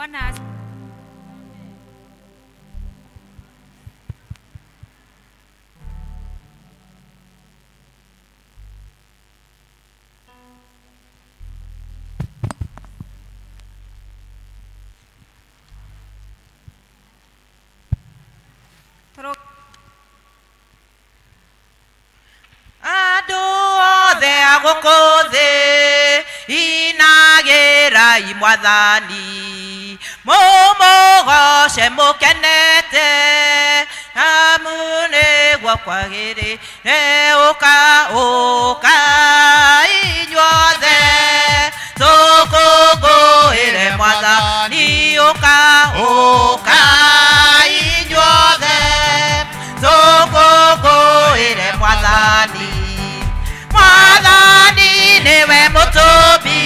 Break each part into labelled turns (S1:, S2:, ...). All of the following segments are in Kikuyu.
S1: Bwana
S2: Andũ othe a gũkũ thĩ inagĩrai mwathani, mũmũgoce mũkenete, amu nĩguo kwagĩrĩire. Ũka, ũka inyuothe tũkũngũĩre mwathani, ũka, ũka inyuothe tũkũngũĩre mwathani. Mwathani nĩwe mũtũmbi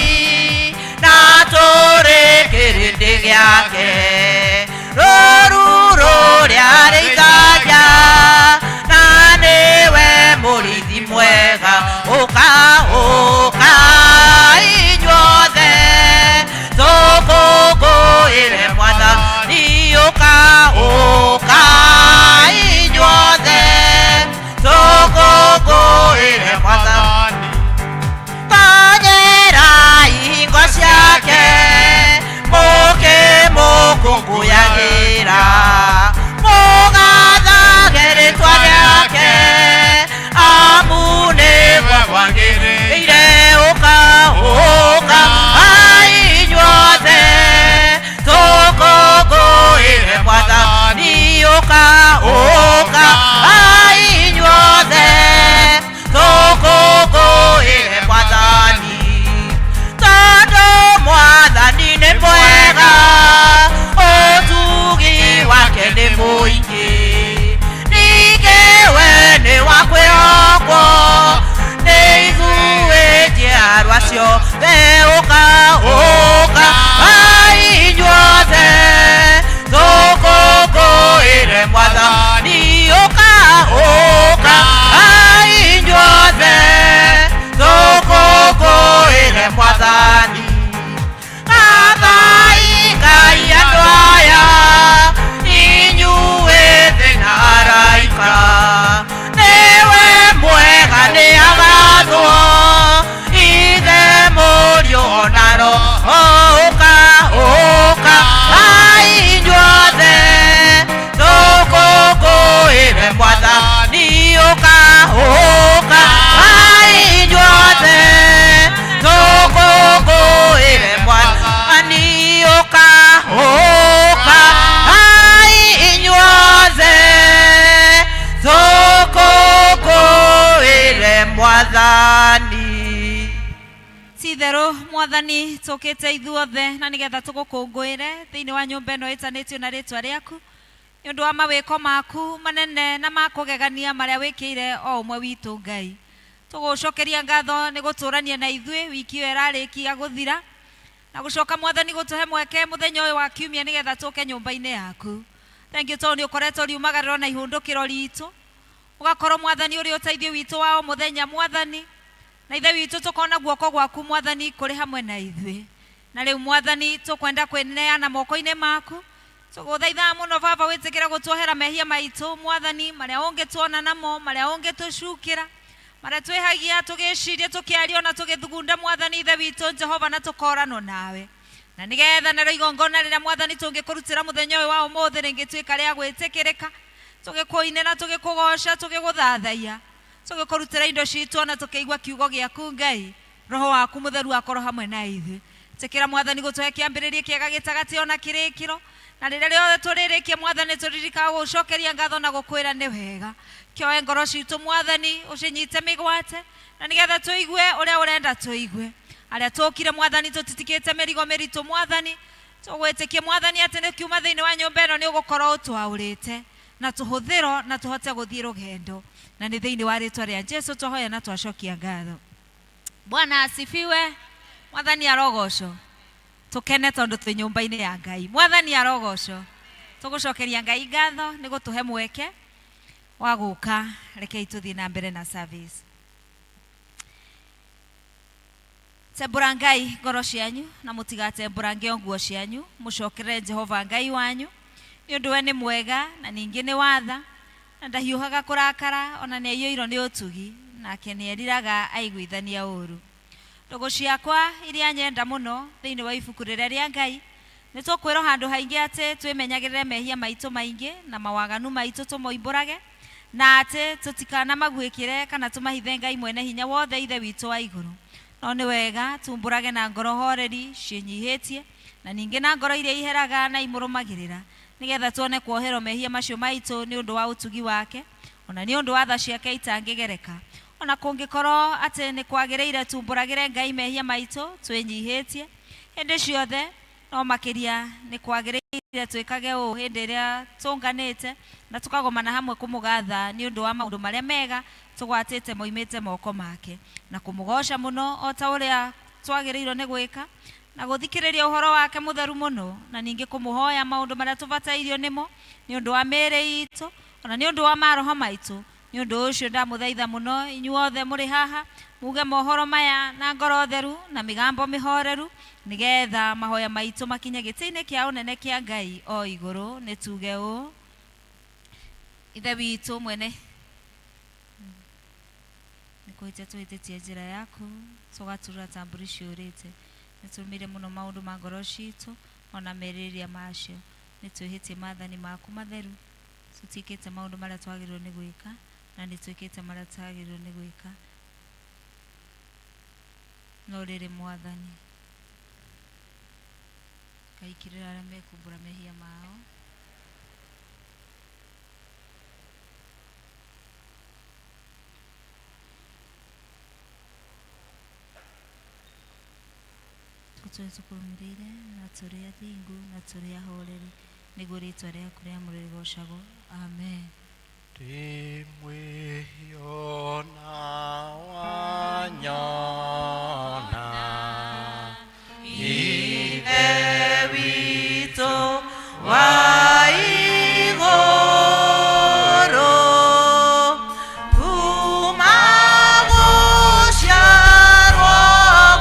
S2: na tũrĩ kĩrĩndĩ gĩake, rũru rũrĩa arĩithagia, na nĩwe mũrĩithi mwega. Ũka, ũka inyuothe tũkũngũĩre mwathani, ũka, ũka inyuothe tũkũngũĩre mwathani. Tonyera ihingo ciake mũkĩmũkũngũyagĩra, mũgathage rĩtwa rĩake, amu nĩguo kwagĩrĩire. Ũka, ũka inyuothe tũkũngũĩre mwathani, ũka, ũka inyuothe tũkũngũĩre mwathani. Tondũ mwathani nĩ mwega, ũtugi wake nĩ mũingĩ, ningĩ we nĩ wa kwĩhokwo nĩ ithuĩ njiarwa ciothe. Ũka, ũka inyuothe tũkũngũĩre mwathani, ũka, ũka inyuothe tũkũngũĩre mwathani. Gathai Ngai andũ aya, inyuĩ thĩ na araika, nĩwe mwega nĩ agathwo, Ithe, Mũriũ ona Roho. Ũka, ũka inyuothe tũkũngũĩre mwathani, ũka, ũka inyuothe tũkũngũĩre mwathani, ũka, ũka inyuothe tũkũngũĩre mwathani.
S1: Ti-itherũ mwathani, tũkĩte ithuothe na nĩgetha tũgũkũngũĩre thĩinĩ wa nyũmba ĩno ĩtanĩtio na rĩtwa rĩaku, nĩ ũndũ wa mawĩko maku manene na ma kũgegania marĩa wĩkĩire o ũmwe witũ. Ngai, tũgũcokeria ngatho nĩ gũtũrania na ithuĩ wiki ĩyo ĩrarĩkia gũthira, na gũcoka mwathani gũtũhe mweke mũthenya ũyũ wa kiumia nĩgetha tũke nyũmba-inĩ yaku. Thank you tondũ nĩ ũkoretwo riumagarĩro na ihũndũkĩro ritũ, ũgakorwo mwathani ũrĩ ũteithio witũ wa o mũthenya, mwathani, na ithe witũ tũkona guoko gwaku mwathani kũrĩ hamwe na ithuĩ. Na rĩu mwathani tũkwenda kwĩneana moko-inĩ maku, tũgũthaithaga mũno baba wĩtĩkĩre gũtuohera mehia maitũ mwathani, marĩa ũngĩtuona namo, marĩa ũngĩtũcukĩra, marĩa twĩhagia tũgĩciria, tũkĩaria ona tũgĩthugunda mwathani ithe witũ Jehova, na tũkoranwo nawe, na nĩgetha narĩo igongona rĩrĩa mwathani tũngĩkũrutĩra mũthenya ũyũ wa ũmũthĩ rĩngĩtuĩka rĩa gwĩtĩkĩrĩka, tũgĩkũinĩra, tũgĩkũgoca, tũgĩgũthathaiya, tũgĩkũrutĩra indo citũ ona tũkĩigua kiugo gĩaku. Ngai, roho waku mũtheru akorwo hamwe na ithuĩ. Tĩkĩra mwathani gũtũhe kĩambĩrĩria kĩega, gĩtagatĩ ona kĩrĩkĩro, na rĩrĩa rĩothe tũrĩrĩkia mwathani tũririkaga gũcokeria ngatho na gũkwĩra nĩ wega. Kĩoe ngoro citũ mwathani, ũcinyite mĩgwate, na nĩgetha tũigue ũrĩa ũrenda tũigue. Arĩa tũkire mwathani tũtitikĩte mĩrigo mĩritũ mwathani, tũgwĩtĩkie mwathani atĩ nĩ kiuma thĩinĩ wa nyũmba ĩno nĩ ũgũkorwo ũtwaũrĩte na tũhũthĩro na tũhote gũthiĩ rũgendo, na nĩ thĩinĩ wa rĩtwa rĩa Jesu twahoya na twacokia ngatho. Bwana asifiwe. Mwathani arogocwo. Tũkene tondũ twĩ nyũmba-inĩ ya Ngai. Mwathani arogocwo. Tũgũcokeria Ngai ngatho nĩ gũtũhe mweke wa gũka. Rekei tũthiĩ na mbere na service. Tembũrangai ngoro cianyu na mũtigatembũrange o nguo cianyu, mũcokerere Jehova Ngai wanyu, nĩ ũndũ we nĩ mwega na ningĩ nĩ watha, na ndahiũhaga kũrakara, ona nĩ aiyũirwo nĩ ũtugi, nake nĩ eriraga aiguithania ũũru. Ndũgũ ciakwa iria nyenda mũno thĩinĩ wa ibuku rĩrĩa rĩa Ngai, nĩ tũkwĩrwo handũ haingĩ atĩ twĩmenyagĩrĩre mehia maitũ maingĩ na mawaganu maitũ tũmoimbũrage, na atĩ tũtikanamaguĩkĩre kana tũmahithe Ngai mwene hinya wothe Ithe witũ wa igũrũ. No nĩ wega tumbũrage na ngoro horeri ciĩnyihĩtie, na ningĩ na ngoro iria iheraga na imũrũmagĩrĩra, nĩgetha tuone kuoherwo mehia macio maitũ nĩ ũndũ wa ũtugi wake, ona nĩ ũndũ wa tha ciake itangĩgereka. Ona kũngĩkorwo atĩ nĩ kwagĩrĩire tumbũragĩre Ngai mehia maitũ twĩnyihĩtie hĩndĩ ciothe, no makĩria nĩ kwagĩrĩire twĩkage ũũ hĩndĩ ĩrĩa tũnganĩte na tũkagomana hamwe kũmũgatha nĩ ũndũ wa maũndũ marĩa mega tũgwatĩte moimĩte moko make, na kũmũgoca mũno o ta ũrĩa twagĩrĩirwo nĩ gwĩka, na gũthikĩrĩria ũhoro wake mũtheru mũno, na ningĩ kũmũhoya maũndũ marĩa tũbatairio nĩmo nĩ ũndũ wa mĩĩrĩ itũ, ona nĩ ũndũ wa maroho maitũ. Nĩ ũndũ ũcio ndamũthaitha mũno inyuothe mũrĩ haha muge mohoro maya na ngoro theru na mĩgambo mĩhoreru, nĩgetha mahoya maitũ makinye gĩtĩ-inĩ kĩa ũnene kĩa Ngai o igũrũ. Nĩ tuge ũũ: Ithe witũ mwene, nĩ kũhĩtia tũhĩtĩtie njĩra yaku, tũgaturura ta mbũri ciũrĩte. Nĩ tũrũmĩire mũno maũndũ ma ngoro citũ ona merirĩria macio. Nĩ twĩhĩtie maathani maku matheru, tũtiĩkĩte maũndũ marĩa twagĩrĩirwo nĩ gwĩka, na nĩ twĩkĩte marĩa tũtagĩrĩirwo nĩ gwĩka. No rĩrĩ Mwathani, Ngai kĩrĩra arĩa mekumbũra mehia mao. Tũtũre tũkũrũmĩrĩire na tũrĩ athingu na tũrĩ ahoreri, nĩguo rĩtwa rĩaku rĩamũre rĩgocagwo. Amen.
S3: Ndĩ mwĩhia ona wanyona,
S2: Ithe witũ wa igũrũ, kuma gũciarwo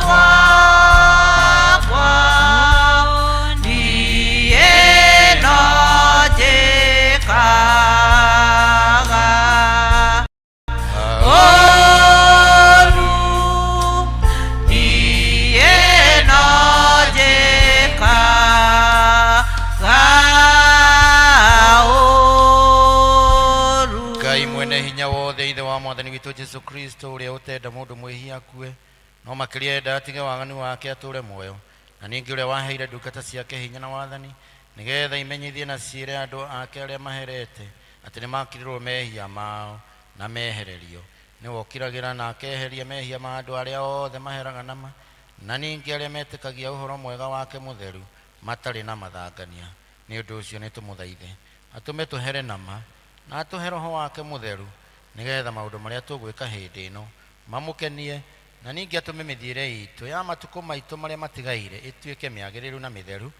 S2: gwakwa, niĩ no njĩkaga ũũru, niĩ no njĩkaga ũũru.
S3: Ngai mwene hinya wothe, Ithe wa Mwathani witũ Jesu Kristo, ũrĩa ũtenda mũndũ mwĩhia akue, no makĩria enda atige waganu wake atũũre muoyo, na ningĩ ũrĩa waheire ndungata ciake hinya na wathani, nĩgetha imenyithie na ciĩre andũ ake arĩa maherete atĩ nĩmakirĩrwo mehia mao na mehererio. Nĩwe ũkiragĩra na akeheria mehia ma andũ arĩa othe maheraga nama, na ningĩ arĩa metĩkagia ũhoro mwega wake mũtheru matarĩ na mathangania. Nĩ ũndũ ũcio nĩtũmũthaithe atũme tũhere nama, na atũhe roho wake mũtheru, nĩgetha maũndũ marĩa tũgwĩka hĩndĩ ĩno mamũkenie, na ningĩ atũme mĩthiĩre itũ ya matukũ maitũ marĩa matigaire ĩtuĩke mĩagĩrĩru na mĩtheru,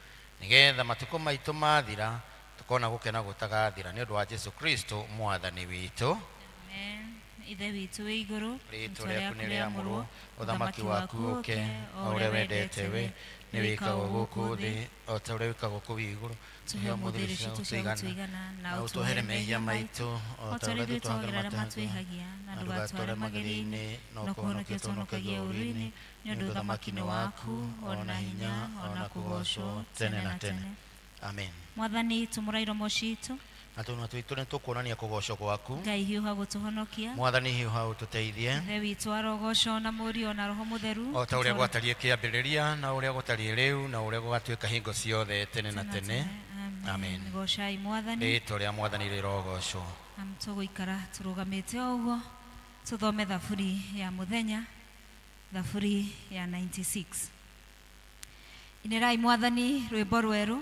S3: nĩgetha matukũ maitũ mathira tũkona gũkena gũtagathira, nĩ ũndũ wa Jesu Kristo Mwathani witũ.
S1: Amen. Ithe witũ wĩ igũrũ,
S3: rĩĩtwa rĩaku nĩ rĩamũrwo, ũthamaki waku ũke, o ũrĩa wendete we nĩ wĩkagwo gũkũ thĩ o ta ũrĩa wĩkagwo kũu igũrũ.
S1: Tũhe ũmũthĩ irio citũ cia gũtũigana,
S3: na ũtũhere mehia maitũ o
S1: o
S3: ta
S1: ta
S3: ũrĩa
S1: ũrĩa ithuĩ
S3: ithuĩ
S1: twagĩra
S3: twahagĩra
S1: arĩa
S3: matũhĩtagia,
S1: matwĩhagia, na
S3: na
S1: ndũgatware
S3: ndũgatware
S1: magerio-inĩ,
S3: magerio-inĩ, no
S1: no
S3: kũhonokia
S1: kũhonokia
S3: tũhonokagie
S1: tũhonokagie
S3: ũũru-inĩ,
S1: ũũru-inĩ, nĩ ũndũ ũthamaki nĩ waku, ona hinya, ona kũgoocwo tene na tene.
S3: Amen.
S1: Mwathani, tumũra iromo citũ,
S3: Na tũnua twitũ nĩ tũkuonania kũgoocwo gwaku.
S1: Ngai hiũha gũtũhonokia.
S3: Mwathani hiũha ũtũteithie.
S1: Ithe witũ arogocwo na Mũriũ na Roho Mũtheru,
S3: o ta ũrĩa gwatariĩ kĩambĩrĩria, na ũrĩa gũtariĩ rĩu, na ũrĩa gũgatuĩka hingo ciothe tene na tene. Amen.
S1: Gocai Mwathani.
S3: Rĩĩtwa rĩa Mwathani rĩrogocwo.
S1: Na tũgũikara tũrũgamĩte o ũguo tũthome thaburi ya mũthenya, thaburi ya 96. Inĩrai Mwathani rwĩmbo rwerũ,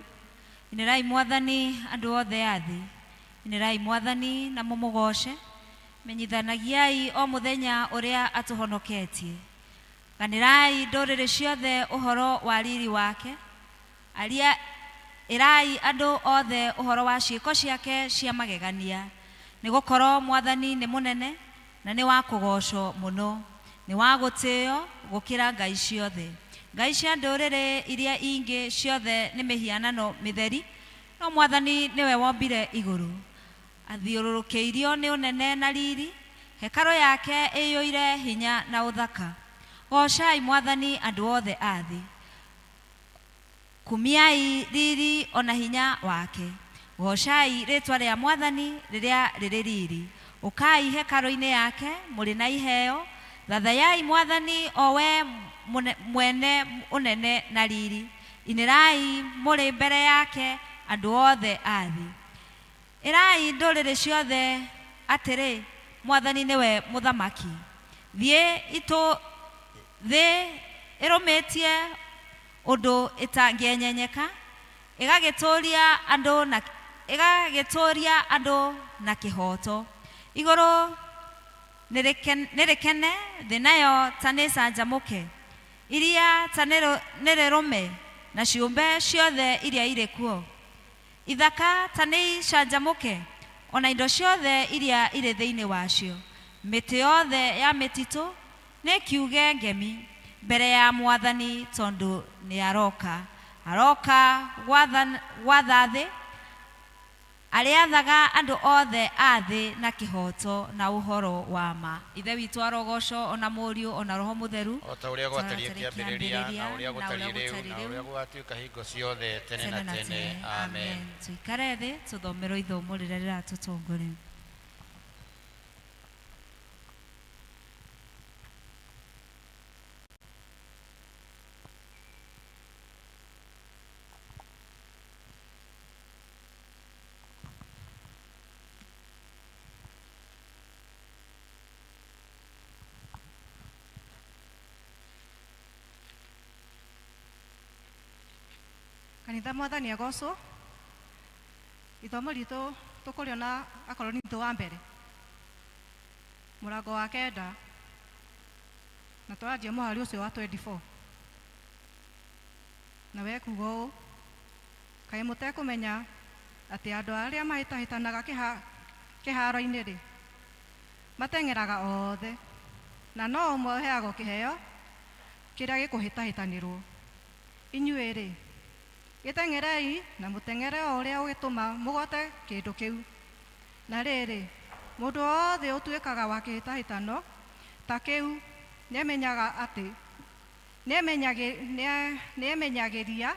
S1: inĩrai Mwathani andũ othe a thĩ, inĩrai Mwathani na mũmũgoce, menyithanagiai o mũthenya ũrĩa atũhonoketie. Ganĩrai ndũrĩrĩ ciothe ũhoro wa riri wake, aria ĩrai andũ othe ũhoro wa ciĩko ciake cia magegania. Nĩ gũkorwo Mwathani nĩ mũnene na nĩ wa kũgoocwo mũno, Nĩ wa gũtĩo gũkĩra ngai ciothe. Ngai cia ndũrĩrĩ iria ingĩ ciothe nĩ mĩhianano mĩtheri, no Mwathani nĩwe wombire igũrũ. Athiũrũrũkĩirio nĩ ũnene na riri, hekarũ yake ĩiyũire hinya na ũthaka. Goocai Mwathani andũ othe a thĩ. Kumiai riri o na hinya wake. Goocai rĩĩtwa rĩa Mwathani rĩrĩa rĩrĩ riri. Ũkai hekarũ-inĩ yake mũrĩ na iheo, thathayai Mwathani o we mwene ũnene na riri. Inĩrai mũrĩ mbere yake andũ othe a thĩ. Ĩrai ndũrĩrĩ ciothe atĩrĩ, Mwathani nĩwe Mũthamaki. Thiĩ itũ thĩ ĩrũmĩtie ũndũ ĩtangĩenyenyeka, ĩgagĩtũũria andũ na ĩgagĩtũũria andũ na kĩhooto. Igũrũ nĩrĩkene, thĩ nayo ta nĩĩcanjamũke, iria ta nĩrĩrũme, na ciũmbe ciothe iria irĩ kuo. Ithaka ta nĩicanjamũke, o na indo ciothe iria irĩ thĩinĩ wacio. Mĩtĩ yothe ya mĩtitũ nĩĩkiuge ngemi mbere ya Mwathani, tondũ nĩaroka. Aroka gwatha thĩ, arĩathaga andũ othe a thĩ na kĩhooto na ũhoro wa ma. Ithe witũ arogocwo, o na Mũriũ, o na Roho Mũtheru,
S3: o ta ũrĩa gwatariĩ kĩambĩrĩria, na ũrĩa gũtariĩ rĩu, na ũrĩa gũgatuĩka hingo ciothe, tene na tene. Amen.
S1: Tũikare thĩ tũthomerwo ithomo rĩrĩa rĩratũtongoria.
S4: Kanitha, Mwathani agocwo. Ithomo ritũ tũkũrĩona Akorinitho wa mbere mũrango wa 9, na tũranjia mũhari ũcio wa 24, na we kuga ũũ: "Kaĩ mũtekũmenya atĩ andũ arĩa mahĩtahĩtanaga kĩharo-inĩ rĩ, mateng'eraga othe, na no ũmwe ũheagwo kĩheo kĩrĩa gĩkũhĩtahĩtanĩrwo? Inyuĩ rĩ, gĩteng'erei na mũteng'ere o ũrĩa ũgĩtũma mũgote kĩndũ kĩu. Na rĩrĩ, mũndũ wothe ũtuĩkaga wa kĩhĩtahĩtano ta kĩu nĩemenyaga atĩ nĩemenyagĩria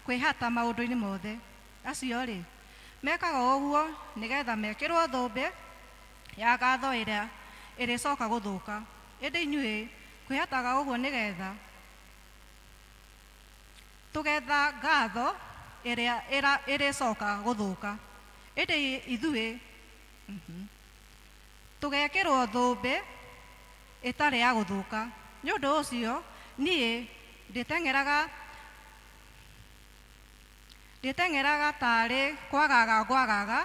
S4: kwĩhata maũndũ-inĩ mothe. Acio rĩ, mekaga ũguo nĩgetha mekĩrwo thũmbĩ ya ngatho ĩrĩa ĩrĩcoka gũthũka, ĩndĩ inyuĩ kwĩhataga ũguo nĩgetha tũgetha ngatho ĩrĩa ĩrĩcoka gũthũka, ĩndĩ ithuĩ tũgekĩrwo thũmbĩ ĩtarĩ ya gũthũka. Nĩ ũndũ ũcio niĩ ndĩteng'eraga tarĩ kwagaga ngwagaga,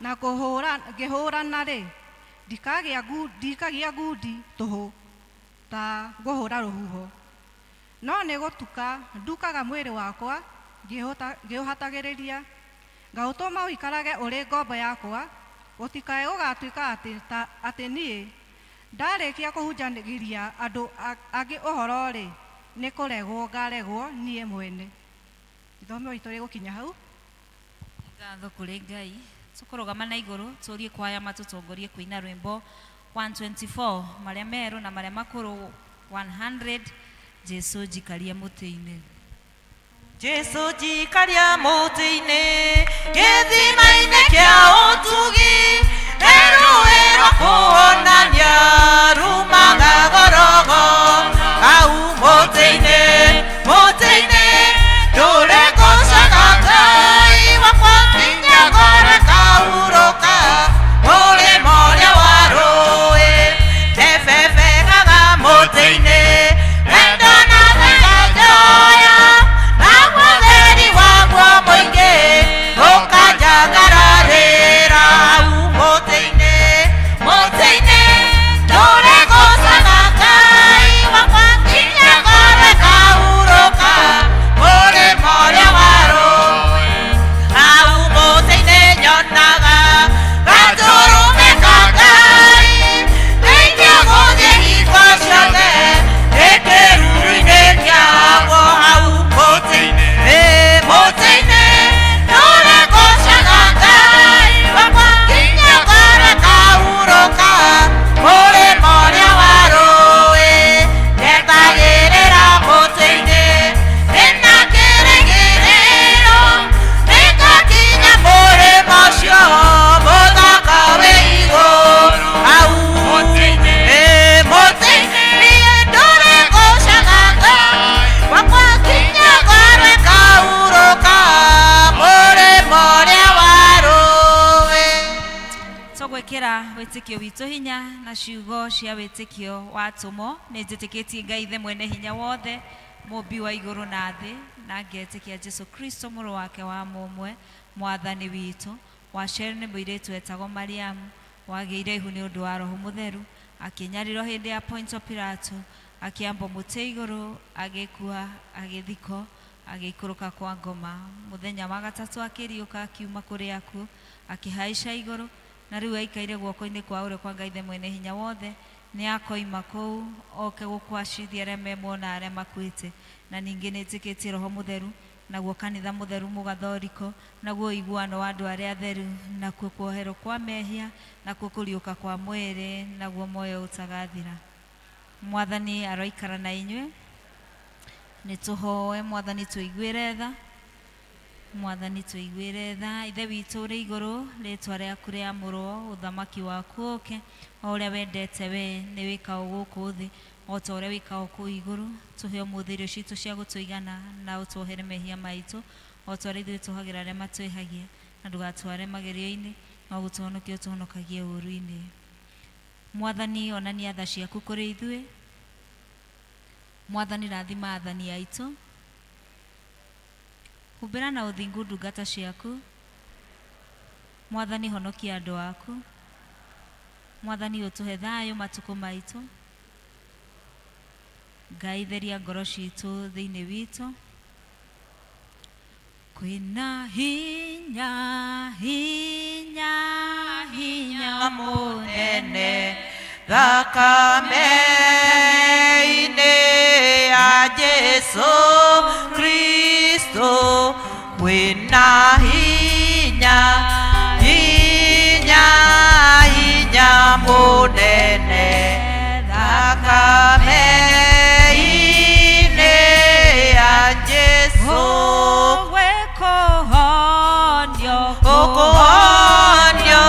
S4: na ngĩhũrana rĩ, ndikagia ngundi tũhũ ta ngũhũra rũhuho, no nĩ gũtuka ndukaga mwĩrĩ wakwa ngĩũhatagĩrĩria, ngaũtũma ũikarage ũrĩ ngombo yakwa, gũtikae gũgatuĩka atĩ niĩ ndarĩkia kũhunjanĩria andũ angĩ ũhoro-rĩ, nĩ kũregwo ngaregwo niĩ mwene." Ithomo ritũ rĩgũkinya hau.
S1: Ngatho kũrĩ Ngai. Tũkũrũgama na igũrũ tũrie kwaya matũtongorie kũina rwĩmbo 124, marĩa merũ na marĩa makũrũ 100, Jesu njikaria mũtĩ-inĩ.
S2: Jesu njikaria mũtĩ-inĩ, gĩthima-inĩ kĩa ũtugi, rũĩ rwa kuonania rumaga gorogo hau mũtĩ-inĩ, mũtĩ-inĩ ndũre ngocaga Ngai wakwa nginya ngore kahurũka mũrĩmo ũrĩa wa rũĩ, ndebebekaga mũtĩ-inĩ, wendo na tha njoya, naguo theri waguo mũingĩ ũkanjangararĩra hau mũtĩ-inĩ.
S1: wĩtĩkio witũ hinya na ciugo cia wĩtĩkio wa atũmwo. Nĩ njĩtĩkĩtie Ngai Ithe mwene hinya wothe, mũmbi wa igũrũ na thĩ, na ngetĩkia Jesu Kristo mũrũ wake wa mũmwe, mwathani witũ, waciarirwo nĩ mũirĩtu wetagwo Mariamu, wagĩire ihu nĩ ũndũ wa Roho Mũtheru, akĩnyarirwo hĩndĩ ya Pontio Pilato, akĩambwo mũtĩ igũrũ, agĩkua, agĩthikwo, agĩikũrũka kwa ngoma. Mũthenya wa gatatũ akĩriũka akiuma kũrĩ akuũ, akĩhaica igũrũ, na rĩu aikaire guoko-inĩ kwa ũrĩo kwa Ngai Ithe mwene hinya wothe. Nĩ akoima kũu oke gũkwacithia arĩa me muoyo na arĩa makuĩte. Na ningĩ nĩ njĩtĩkĩtie Roho Mũtheru, naguo kanitha mũtheru mũgathoriko, naguo ũiguano wa andũ arĩa atheru, nakuo kuoherwo kwa mehia, nakuo kũriũka kwa mwĩrĩ, naguo muoyo ũtagathira. Mwathani aroikara na inyuĩ. Nĩ tũhoe Mwathani tũiguĩre tha. Mwathani tũiguĩre tha. Ithe witũ ũrĩ igũrũ, rĩtwa rĩaku rĩamũrwo, ũthamaki waku ũke, o ũrĩa wendete we nĩ wĩkagwo gũkũ thĩ o ta ũrĩa wĩkagwo kũu igũrũ. Tũhe ũmũthĩ irio citũ cia gũtũigana, na ũtuohere mehia maitũ o ta ũrĩa ithuĩ tuohagĩra arĩa matwĩhagia, na ndũgatware magerio-inĩ, no gũtũhonokia ũtũhonokagie ũũru-inĩ. Mwathani onania tha ciaku kũrĩ ithuĩ. Mwathani rathima athani aitũ. Humbĩra na ũthingu ndungata ciaku. Mwathani honokia andũ aku. Mwathani ũtũhe thayũ matukũ maitũ. Ngai theria ngoro citũ thĩinĩ witũ. Kwĩna hinya, hinya, hinya
S2: mũnene thakame-inĩ ya Jesu Kristo. Kwĩna hinya, hinya, hinya mũnene thakame-inĩ ya Jesu.
S1: Gwĩkũhonio,
S2: Kũhonio,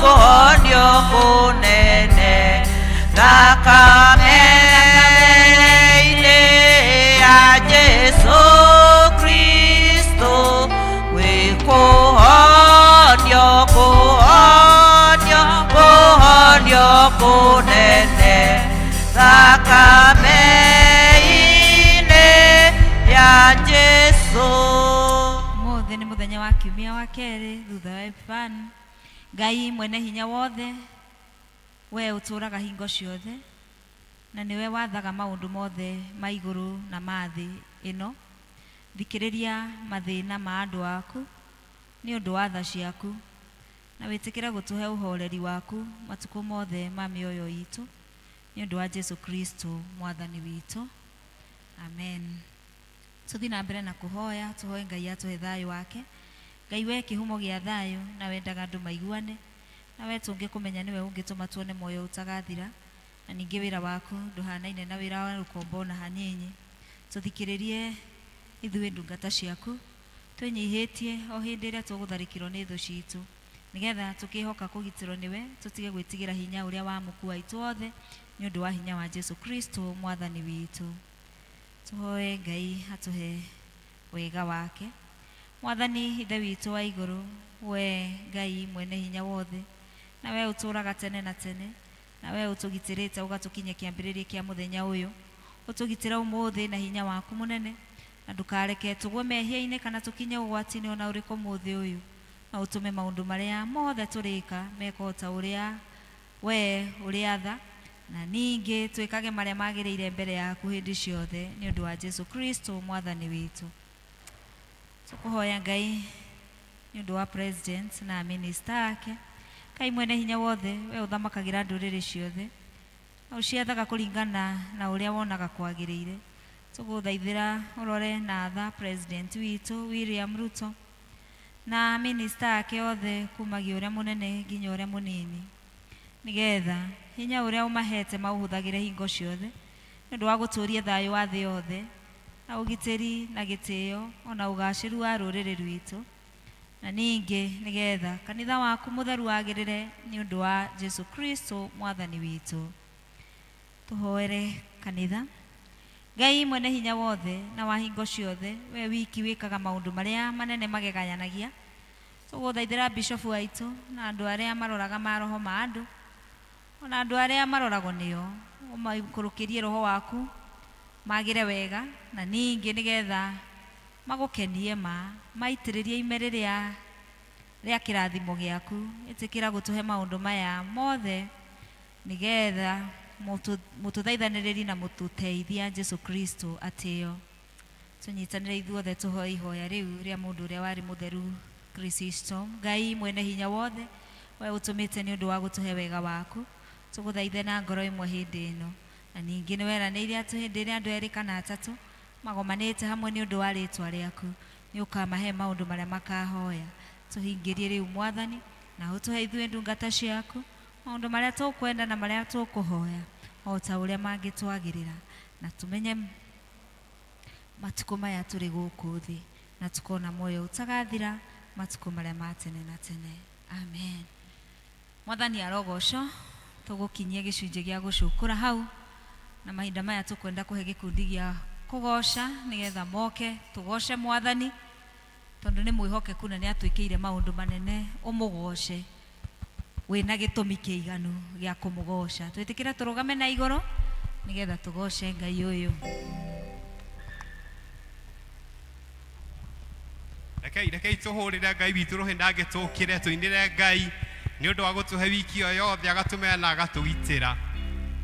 S2: kũhonio kũnene thakame-inĩ ya Jesu Kristo. Gwĩkũhonio, kũhonio, kũhonio kũnene thakame-inĩ ya Jesu.
S1: Ũmũthĩ nĩ mũthenya wa kiumia wa kerĩ thutha wa Epifani. Ngai mwene hinya wothe, we ũtũũraga hingo ciothe, na nĩwe wathaga maũndũ mothe ma igũrũ na ma thĩ ĩno, thikĩrĩria mathĩna ma andũ aku nĩ ũndũ wa tha ciaku, na wĩtĩkĩre gũtũhe ũhoreri waku matukũ mothe ma mĩoyo itũ, nĩ ũndũ wa Jesu Kristo mwathani witũ. Amen. Tũthiĩ na mbere na kũhoya, tũhoe Ngai atũhe thayũ wake. Ngai we kĩhumo gĩa thayũ na wendaga andũ maiguane, na we tũngĩkũmenya nĩwe ũngĩtũma tuone muoyo ũtagathira, na ningĩ wĩra waku ndũhanaine na wĩra wa rũkombo ona hanini. Tũthikĩrĩrie ithuĩ ndungata ciaku, twĩnyihĩtie o hĩndĩ ĩrĩa tũgũtharĩkĩrwo nĩ thũ citũ, nĩgetha tũkĩhoka kũgitĩrwo nĩwe, tũtige gwĩtigĩra hinya ũrĩa wa mũku waitũ othe, nĩ ũndũ wa hinya wa Jesu Kristo mwathani witũ. Tũhoe Ngai atũhe wega wake. Mwathani Ithe witũ wa igũrũ, we Ngai mwene hinya wothe, na we ũtũũraga tene na tene, na we ũtũgitĩrĩte ũgatũkinyia kĩambĩrĩria kĩa mũthenya ũyũ, ũtũgitĩre ũmũthĩ na hinya waku mũnene, na ndũkareke tũgwe mehia-inĩ kana tũkinye ũgwati-inĩ ona ũrĩkũ ũmũthĩ ũyũ, na ũtũme maũndũ marĩa mothe tũrĩka mekwo ta ũrĩa we ũrĩatha, na ningĩ twĩkage marĩa magĩrĩire mbere yaku hĩndĩ ciothe, nĩ ũndũ wa Jesu Kristo mwathani witũ. Tũkũhoya Ngai nĩ ũndũ wa president na minister ake. Ngai mwene hinya wothe, we ũthamakagĩra ndũrĩrĩ ciothe, na ũciathaga kũringana na ũrĩa wonaga kwagĩrĩire, tũgũthaithĩra ũrore na tha president witũ William Ruto na minister ake othe, kumagia ũrĩa mũnene nginya ũrĩa mũnini, nĩgetha hinya ũrĩa ũmahete maũhũthagĩre hingo ciothe nĩ ũndũ wa gũtũũria thayũ wa thĩ yothe na ũgitĩri na gĩtĩo ona ũgacĩru wa rũrĩrĩ rwitũ, na ningĩ nĩgetha kanitha waku mũtheru wagĩrĩre nĩ ũndũ wa Jesu Kristo mwathani witũ. Tũhoere kanitha. Ngai mwene hinya wothe na wa hingo ciothe, we wiki wĩkaga maũndũ marĩa manene magegayanagia, tũgũthaithĩra bishofu aitũ na andũ arĩa maroraga maroho ma andũ. Ona andũ arĩa maroragwo nĩo ũmaikũrũkĩrie roho waku magĩre wega, na ningĩ nĩgetha magũkenie ma maitĩrĩrie ime rĩrĩa rĩa kĩrathimo gĩaku. Ĩtĩkĩra gũtũhe maũndũ maya mothe nĩgetha mũtũthaithanĩrĩri na mũtũteithia Jesu Kristo atĩo. Tũnyitanĩre ithuothe tũhoe ihoya rĩu rĩa mũndũ ũrĩa warĩ mũtheru Kristo. Ngai mwene hinya wothe, we ũtũmĩte nĩ ũndũ wa gũtũhe wega waku, tũgũthaithe na ngoro ĩmwe hĩndĩ ĩno, na ningĩ nĩ weranĩire atĩ hĩndĩ ĩrĩa andũ erĩ kana atatũ magomanĩte hamwe nĩ ũndũ wa rĩtwa rĩaku, nĩ ũkamahe maũndũ marĩa makahoya. Tũhingĩrie rĩu Mwathani, na ũtũhe ithuĩ ndungata ciaku maũndũ marĩa tũkwenda na marĩa tũkũhoya o ta ũrĩa mangĩtwagĩrĩra, na tũmenye matukũ maya tũrĩ gũkũ thĩ, na tukona muoyo ũtagathira matukũ marĩa ma tene na tene. Amen. Mwathani arogocwo. Tũgũkinyia gĩcunjĩ gĩa gũcukũra hau, na mahinda maya tũkwenda kũhe gĩkundi gĩa kũgoca nĩgetha moke tũgoce Mwathani, tondũ nĩ mwĩhokeku na nĩ atwĩkĩire maũndũ manene. Ũmũgoce wĩna gĩtũmi kĩiganu gĩa kũmũgoca. Twĩtĩkĩre tũrũgame na igũrũ nĩgetha tũgoce Ngai ũyũ.
S5: Rekei tũhũrĩre Ngai witũ rũhĩ nangĩ, tũkĩre tũinĩre Ngai nĩ ũndũ wa gũtũhe wiki ĩyo yothe, agatũmenya na agatũgitĩra.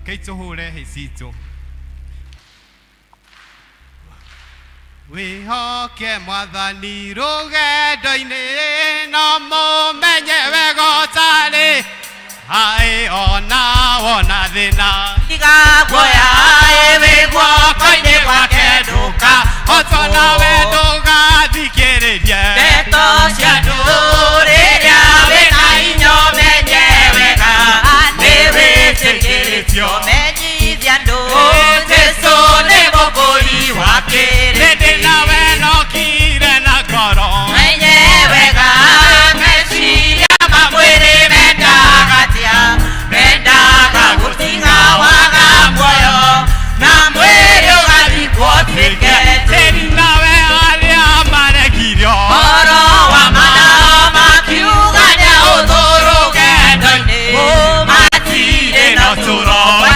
S5: Rekei tũhũre hĩ citũ. Wĩhoke Mwathani rũgendo-inĩ, no mũmenye wega ũtarĩ haĩ ona wona thĩna.
S2: Tiga guoya wĩ guoko-inĩ gwake, ndũka
S5: hotwo nawe ndũgathikĩrĩrie
S2: ndeto cia andũ. Rĩrĩa wĩna inya ũmenye wega nĩ wĩtĩkĩtio, menyithia andũ Jesũ nĩ mũgũri wa
S5: Rĩndĩ
S2: kĩrĩndĩ.
S5: Nawe nokire na ngoro.
S2: Menye wega meciria ma mwĩrĩ mendaga atĩa, mendaga gũtiga waga muoyo na mwĩrĩ ũgathikwo ũtuĩke
S5: Tĩri nawe arĩa maregirio
S2: Ũhoro wa mana makiuga nĩ ũthũ rũgendo-inĩ, matirĩ na ũtũro wa.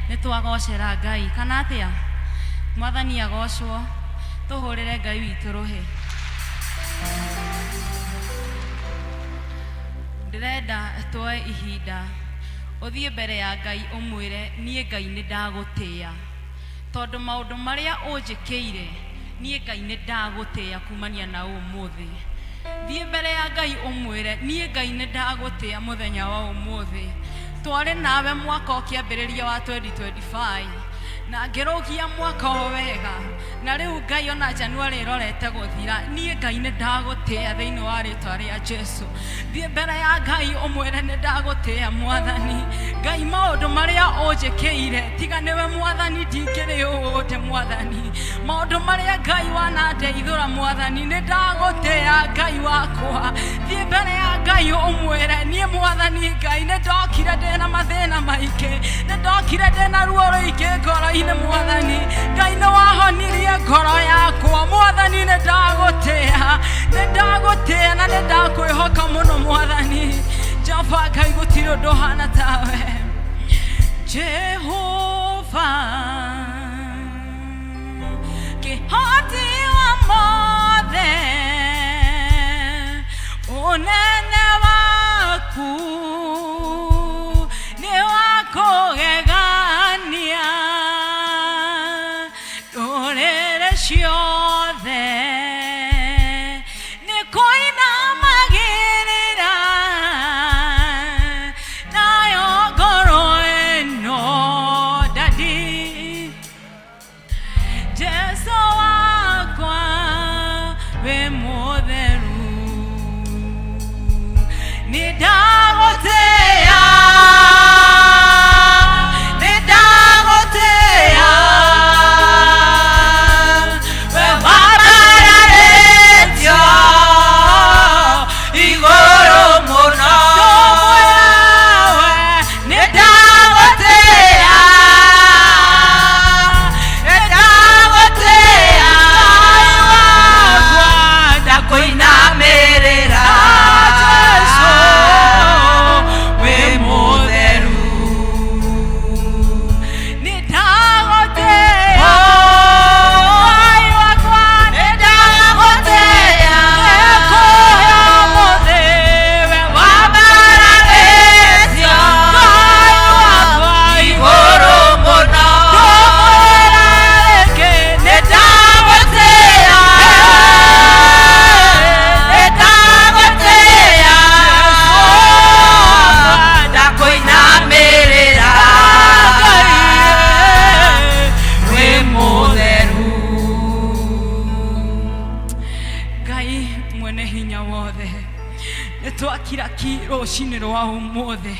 S6: Nĩ twagocera Ngai kana atĩa? Mwathani agocwo, tũhũrĩre Ngai witũ rũhĩ. Ndĩrenda tuoe ihinda ũthiĩ mbere ya Ngai ũmwĩre niĩ Ngai nĩ ndagũtĩĩa, tondũ maũndũ marĩa ũnjĩkĩire niĩ Ngai nĩ ndagũtĩĩa kumania na ũmũthĩ. Thiĩ mbere ya Ngai ũmwĩre niĩ Ngai nĩ ndagũtĩĩa mũthenya wa ũmũthĩ. Twarĩ nawe mwaka ũkĩambĩrĩria wa 2025 na ngĩrũgia mwaka o wega, na rĩu Ngai ona January ĩrorete gũthira, niĩ Ngai nĩ ndagũtĩĩa thĩinĩ wa rĩtwa rĩa Jesu. Thiĩ mbere ya Ngai ũmwĩre nĩ ndagũtĩĩa Mwathani Ngai, maũndũ marĩa ũnjĩkĩire tiga nĩwe Mwathani ndingĩrĩ ũũ ndĩ Mwathani. Maũndũ marĩa Ngai wanandeithũra Mwathani nĩ ndagũtĩĩa Ngai wakwa. Thiĩ mbere ya Ngai ũmwĩre niĩ Mwathani Ngai nĩ ndokire ndĩna mathĩna maingĩ, nĩ ndokire ndĩna ruo rũingĩ ngoro-inĩ Mwathani Ngai nĩ wahonirie ngoro yakwa Mwathani nĩ ndagũtĩĩa, nĩ ndagũtĩĩa na nĩ ndakwĩhoka mũno Mwathani Jehova Ngai, gũtirĩ ũndũ ũhana tawe Jehova kĩhoti wa mothe, ũnene waku nĩ wa kũgegania, ndũrĩrĩ ciothe nĩ kũinamagĩrĩra, nayo ngoro ĩno ndadi Jesu wakwa wĩ mũtheru, nĩ ndagũtĩĩa, nĩ ndagũtĩĩa, we wambararĩtio
S2: igũrũ mũno.
S6: Ndũmwĩra we
S2: Nĩ ndagũtĩĩa, nĩ ndagũtĩĩa,
S6: wakwa
S2: ndakũinamĩrĩra
S6: Jesu
S2: wĩ mũtheru.
S6: Nĩ ndagũtĩĩa Ngai wakwa,
S2: Nĩ ndagũtĩĩa,
S6: nĩkũhe ũmũthĩ we
S2: wambararĩtio
S6: Ngai wakwa
S2: igũrũ mũno.
S6: Ndũmwĩra rĩngĩ
S2: Nĩ ndagũtĩĩa, nĩ ndagũtĩĩa, ndakũinamĩrĩra wĩ mũtheru.
S6: Ngai mwene hinya wothe, nĩ twakira ki rũcinĩ rwa ũmũthĩ,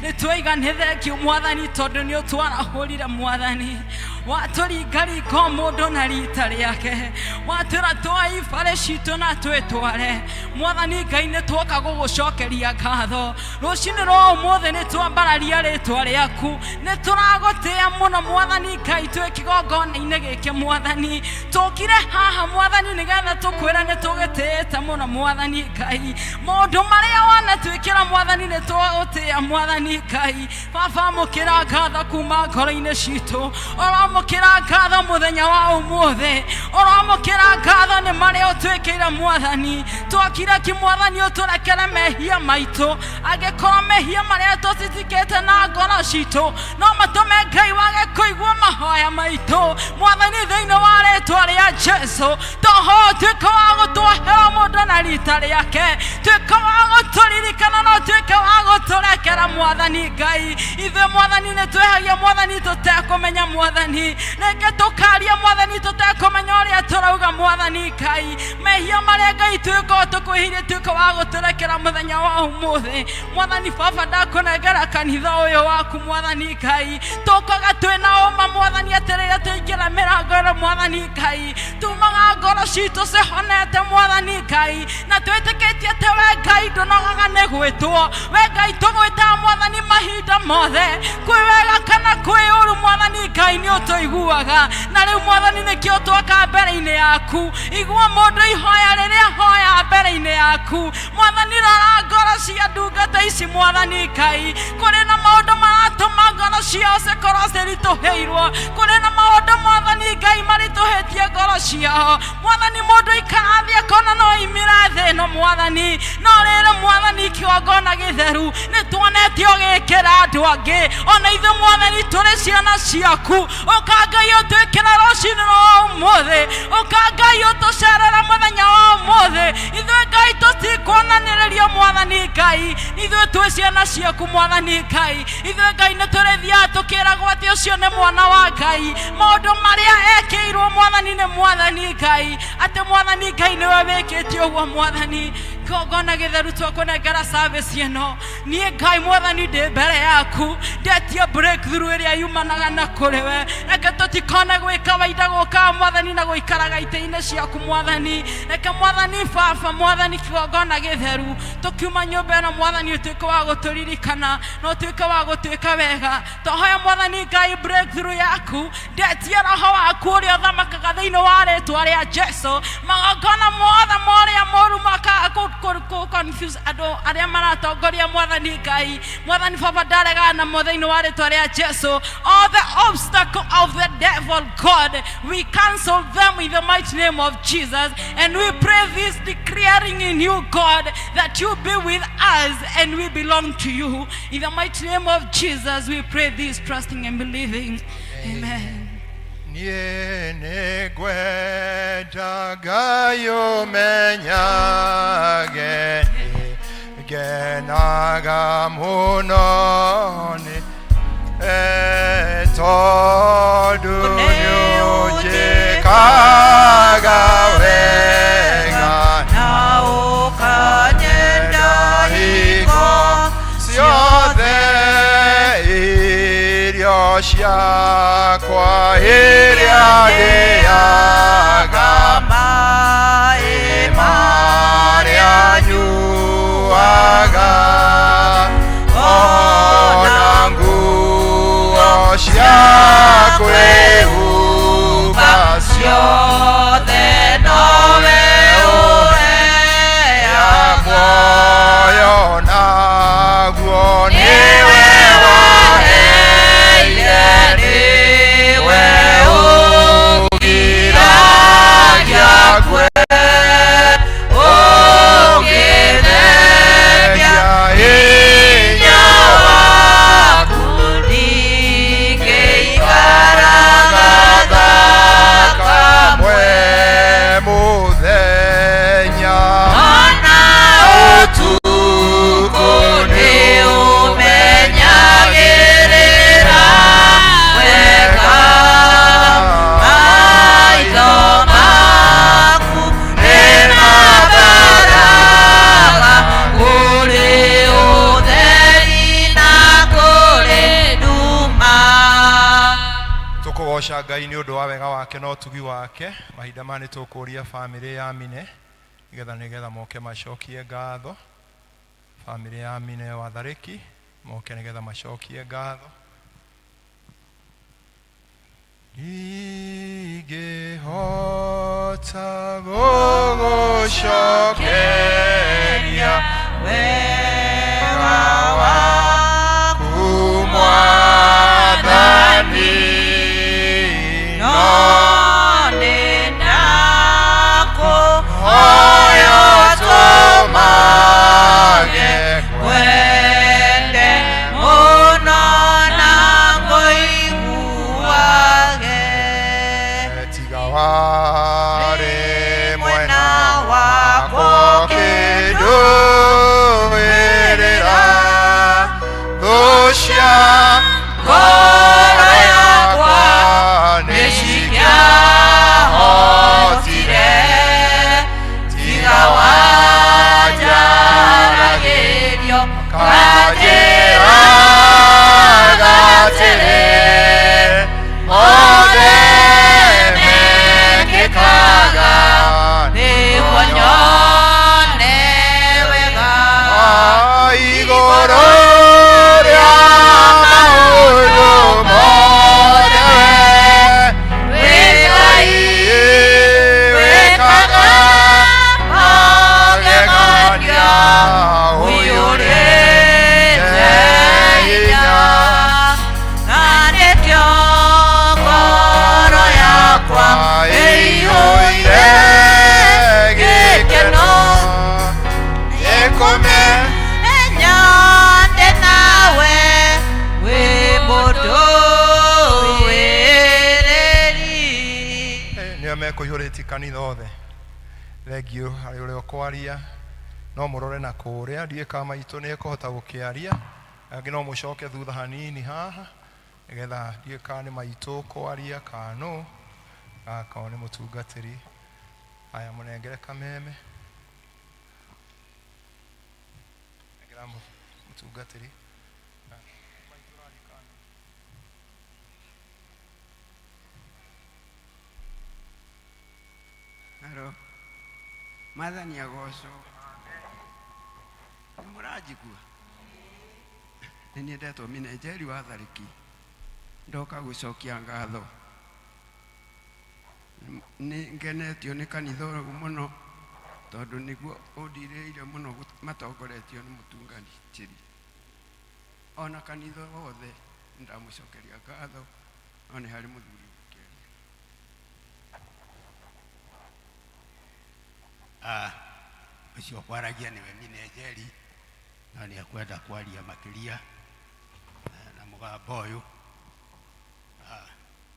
S6: nĩ twaiga nĩ thengiũ Mwathani, tondũ nĩ ũtwarahũrire Mwathani, watũringaringa o mũndũ na rita rĩake, watwĩra twoe ibarĩ citũ na twĩtware Mwathani Ngai, nĩ twoka gũgũcokeria ngatho rũcinĩ rwa ũmũthĩ, nĩ twambararia rĩtwa rĩaku, nĩ tũragũtĩĩa mũno Mwathani Ngai, twĩ kĩgongona-inĩ gĩkĩ Mwathani, tũkire haha Mwathani nĩgetha tũkwĩre nĩ tũgĩtĩĩte mũno Mwathani Ngai, maũndũ marĩa wanatwĩkĩra Mwathani nĩ twagũtĩĩa Mwathani Ngai. Baba, amũkĩra ngatho kuma ngoro-inĩ citũ, ũramũkĩra ngatho mũthenya wa ũmũthĩ, ũramũkĩra ngatho nĩ marĩa ũtwĩkĩire Mwathani. Twakira ki Mwathani, ũtũrekere mehia maitũ, angĩkorwo mehia marĩa tũtitikĩte na ngoro citũ no matũme Ngai wage kũigua mahoya maitũ Mwathani, thĩinĩ wa rĩtwa rĩa Jesu toho tuĩke wa gũtwohera mũndũ na rita rĩake, tuĩke wa gũtũririkana no tuĩke wa gũtũrekera Mwathani Ngai. Ithuĩ Mwathani nĩ twĩhagia Mwathani tũtekũmenya Mwathani, rĩngĩ tũkaria Mwathani tũtekũmenya ũrĩa tũrauga Mwathani Ngai, mehia marĩa Ngai twĩkorwo tũkwĩhĩirie tuĩke wa gũtũrekera mũthenya wa ũmũthĩ Mwathani. Baba, ndakũnengera kanitha ũyũ waku Mwathani Ngai, tũkaga twĩna ũma Mwathani atĩ rĩrĩa twaingĩra mĩrango ĩno Mwathani Ngai, tumaga ngoro citũ cihonete Mwathani Ngai, na twĩtĩkĩtie atĩ we Ngai ndũnogaga nĩ gwĩtwo, we Ngai tũgwĩtaga Mwathani mahinda mothe, kwĩ wega kana kwĩ ũru Mwathani Ngai nĩ ũtũiguaga. Na rĩu Mwathani nĩkĩo twoka mbere-inĩ yaku, igua mũndũ ihoya rĩrĩa hoya mbere-inĩ yaku Mwathani, rora ngoro cia ndungata ici Mwathani Ngai, kũrĩ na maũndũ maratũma Ũratũma ngoro ciao cikorwo ciritũhĩirwo. Kũrĩ na maũndũ, Mwathani Ngai, maritũhĩtie ngoro ciao, Mwathani. Mũndũ ikara thĩ akona no imĩra thĩ ĩno, Mwathani, no rĩrĩ, Mwathani, kĩgongona gĩtheru nĩ tuonete ũgĩkĩra andũ angĩ. Ona ithuĩ, Mwathani, tũrĩ ciana ciaku. Ũka, Ngai, ũtwĩkĩre rũcinĩ rwa ũmũthĩ. Ũka, Ngai, ũtũcerere mũthenya wa ũmũthĩ. Ithuĩ, Ngai, tũtikuonanĩrĩrio, Mwathani Ngai. Ithuĩ twĩ ciana ciaku, Mwathani Ngai. Ithuĩ, Ngai, nĩ tũrĩthiaga tũkĩragwo atĩ ũcio nĩ mwana wa Ngai, maũndũ marĩa ekĩirwo, Mwathani, nĩ Mwathani Ngai, atĩ Mwathani Ngai nĩwe wĩkĩte ũguo. Mwathani, kĩgongona gĩtheru, twakũnengera service ĩno. Niĩ, Ngai, Mwathani, ndĩ mbere yaku, ndetia breakthrough ĩrĩa yumanaga na kũrĩ we. Reke tũtikone gwĩ kawaida gũkaga, Mwathani, na gũikaraga itĩ-inĩ ciaku, Mwathani. Reke, Mwathani Baba, Mwathani, kĩgongona gĩtheru, tũkiuma nyũmba ĩno, Mwathani, ũtuĩke wa gũtũririkana na ũtuĩke wa gũtuĩka wega. Twahoya, Mwathani Ngai, breakthrough yaku. Ndetia roho waku ũrĩa ũthamakaga thĩinĩ wa rĩtwa rĩa Jesu. Magongona mothe morĩa moru makaga kũ confuse andũ arĩa maratongoria, Mwathani Ngai, Mwathani Baba, ndaregana namo thĩinĩ wa rĩtwa rĩa Jesu. All the obstacle of the devil, God, we cancel them in the mighty name of Jesus, and we pray this declaring in you, God, that you be with us and we belong to you. In the mighty name of Jesus we pray this, trusting and believing. Amen.
S7: Niĩ nĩngwenda, Ngai, ũmenyage ngenaga mũno nĩ tondũ nĩũnjĩkaga wega
S2: na ũkanyenda
S7: hingo ciothe. Irio ciakwa iria ndĩaga,
S2: maĩ
S7: marĩa nyuaga, ona nguo cia kwĩhumba,
S2: ciothe nowe ũheaga.
S7: Muoyo naguo nĩwe waheire,
S2: nĩwe
S7: ũgiragia kwe
S2: ũngĩthengia
S7: hinya
S2: waku ndingĩikara
S7: kamwe mũthenya
S2: ona
S7: ũtukũ.
S2: Nĩ ũmenyagĩrĩra wega, maitho maku nĩ mabaraga kũrĩ ũtheri na kũrĩ nduma.
S7: Tũkũgoca Ngai nĩ ũndũ wa wega wake na ũtugi wake. Mahinda maya nĩ tũkũria bamĩrĩ ya Mine nĩgetha moke macokie ngatho. Bamĩrĩ ya Mine wa Tharĩki moke nĩgetha macokie ngatho. Ndingĩhota gũgũcokeria
S2: wega waku,
S7: Mwathani,
S2: no nĩ ndakũhoya
S7: tũmage
S2: wende mũno na ngũiguage.
S7: Tiga warĩ
S2: mwena
S7: mwena
S2: wakwa
S7: ũkĩndũĩrĩra, thũ cia
S2: ngoro yakwa
S7: nĩ
S2: nĩcikia Kũmenya ndĩ nawe wĩ mũndũ wĩrĩri.
S7: Nĩo mekũihũrĩtie kanitha othe. Thengiũ harĩ ũrĩa ũkwaria, no mũrore na kũrĩa, ndiũĩ kana maitũ nĩ ekũhota gũkĩaria, angĩ no mũcoke thutha hanini haha, nĩgetha ndiũĩ kana nĩ maitũ ũkwaria kana nũ, akorwo nĩ mũtungatĩri. Aya mũnengere kameme. Nengera mũtungatĩri.
S8: Halo. Mwathani agocwo. Nĩ mũranjigua? Nĩ niĩ ndetwo Minenjeri wa Tharĩki. Ndoka gũcokia ngatho. Nĩ ngenetio nĩ kanitha ũyũ mũno tondũ nĩguo ũndirĩire mũno matongoretio nĩ mũtungatĩri. Ona kanitha wothe nĩndamũcokeria ngatho no nĩ harĩ mũthuri ũkĩaria.
S9: Ũcio kwaragia nĩwe Minenjeri no nĩ ekwenda kwaria makĩria na mũgambo ũyũ.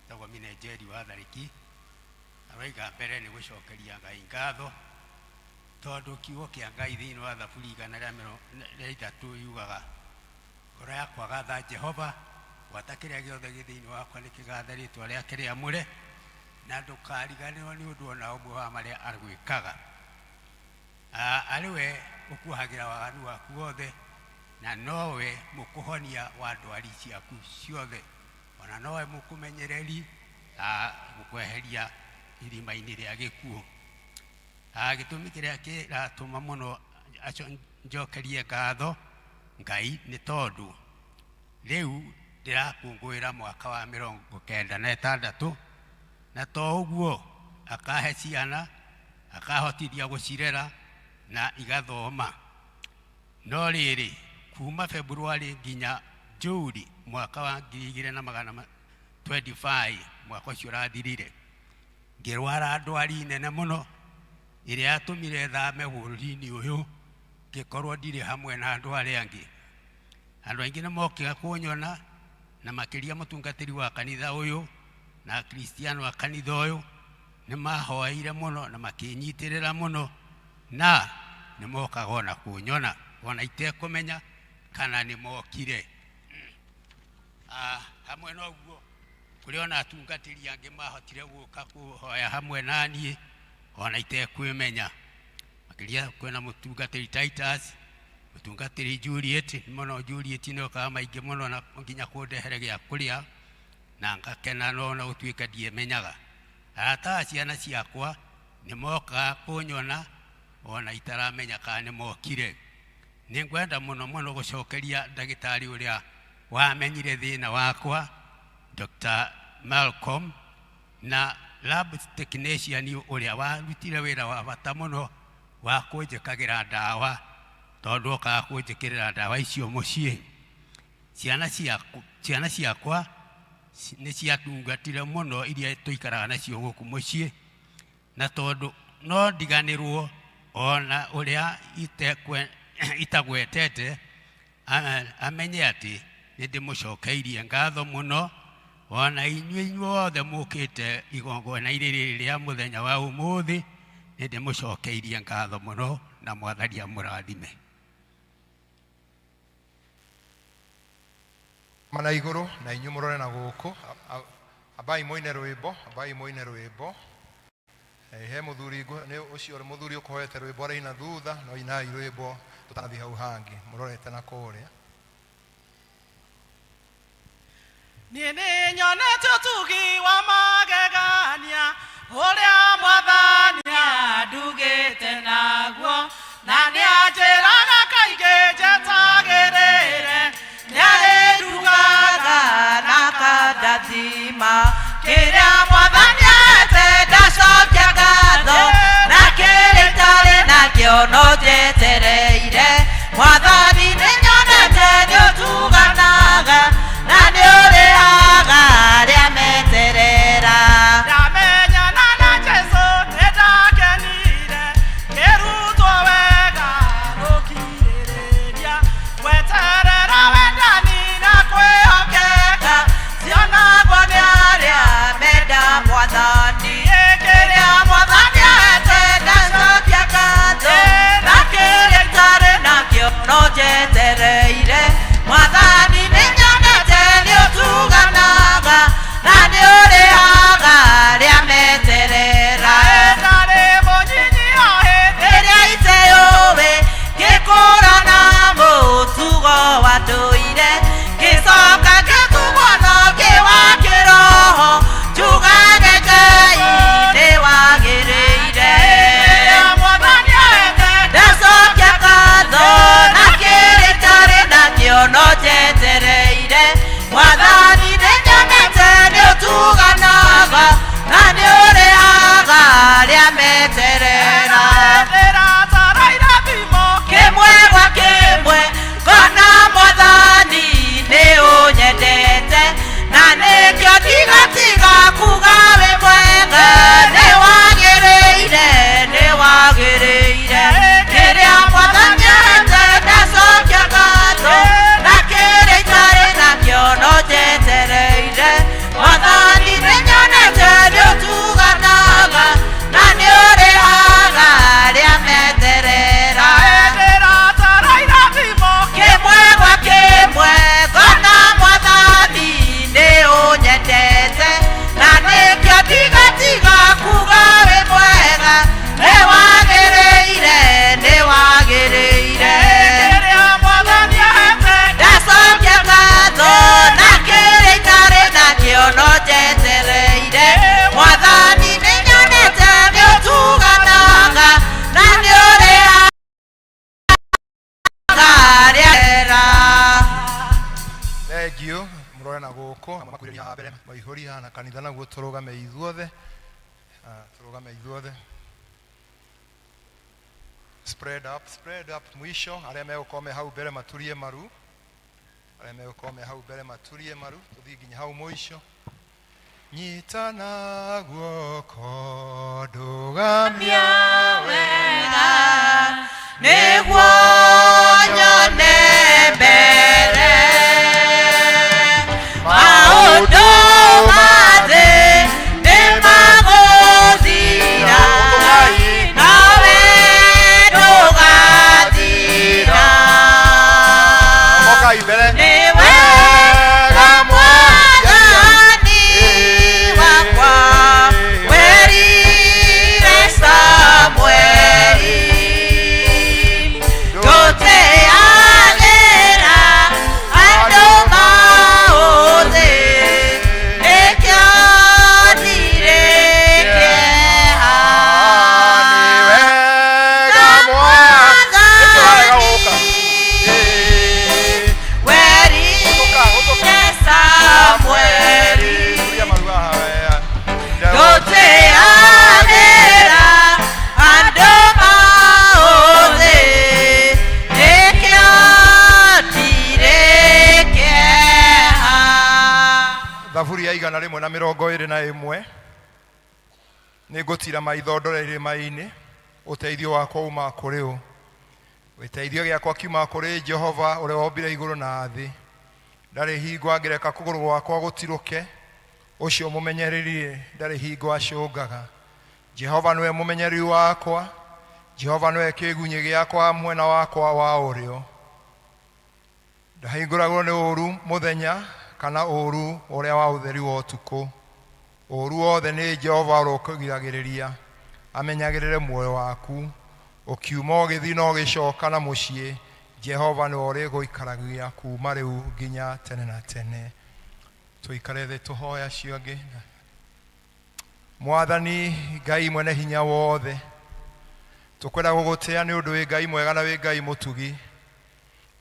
S9: Etagwo Minenjeri wa Tharĩki. Aroiga mbere nĩ gũcokeria Ngai ngatho tondũ kiugo kĩa Ngai thĩinĩ wa Thaburi igana rĩa ithatũ yugaga ngoro yakwa gatha Jehova, gwata kĩrĩa gĩothe gĩ thĩinĩ wakwa nĩ kĩgathe rĩtwa rĩake rĩamũre, na ndũkariganĩrwo nĩ ũndũ ona ũmwe wa marĩa agwĩkaga. Arĩ we ũkuohagĩra waganu waku wothe, na nowe mũkũhonia wa ndwari ciaku ciothe, ona nowe mũkũmenyereri gũkweheria irima-inĩ rĩa gĩkuũ. Gĩtũmi kĩrĩa kĩratũma mũno aco njokerie ngatho Ngai nĩ tondũ rĩu ndĩrakũngũĩra mwaka wa 96, na to ũguo akahe ciana, akahotithia gũcirera na igathoma. No rĩrĩ, kuma February nginya June mwaka wa ngiri igĩrĩ na magana 25, mwaka ũcio ũrathirire, ngĩrwara ndwari nene mũno ĩrĩa yatũmire thame bũrũri-inĩ ũyũ, ngĩkorwo ndirĩ hamwe na andũ arĩa angĩ. Andũ aingĩ nĩ mokĩga kũnyona, na makĩria mũtungatĩri wa kanitha ũyũ na akristiano a kanitha ũyũ nĩ mahoeire mũno na makĩnyitĩrĩra mũno, na nĩ mokaga ona kũnyona ona itekũmenya kana nĩ mokire. Hamwe na ũguo kũrĩ ona atungatĩri angĩ mahotire gũka kũhoya hamwe na niĩ ona itekwĩmenya. Makĩria kwĩna mũtungatĩri Titus, mũtungatĩri Juliet, mũno Juliet nĩ okaga maingĩ mũno na nginya kũndehere gĩa kũrĩa na ngakena no ona gũtuĩka ndiemenyaga. Arata a ciana ciakwa nĩ mokaga kũnyona ona itaramenya kana nĩ mokire. Nĩ ngwenda mũno mũno gũcokeria ndagĩtarĩ ũrĩa wamenyire thĩna wakwa, Dr. Malcolm, na lab technician ũrĩa warutire wĩra wa bata mũno wa kũnjĩkagĩra ndawa, tondũ okaga kũnjĩkĩrĩra ndawa icio mũciĩ. Ciana ciakwa nĩ ciatungatire mũno iria tũikaraga nacio gũkũ mũciĩ, na tondũ no ndiganĩrwo ona ũrĩa itagwetete amenye atĩ nĩ ndĩmũcokeirie ngatho mũno, ona inyuĩ inyuothe mũkĩte igongona-inĩ rĩrĩ rĩa mũthenya wa ũmũthĩ, nĩ ndĩmũcokeirie ngatho mũno na Mwathani amũrathime.
S7: Mana igũrũ na inyuĩ mũrore na gũkũ. Ambai mũine rwĩmbo, ambai mũine rwĩmbo. He mũthuri nĩ ũcio mũthuri ũkũhoete rwĩmbo araina thutha, no inai rwĩmbo tũtanathiĩ hau hangĩ mũrorete na kũrĩa.
S2: Niĩ nĩ nyonete ũtugi wa magegania ũrĩa Mwathani andugĩte naguo, na nĩanjĩraga kaingĩ njetagĩrĩre, nĩarĩndugaga na akandathima. Kĩrĩa Mwathani ahete ndacokia ngatho, na kĩrĩa itarĩ nakĩo no njetereire. Mwathani nĩ nyonete nĩũtuganaga, na nĩũrĩhaga arĩa meterera. Ndamenyana na Jesũ nĩndakenire, ngĩrutwo wega
S7: Thengiũ mũrore na gũkũ na makuhĩrĩria haha mbere maihũria na kanitha naguo tũrũgame ithuothe. Ah, tũrũgame ithuothe. Spread up, spread up mwisho arĩa megũkorwo me hau mbere maturie maru, arĩa megũkorwo me hau mbere maturie maru, tũthiĩ nginya hau mũico. Nyitana guoko ndũgamia
S2: wega nĩguo nyone mbere maũndũ ma thĩ nĩ magũthira nawe ndũgathira
S7: Mokai mbere.
S2: nĩ wega mwathani wakwa werire Samueli ndũteagĩra andũ maũthĩ nĩkĩo ndirĩ kĩeha
S7: Wega
S2: mwathani werire Samueli ndũteagĩra andũ maũthĩ nĩkĩo ndirĩ kĩeha.
S7: Thaburi ya 121. Nĩ ngũtira maitho ndore irĩma-inĩ, ũteithio wakwa umaga kũrĩ ũ? Gĩteithio gĩakwa kiumaga kũrĩ Jehova ũrĩa wombire igũrũ na thĩ. Ndarĩ hingo angĩreka kũgũrũ gwakwa gũtirũke, ũcio mũmenyereri ndarĩ hingo acũngaga. Jehova nĩwe mũmenyereri wakwa, Jehova nĩwe kĩgunyĩ gĩakwa mwena wakwa wa ũrĩo. Ndahingũragwo nĩ ũũru mũthenya kana ũũru ũrĩa wa ũtheri wa ũtukũ. Ũũru wothe nĩ Jehova ũrokũgiragĩrĩria, amenyagĩrĩre muoyo waku. Ũkiuma ũgĩthiĩ na ũgĩcoka na mũciĩ, Jehova nĩwe ũrĩgũikaragia kuma rĩu nginya tene na tene. Tũikare thĩ tũhoe acio angĩ. Mwathani Ngai mwene hinya wothe, tũkwenda gũgũtĩa nĩ ũndũ wĩ Ngai mwega na wĩ Ngai mũtugi.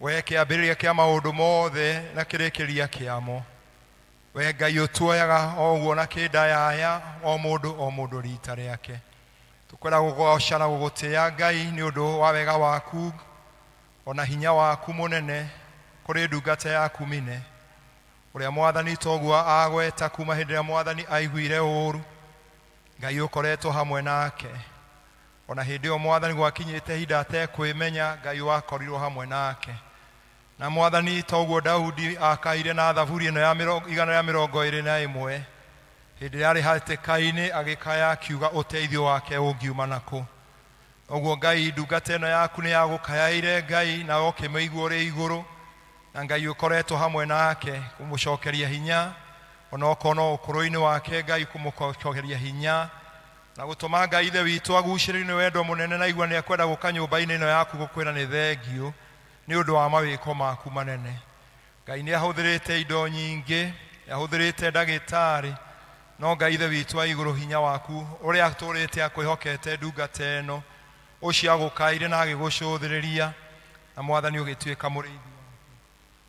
S7: We kĩambĩrĩria kĩa maũndũ mothe na kĩrĩkĩria kĩamo. We Ngai ũtuoyaga o ũguo na kĩndayaya o mũndũ o mũndũ rita rĩake. Tũkwenda gũgũgoca na gũgũtĩa Ngai nĩ ũndũ wa wega waku ona hinya waku mũnene kũrĩ ndungata yaku mine. Ũrĩa mwathani toguo agweta kuma hĩndĩ ĩrĩa mwathani aiguire ũũru, Ngai ũkoretwo hamwe nake. Ona hĩndĩ ĩyo mwathani gwakinyĩte ihinda atekwĩmenya, Ngai wakorirwo hamwe nake. Na mwathani toguo Daudi akaire na thaburi ĩno ya 121, hĩndĩ ĩrĩa arĩ hatĩka-inĩ agĩkaya akiuga ũteithio wake ũngiuma nakũ. Ũguo Ngai ndungata ĩno yaku nĩ yagũkayaire Ngai, nawe ũkĩmĩigua ũrĩ igũrũ, na Ngai ũkoretwo hamwe nake kũmũcokeria hinya onokorwo no ũkũrũ-inĩ wake, Ngai kũmũcokeria hinya na gũtũma Ngai ithe witũ agucĩrĩrio nĩ wendo mũnene na igua nĩ ekwenda gũka nyũmba-inĩ ĩno yaku gũkwĩra nĩ thengiũ nĩ ũndũ wa mawĩko maku manene. Ngai nĩ ahũthĩrĩte indo nyingĩ, nĩ ahũthĩrĩte ndagĩtarĩ, no Ngai ithe witũ wa igũrũ hinya waku ũrĩa atũrĩte akwĩhokete ndungata ĩno, ũcio agũkaire na agĩgũcũthĩrĩria, na mwathani ũgĩtuĩka mũrĩithi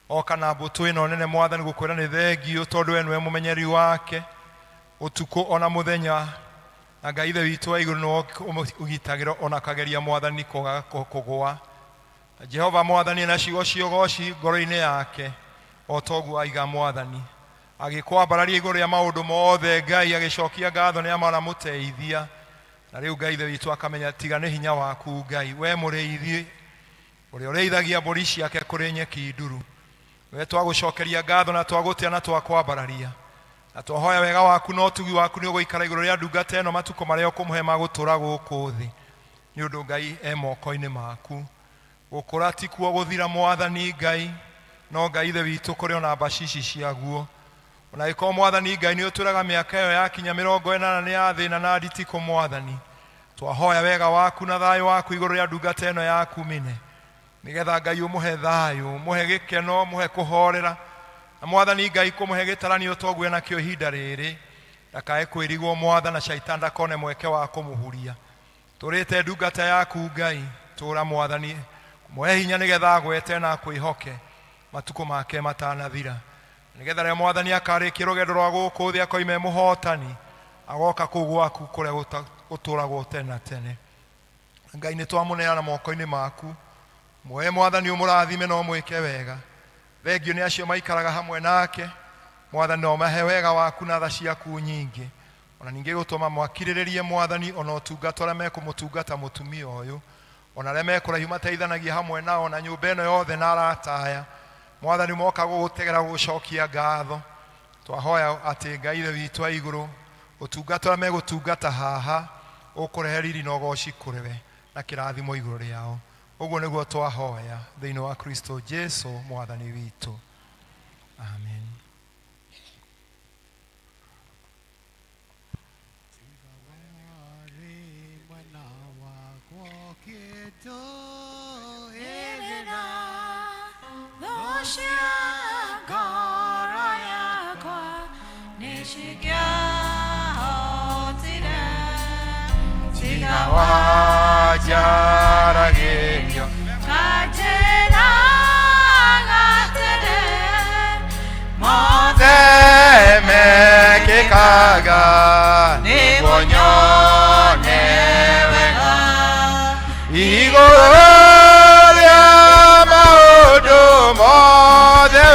S7: oka na mbũtũ ĩno nene mwathani gũkwĩra nĩ thengiũ tondũ we nĩwe mũmenyereri wake ũtukũ ona mũthenya, na Ngai ithe witũ wa igũrũ nĩwe ũgitagĩra ona akageria mwathani kwaga kũgũa. Jehova mwathani na ciugo ciogoci ngoro-inĩ yake o toguo aiga mwathani agĩkwambararia igũrũ rĩa maũndũ mothe. Ngai agĩcokia ngatho nĩ amaramũteithia, na rĩu Ngai ithe witũ akamenya tiga nĩ hinya waku Ngai, we mũrĩithi ũrĩa ũrĩithagia mbũri ciake kũrĩ nyeki nduru. We twagũcokeria ngatho na twagũtĩa na twakwambararia na twahoya wega waku na ũtugi waku nĩ ũgũikara igũrũ rĩa ndungata ĩno matukũ marĩa ũkũmũhe ma gũtũũra gũkũ thĩ, nĩ ũndũ Ngai e moko-inĩ maku. Gũkũra ti kuo gũthira mwathani Ngai, no Ngai ithe witũ kũrĩ ona mbacici ciaguo. Ona ĩkorwo mwathani Ngai nĩ ũtwĩraga mĩaka ĩyo yakinya 80 nĩ ya thĩna na nditikũ mwathani, twahoya wega waku na thayũ waku igũrũ rĩa ndungata ĩno yaku mine, nĩgetha Ngai ũmũhe thayũ, ũmũhe gĩkeno, ũmũhe kũhorera, na mwathani Ngai kũmũhe gĩtaranio toguo nakĩo ihinda rĩrĩ, ndakae kwĩrigwo mwathana na caitani ndakone mweke wa kũmũhuria. Tũrĩte ndungata yaku Ngai, tũra mwathani kũmũhe hinya nĩgetha agwete na akwĩhoke matukũ make matanathira. Nĩgetha rĩrĩa Mwathani akarĩkia rũgendo rwa gũkũ thĩ akoima e mũhotani, agoka kũu gwaku kũrĩa gũtũragwo tene na tene. Ngai nĩ twamũneana moko-inĩ maku. Muoye Mwathani ũmũrathime na ũmwĩke wega. Thengio nĩ acio maikaraga hamwe nake. Mwathani no mahe wega waku na tha ciaku nyingĩ. Ona ningĩ gũtũma mwakirĩrĩrie Mwathani ona ũtungata ũrĩa mekũmũtungata mũtumia ũyũ. Ona arĩa me kũraihu mateithanagie hamwe nao na nyũmba ĩno yothe na arata aya. Mwathani moka gũgũtegera gũgũcokia ngatho. Twahoya atĩ Ngai Ithe witũ wa igũrũ, ũtungata ũrĩa megũtungata haha ũkũrehe riri na ũgoci kũrĩ we na kĩrathimo igũrũ rĩao. Ũguo nĩguo twahoya thĩinĩ wa Kristo Jesu Mwathani witũ. Amen. Wajaragĩrio mothe mekĩkaga nĩguo nyone wega igũrũ rĩa maũndũ mothe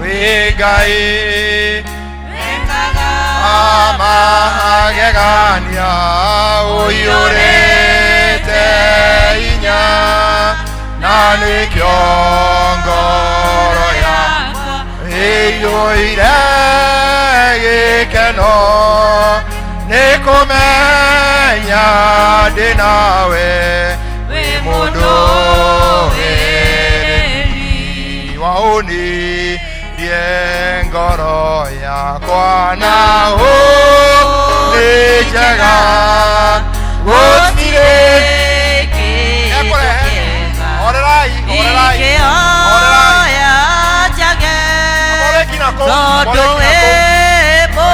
S7: we wĩ Ngai amagegania ũiyũrĩte hinya na nĩkĩo ngoro yakwa ĩiyũire gĩkeno nĩ kũmenya ndĩ nawe wĩ mũndũ wĩrĩ waũnirie ngoro yakwa na nĩ njega gũtirĩ Ekũrehe. Horerai, horerai, horerai. Amoreki nako,
S2: Tondũ
S7: amoreki
S2: wĩ
S7: nako.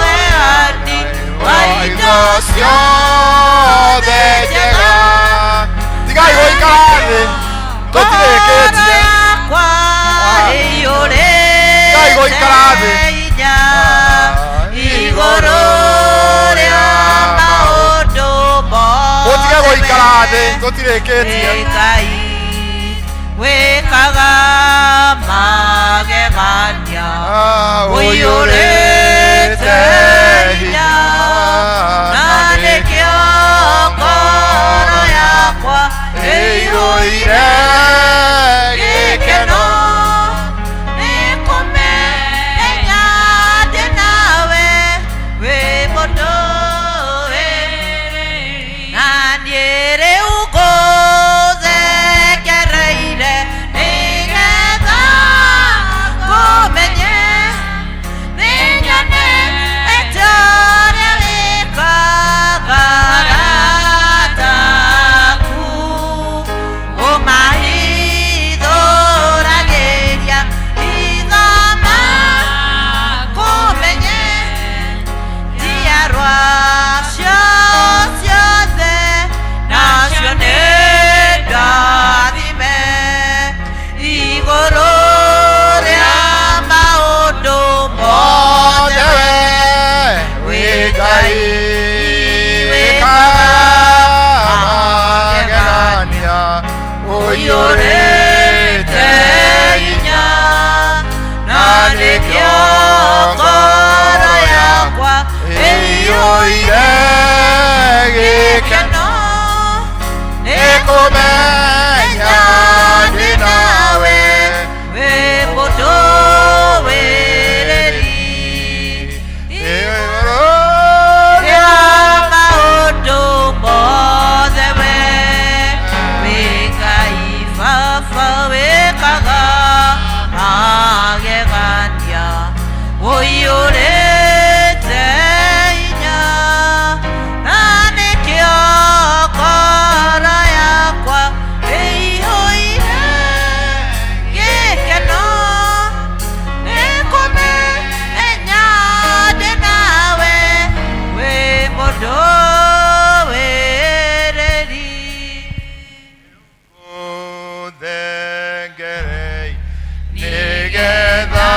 S2: mũheani wa indo
S7: ciothe njega. Tigai gũikara thĩ, tũtirĩkĩtie.
S2: yakwa ĩiyũrĩte
S7: Tigai gũikara thĩ.
S2: hinya igũrũ rĩa maũndũ mothe
S7: Mũtige gũikara thĩ, tũtirĩkĩtie.
S2: Ngai wĩkaga magegania ũiyũrĩte hinya na nĩkĩo ngoro yakwa
S7: ĩiyũire gĩkeno.
S2: Nĩkũmenya ndĩ nawe wĩ mũndũ na niĩ rĩu ngũthekereire nĩgetha ngũmenye nĩnyonete ũrĩa wĩkaga arata aku ũmahithũragĩria ithoma kũmenye njiarwa cio ciothe nacio nĩ ndathime igũrũ rĩa maũndũ mothe
S7: Mothe we wĩ Ngai wĩkaga magegania ũiyũrĩte
S2: hinya na nĩkĩo ngoro yakwa
S7: ĩiyũire gĩkeno nĩkũmenya ndĩ nawe
S2: wĩ mũndũ wĩrĩri
S7: igũrũ
S2: rĩa maũndũ mothe we wĩ Ngai baba wĩkaga magegania ũiyũrĩte hinya na nĩkĩo ngoro yakwa ĩiyũire gĩkeno nĩkũmenya ndĩ nawe wĩ mũndũ wĩrĩri
S7: ũthengerei nĩgetha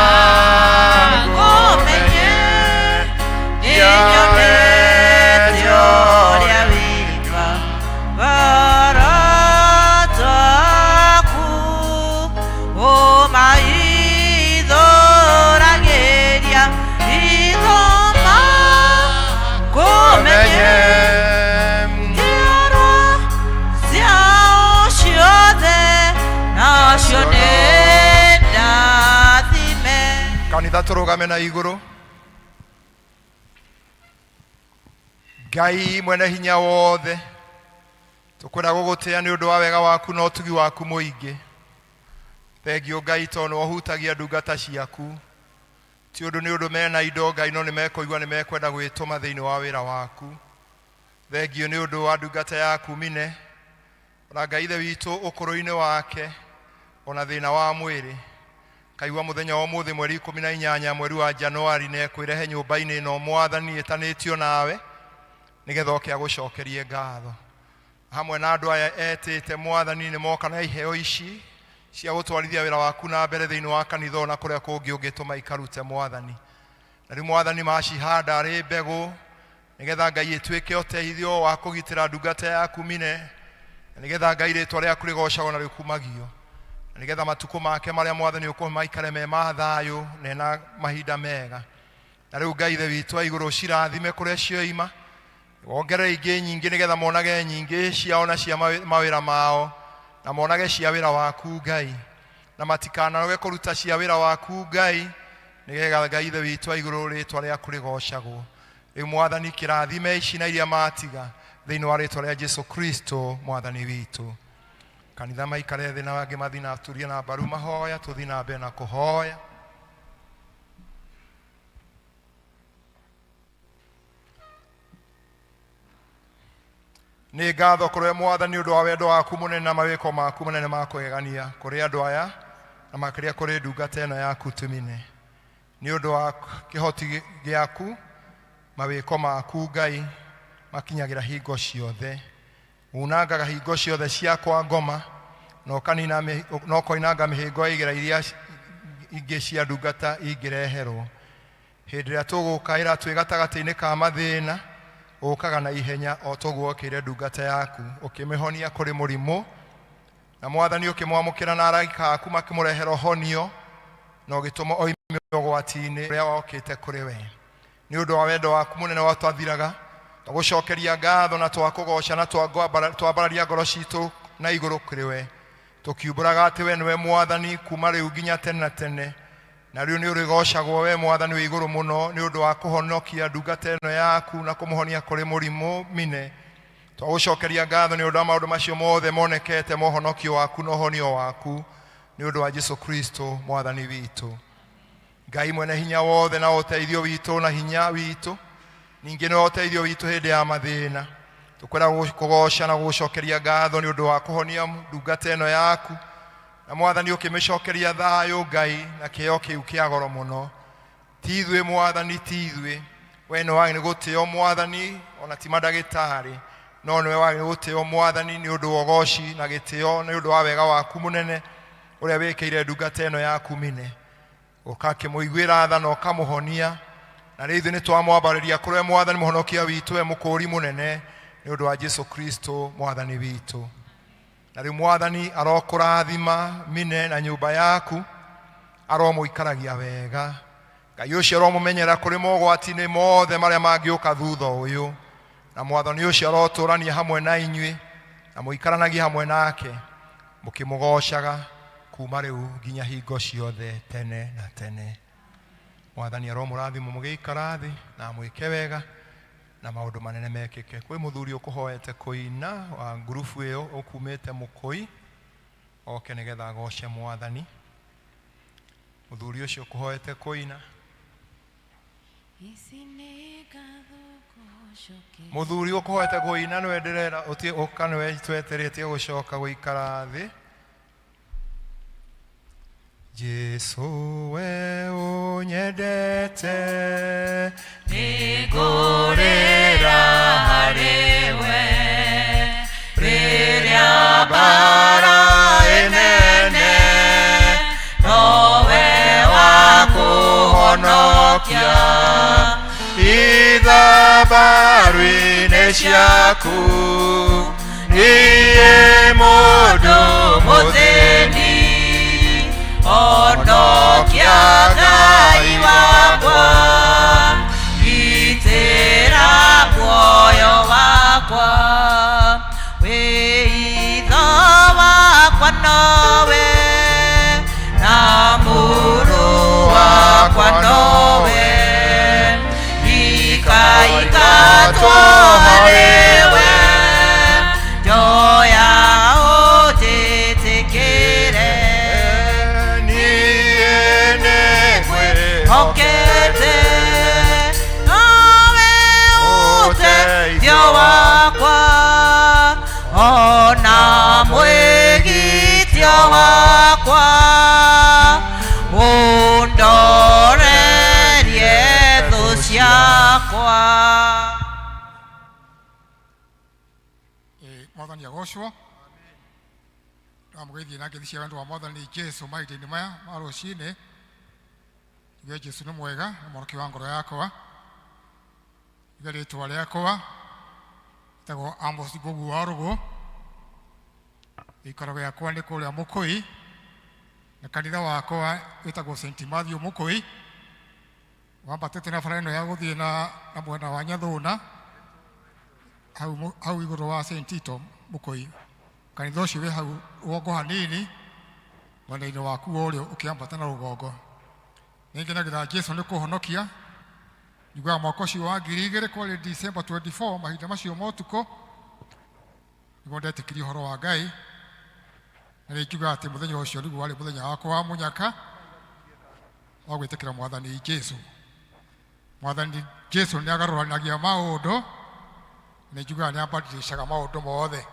S7: Kanitha tũrũgame na igũrũ. Ngai mwene hinya wothe, tũkwenda gũgũtĩa nĩ ũndũ wa wega waku na ũtugi waku mũingĩ. Thengiũ Ngai tondũ nĩ ũhutagia ndungata ciaku. Ti ũndũ nĩ ũndũ mena indo Ngai, no nĩ mekũigua nĩ mekwenda gwĩtũma thĩinĩ wa wĩra waku. Thengiũ nĩ ũndũ wa ndungata yaku Mine, ona Ngai ithe witũ ũkũrũ-inĩ wake ona thĩna wa mwĩrĩ kaigua mũthenya wa ũmũthĩ mweri 18 mweri wa Januari nĩ ekwĩrehe nyũmba-inĩ ĩno Mwathani ĩtanĩtio nawe nĩgetha oke agũcokerie ngatho hamwe na andũ aya etĩte. Mwathani, nĩ moka na iheo ici cia gũtwarithia wĩra waku na mbere thĩinĩ wa kanitha ona kũrĩa kũngĩ ũngĩtũma ikarute, Mwathani. Na rĩu Mwathani, macihanda arĩ mbegũ nĩgetha Ngai ĩtuĩke ũteithio wa kũgitĩra ndungata yaku Mine, na nĩgetha Ngai rĩtwa rĩaku rĩgocagwo na rĩkumagio, na nĩgetha matukũ make marĩa Mwathani ũkũhe maikare me ma thayũ na ena mahinda mega. Na rĩu Ngai ithe witũ wa igũrũ, cirathime kũrĩa cioima, wongerere ingĩ nyingĩ nĩgetha monage nyingĩ ciao na cia mawĩra mao, na monage cia wĩra waku Ngai, na matikananoge kũruta cia wĩra waku Ngai, nĩgetha Ngai ithe witũ wa igũrũ rĩtwa rĩaku rĩgocagwo. Rĩu Mwathani, kĩrathime ici na iria matiga thĩinĩ wa rĩtwa rĩa Jesu Kristo Mwathani witũ. Kanitha maikare thĩ na angĩ mathiĩ na turie na mbaru mahoya, tũthiĩ na mbere na kũhoya. Nĩ ngatho kũrĩ Mwathani ũndũ wa wendo waku mũnene na mawĩko maku manene ma kũgegania kũrĩ andũ aya na makĩria kũrĩ ndungata ĩno yaku Tumine. Nĩ ũndũ wa kĩhoti gĩaku, mawĩko maku Ngai makinyagĩra hingo ciothe. Unangaga hingo ciothe cia kwa ngoma na ũkanina na ũkoinanga mĩhĩngo ya igera iria ingĩ cia ndungata ingĩreherwo. Hĩndĩ ĩrĩa tũgũkaĩra twĩ gatagatĩ-inĩ ka mathĩna, ũkaga na ihenya o toguo wokĩire ndungata yaku, ũkĩmĩhonia kũrĩ mũrimũ, na Mwathani ũkĩmwamũkĩra na araika aku makĩmũrehera ũhonio na ũgĩtũma oime ũgwati-inĩ ũrĩa wokĩte kũrĩ we. Nĩ ũndũ wa wendo waku mũnene watwathiraga, twagũcokeria ngatho na twakũgoca na twambararia ngoro citũ na igũrũ kũrĩ we, tũkiumbũraga atĩ we nĩwe Mwathani kuma rĩu nginya tene na tene. Na rĩu nĩ ũrĩgocagwo we Mwathani wĩ igũrũ mũno nĩ ũndũ wa kũhonokia ndungata ĩno yaku na kũmũhonia kũrĩ mũrimũ Mine. Twagũcokeria ngatho nĩ ũndũ wa maũndũ macio mothe monekete ma ũhonokio waku na ũhonio waku nĩ ũndũ wa Jesu Kristo Mwathani witũ. Ngai mwene hinya wothe na ũteithio witũ na hinya witũ, ningĩ nĩ ũteithio witũ hĩndĩ ya mathĩna, tũkwenda kũgoca na gũgũcokeria ngatho nĩ ũndũ wa kũhonia ndungata ĩno yaku, na Mwathani ũkĩmĩcokeria thayũ Ngai na kĩheo kĩu kĩa goro mũno. Ti ithuĩ Mwathani, ti ithuĩ, we nĩ wagĩrĩirwo gũtĩo Mwathani, ona ti mandagĩtarĩ, no nĩwe wagĩrĩirwo gũtĩo Mwathani nĩ ũndũ wa ũgoci na gĩtĩo nĩ ũndũ wa wega waku mũnene ũrĩa wĩkĩire ndungata ĩno yaku Mine, ũkakĩmũiguĩra tha na ũkamũhonia. Na rĩu ithuĩ nĩ twamwambarĩria kũrĩ we Mwathani mũhonokia witũ, we mũkũũri mũnene, nĩ ũndũ wa Jesu Kristo Mwathani witũ. Na rĩu Mwathani arokũrathima Mine na nyũmba yaku, aromũikaragia wega. Ngai ũcio aromũmenyera kũrĩ mogwati-inĩ mothe marĩa mangĩũka thutha ũyũ, na Mwathani ũcio arotũrania hamwe na inyuĩ na mũikaranagie hamwe nake mũkĩmũgocaga kuma rĩu nginya hingo ciothe tene na tene. Mwathani aromũrathima mũgĩikara thĩ na amwĩke wega na maũndũ manene mekĩke. Kwĩ mũthuri ũkũhoete kũina wa ngurubu ĩyo ũkumĩte Mũkũi, oke nĩgetha agoce Mwathani. Mũthuri ũcio ũkũhoete kũina. Mũthuri ũkũhoete kũina nĩwe ndĩrera ũtie ũka, nĩwe tweteretie gũcoka gũikara thĩ. Jesu we ũnyendete,
S2: nĩngũrĩra harĩ we rĩrĩa mbara ĩnene, nowe wa kũhonokia
S7: ithabarũ-inĩ ciaku, niĩ mũndũ
S2: mũthĩni, honokia Ngai wakwa, gitĩra muoyo wakwa, wĩitho wakwa nowe na mũrũ wakwa. Hokete nowe ũteithio wakwa ona mwĩgitio wakwa ũndorerie thũ ciakwa.
S10: Mwathani agocwo. Ndamũgeithie na ngeithi cia wendo wa Mwathani Jesu mahinda-inĩ maya ma rũcinĩ. Njuge Jesu nĩ mwega, nĩ mũroki wa ngoro yakwa. Njuge rĩtwa rĩakwa ĩtagwo Amos Mbogu wa Rũgũ. Gĩikaro gĩakwa nĩ kũrĩa Mũkũi, na kanitha wakwa wĩtagwo St. Matthew Mũkũi. Wambatĩte na bara ĩno ya gũthiĩ na mwena wa Nyathũna, hau igũrũ wa St. Tito Mũkũi. Kanitha ũcio wĩ hau rũgongo hanini, mwena-inĩ waku wa ũrĩo ũkĩambata na rũgongo. Nĩngenagĩra Jesu nĩ kũhonokia. Njugaga mwaka ũcio wa 2000 kwarĩ December 24, mahinda macio ma ũtukũ nĩguo ndetĩkirie ũhoro wa Ngai, na nĩ njugaga atĩ mũthenya ũcio nĩguo warĩ mũthenya wakwa wa mũnyaka wa gwĩtĩkĩra Mwathani Jesu. Mwathani Jesu nĩ agarũranagia maũndũ, nĩ njugaga nĩ ambadilishaga maũndũ mothe.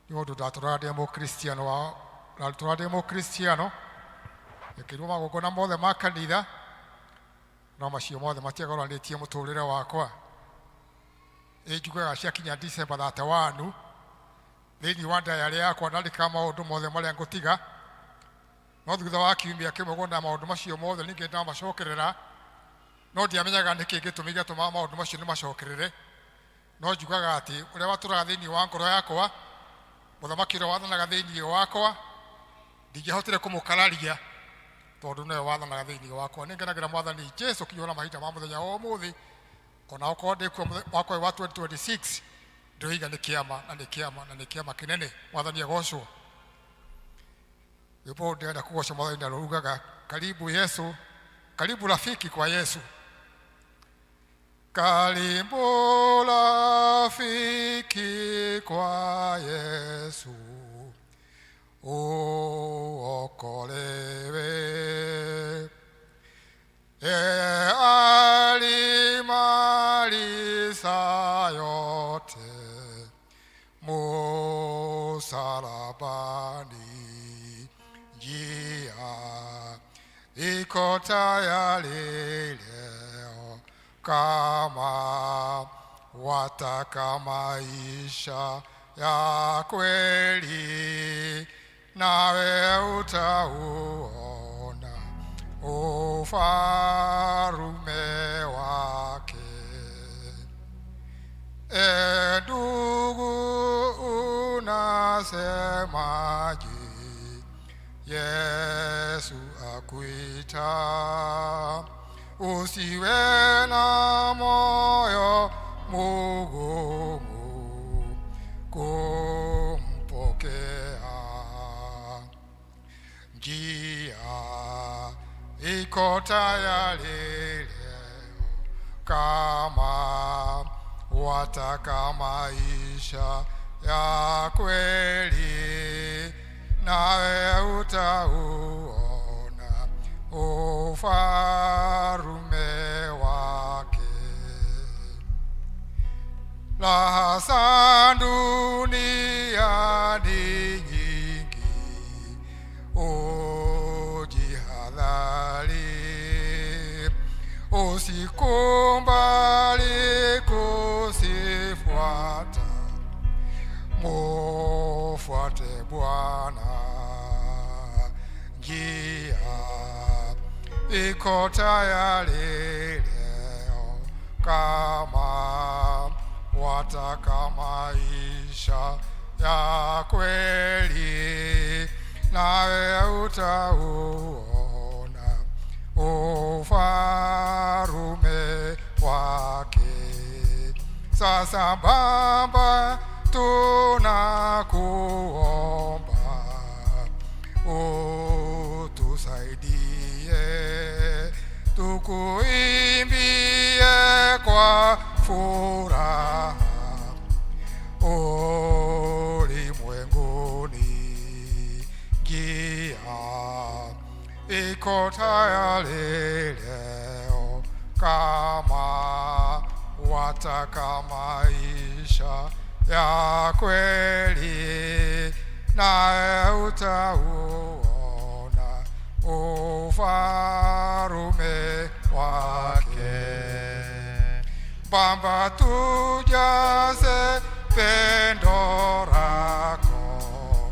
S10: Nĩ ũndũ ndatũraga ndĩ mũkristiano wa ndatũraga ndĩ mũkristiano, gekĩirwo magongona mothe ma kanitha, no macio mothe matiagarũranĩtie mũtũrĩre wakwa. Ĩ njugaga ciakinya December 31, thĩinĩ wa diary yakwa ndandĩkaga maũndũ mothe marĩa ngũtiga, no thutha wa kiumia kĩmwe kuona maũndũ macio mothe ningĩ ndamacokerera, no ndiamenyaga nĩkĩ gĩtũmi gĩatũmaga maũndũ macio nĩmacokerere. No njugaga atĩ ũrĩa watũraga thĩinĩ wa ngoro yakwa, mũthamaki ũrĩa wathanaga thĩinĩ wakwa, ndingĩahotire kũmũkararia tondũ nĩwe wathanaga thĩinĩ wakwa. Nĩngenagĩra Mwathani Jesu kinyora mahinda ma mũthenya wa ũmũthĩ, ona okorwo ndĩkuo mwaka ũyũ wa 2026, ndĩroiga nĩ kĩama na nĩ kĩama na nĩ kĩama kĩnene. Mwathani agocwo. Rwĩmbo ndĩrenda kũgoca Mwathani na rugaga karibu Yesu, karibu rafiki kwa Yesu. Karibu rafiki kwa Yesu, uokolewe. Yeye alimaliza yote musalabani, njia iko tayari leo kama wataka maisha ya kweli, nawe utauona ufalume wake. E ndugu, unasemaje? Yesu akuita, usiwe na moyo mugumu kumpokea. Njia iko tayari leo kama wataka maisha ya kweli, nawe utauona ufalume wake. Raha za dunia ni nyingi, ujihadhari, usikubali kuzifuata, mufuate Bwana. Njia iko tayari leo kama wataka maisha ya kweli, nawe utauona ufalume wake. Sasa Baba, tunakuomba utusaidie, tukuimbie kwa furaha ulimwenguni. Njia iko tayari leo kama wataka maisha ya kweli, nawe utauona ufalume wake. Baba, tujaze pendo lako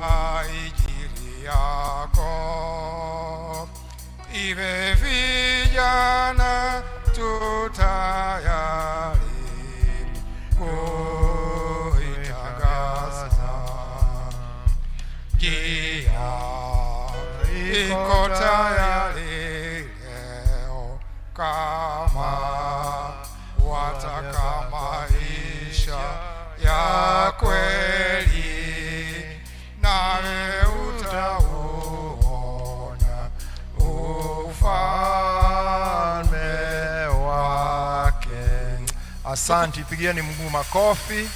S10: la injili yako, iwe vijana tutayari kuitangaza njia iko tayari leo kama wataka maisha ya kweli, nawe utauona ufalme wake.
S7: Asante, pigieni Mungu makofi.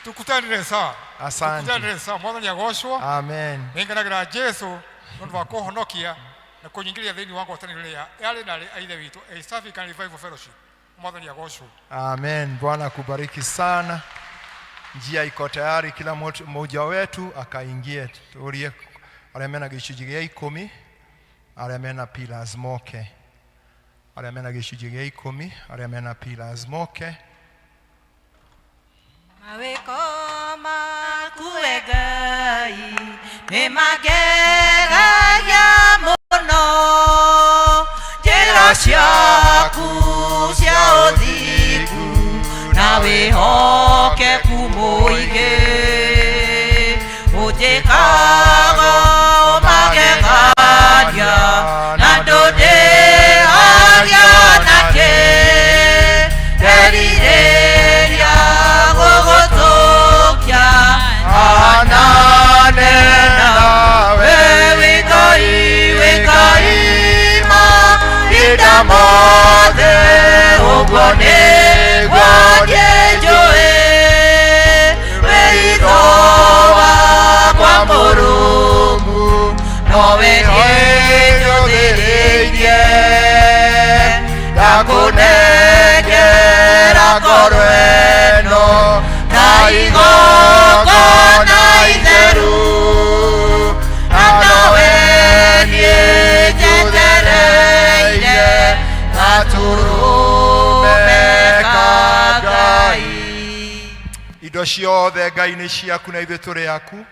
S10: Tukutanire saa.
S7: Asante.
S10: Tukutanire saa, mwathani agocwo.
S7: Amen.
S10: Nĩngenagĩra Jesu nĩ ũndũ wa kũhonokia na kũnyingĩria thĩinĩ wa ngwatanĩro ĩrĩa yarĩ na arĩ a ithe witũ East African Revival Fellowship. Mwathani agocwo.
S7: Amen. Bwana akubariki sana. Njia iko tayari, kila mmoja wetu akaingie. Tuurie arĩa mena gĩcunjĩ gĩa ikũmi, arĩa mena pillars moke, arĩa mena gĩcunjĩ gĩa ikũmi, arĩa mena pillars moke.
S2: Mawĩko maku we Ngai nĩ magegagia mũno, njĩra ciaku cia ũthingu na wĩhokeku mũingĩ, ũnjĩkaga magegania na ndũndĩhagia nakĩ, nderirĩria gũgũtũkia anane nawe, wĩ Ngai, wĩ Ngai mahinda mothe, ũguo nĩguo niĩ njũĩ, wĩ itho wakwa mũrũmu, nowe niĩ njũthĩrĩirie, ndakũnengera ngoro ĩno na igongona itheru, na nowe niĩ njetereire gatũrũme ka Ngai.
S7: Indo ciothe Ngai nĩ ciaku na ithuĩ tũrĩ aku,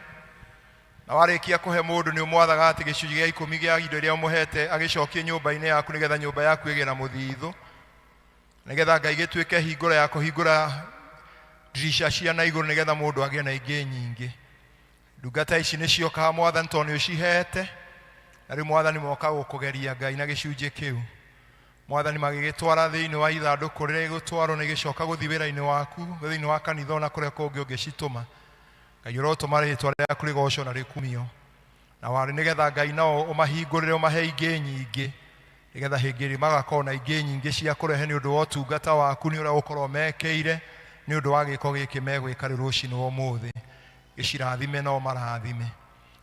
S7: na warĩkia kũhe mũndũ nĩ ũmwathaga atĩ gĩcunjĩ gĩa ikũmi gĩa indo iria ũmũhete agĩcokie nyũmba-inĩ yaku, nĩgetha nyũmba yaku ĩgĩe na mũthithũ, nĩgetha Ngai gĩtuĩke hingũro ya kũhingũra ndirisha cia na igũrũ, nĩgetha mũndũ agĩe na ingĩ nyingĩ. Ndungata ici nĩ ciokaga mwathani tondũ nĩ ũcihete, na rĩu mwathani moka gũkũgeria Ngai na gĩcunjĩ kĩu. Mwathani magĩgĩtwara thĩinĩ wa ithandũkũ rĩrĩa ĩgũtwarwo nĩ gĩcoka gũthiĩ wĩra-inĩ waku, thĩinĩ wa kanitha ona kũrĩa kũngĩ ũngĩcitũma. Ngai ũrotũma rĩtwa rĩaku rĩgocwo na rĩkumio, na warĩ nĩgetha Ngai nao ũmahingũrĩre ũmahe ingĩ nyingĩ, nĩgetha hĩngĩ ĩrĩa magakorwo na ingĩ nyingĩ cia kũrehe nĩ ũndũ wa ũtungata waku, nĩ ũrĩa ũkorwo mekĩire nĩ ũndũ wa gĩko gĩkĩ megwĩka rĩu rũcinĩ wa ũmũthĩ. Gĩcirathime nao marathime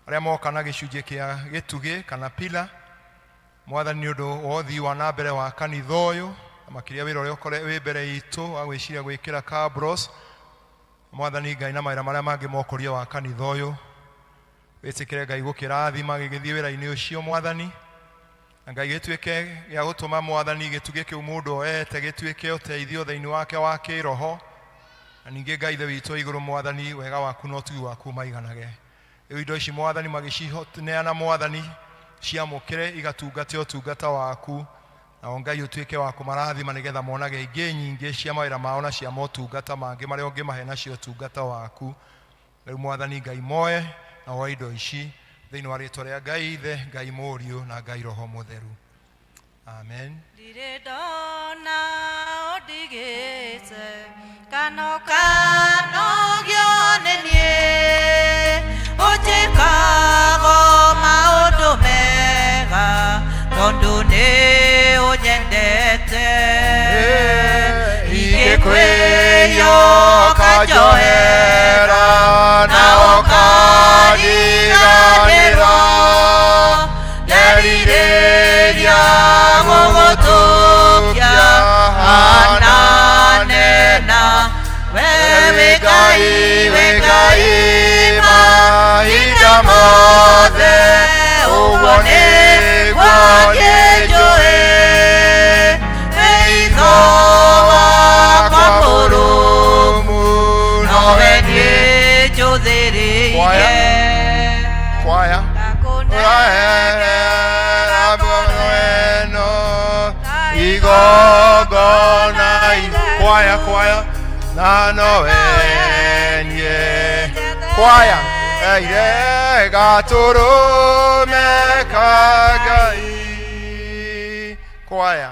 S7: arĩa moka na gĩcunjĩ kĩa gĩtugĩ kana pila. Mwathani, nĩ ũndũ wa ũthii wa na mbere wa kanitha ũyũ, na makĩria wĩra ũrĩa wĩ mbere itũ wa gwĩciria gwĩkĩra cabros, mwathani Ngai, na mawĩra marĩa mangĩ ma ũkũria wa kanitha ũyũ, wĩtĩkĩre Ngai gũkĩrathima gĩgĩthiĩ wĩra-inĩ ũcio mwathani, na Ngai gĩtuĩke gĩa gũtũma mwathani gĩtugĩ kĩu mũndũ oete gĩtuĩke ũteithio thĩinĩ wake wa kĩroho, na ningĩ Ngai ithe witũ igũrũ mwathani, wega waku na ũtugi waku maiganage. Rĩu indo ici mwathani magĩcineana mwathani ciamũkĩre igatungate ũtungata waku, nao Ngai ũtuĩke wa kũmarathima nĩgetha monage ingĩ nyingĩ cia mawĩra mao na cia motungata mangĩ marĩa ũngĩmahe nacio ũtungata waku. Rĩu mwathani Ngai moe na woe indo ici thĩinĩ wa rĩtwa rĩa Ngai Ithe, Ngai Mũriũ na Ngai Roho Mũtheru. Amen.
S2: Ndirĩ ndona ũndigĩte kana ũkanogio nĩ niĩ, ũnjĩkaga maũndũ mega tondũ nĩ ũnyendete. Ingĩkwĩhia ũkanjohera na ũkariganĩrwo, Gũgũtũkia hananena we wĩ Ngai, wĩ Ngai mahinda mothe, ũguo nĩguo niĩ njũĩ. Wĩitho wakwa mũrũmu nowe niĩ njũthĩrĩirie.
S7: Kwaya.
S2: Ndakũnengera
S7: ngoro ĩno igongona kwaya, kwaya na nowe niĩ kwaya eire gatũrũme ka Ngai kwaya.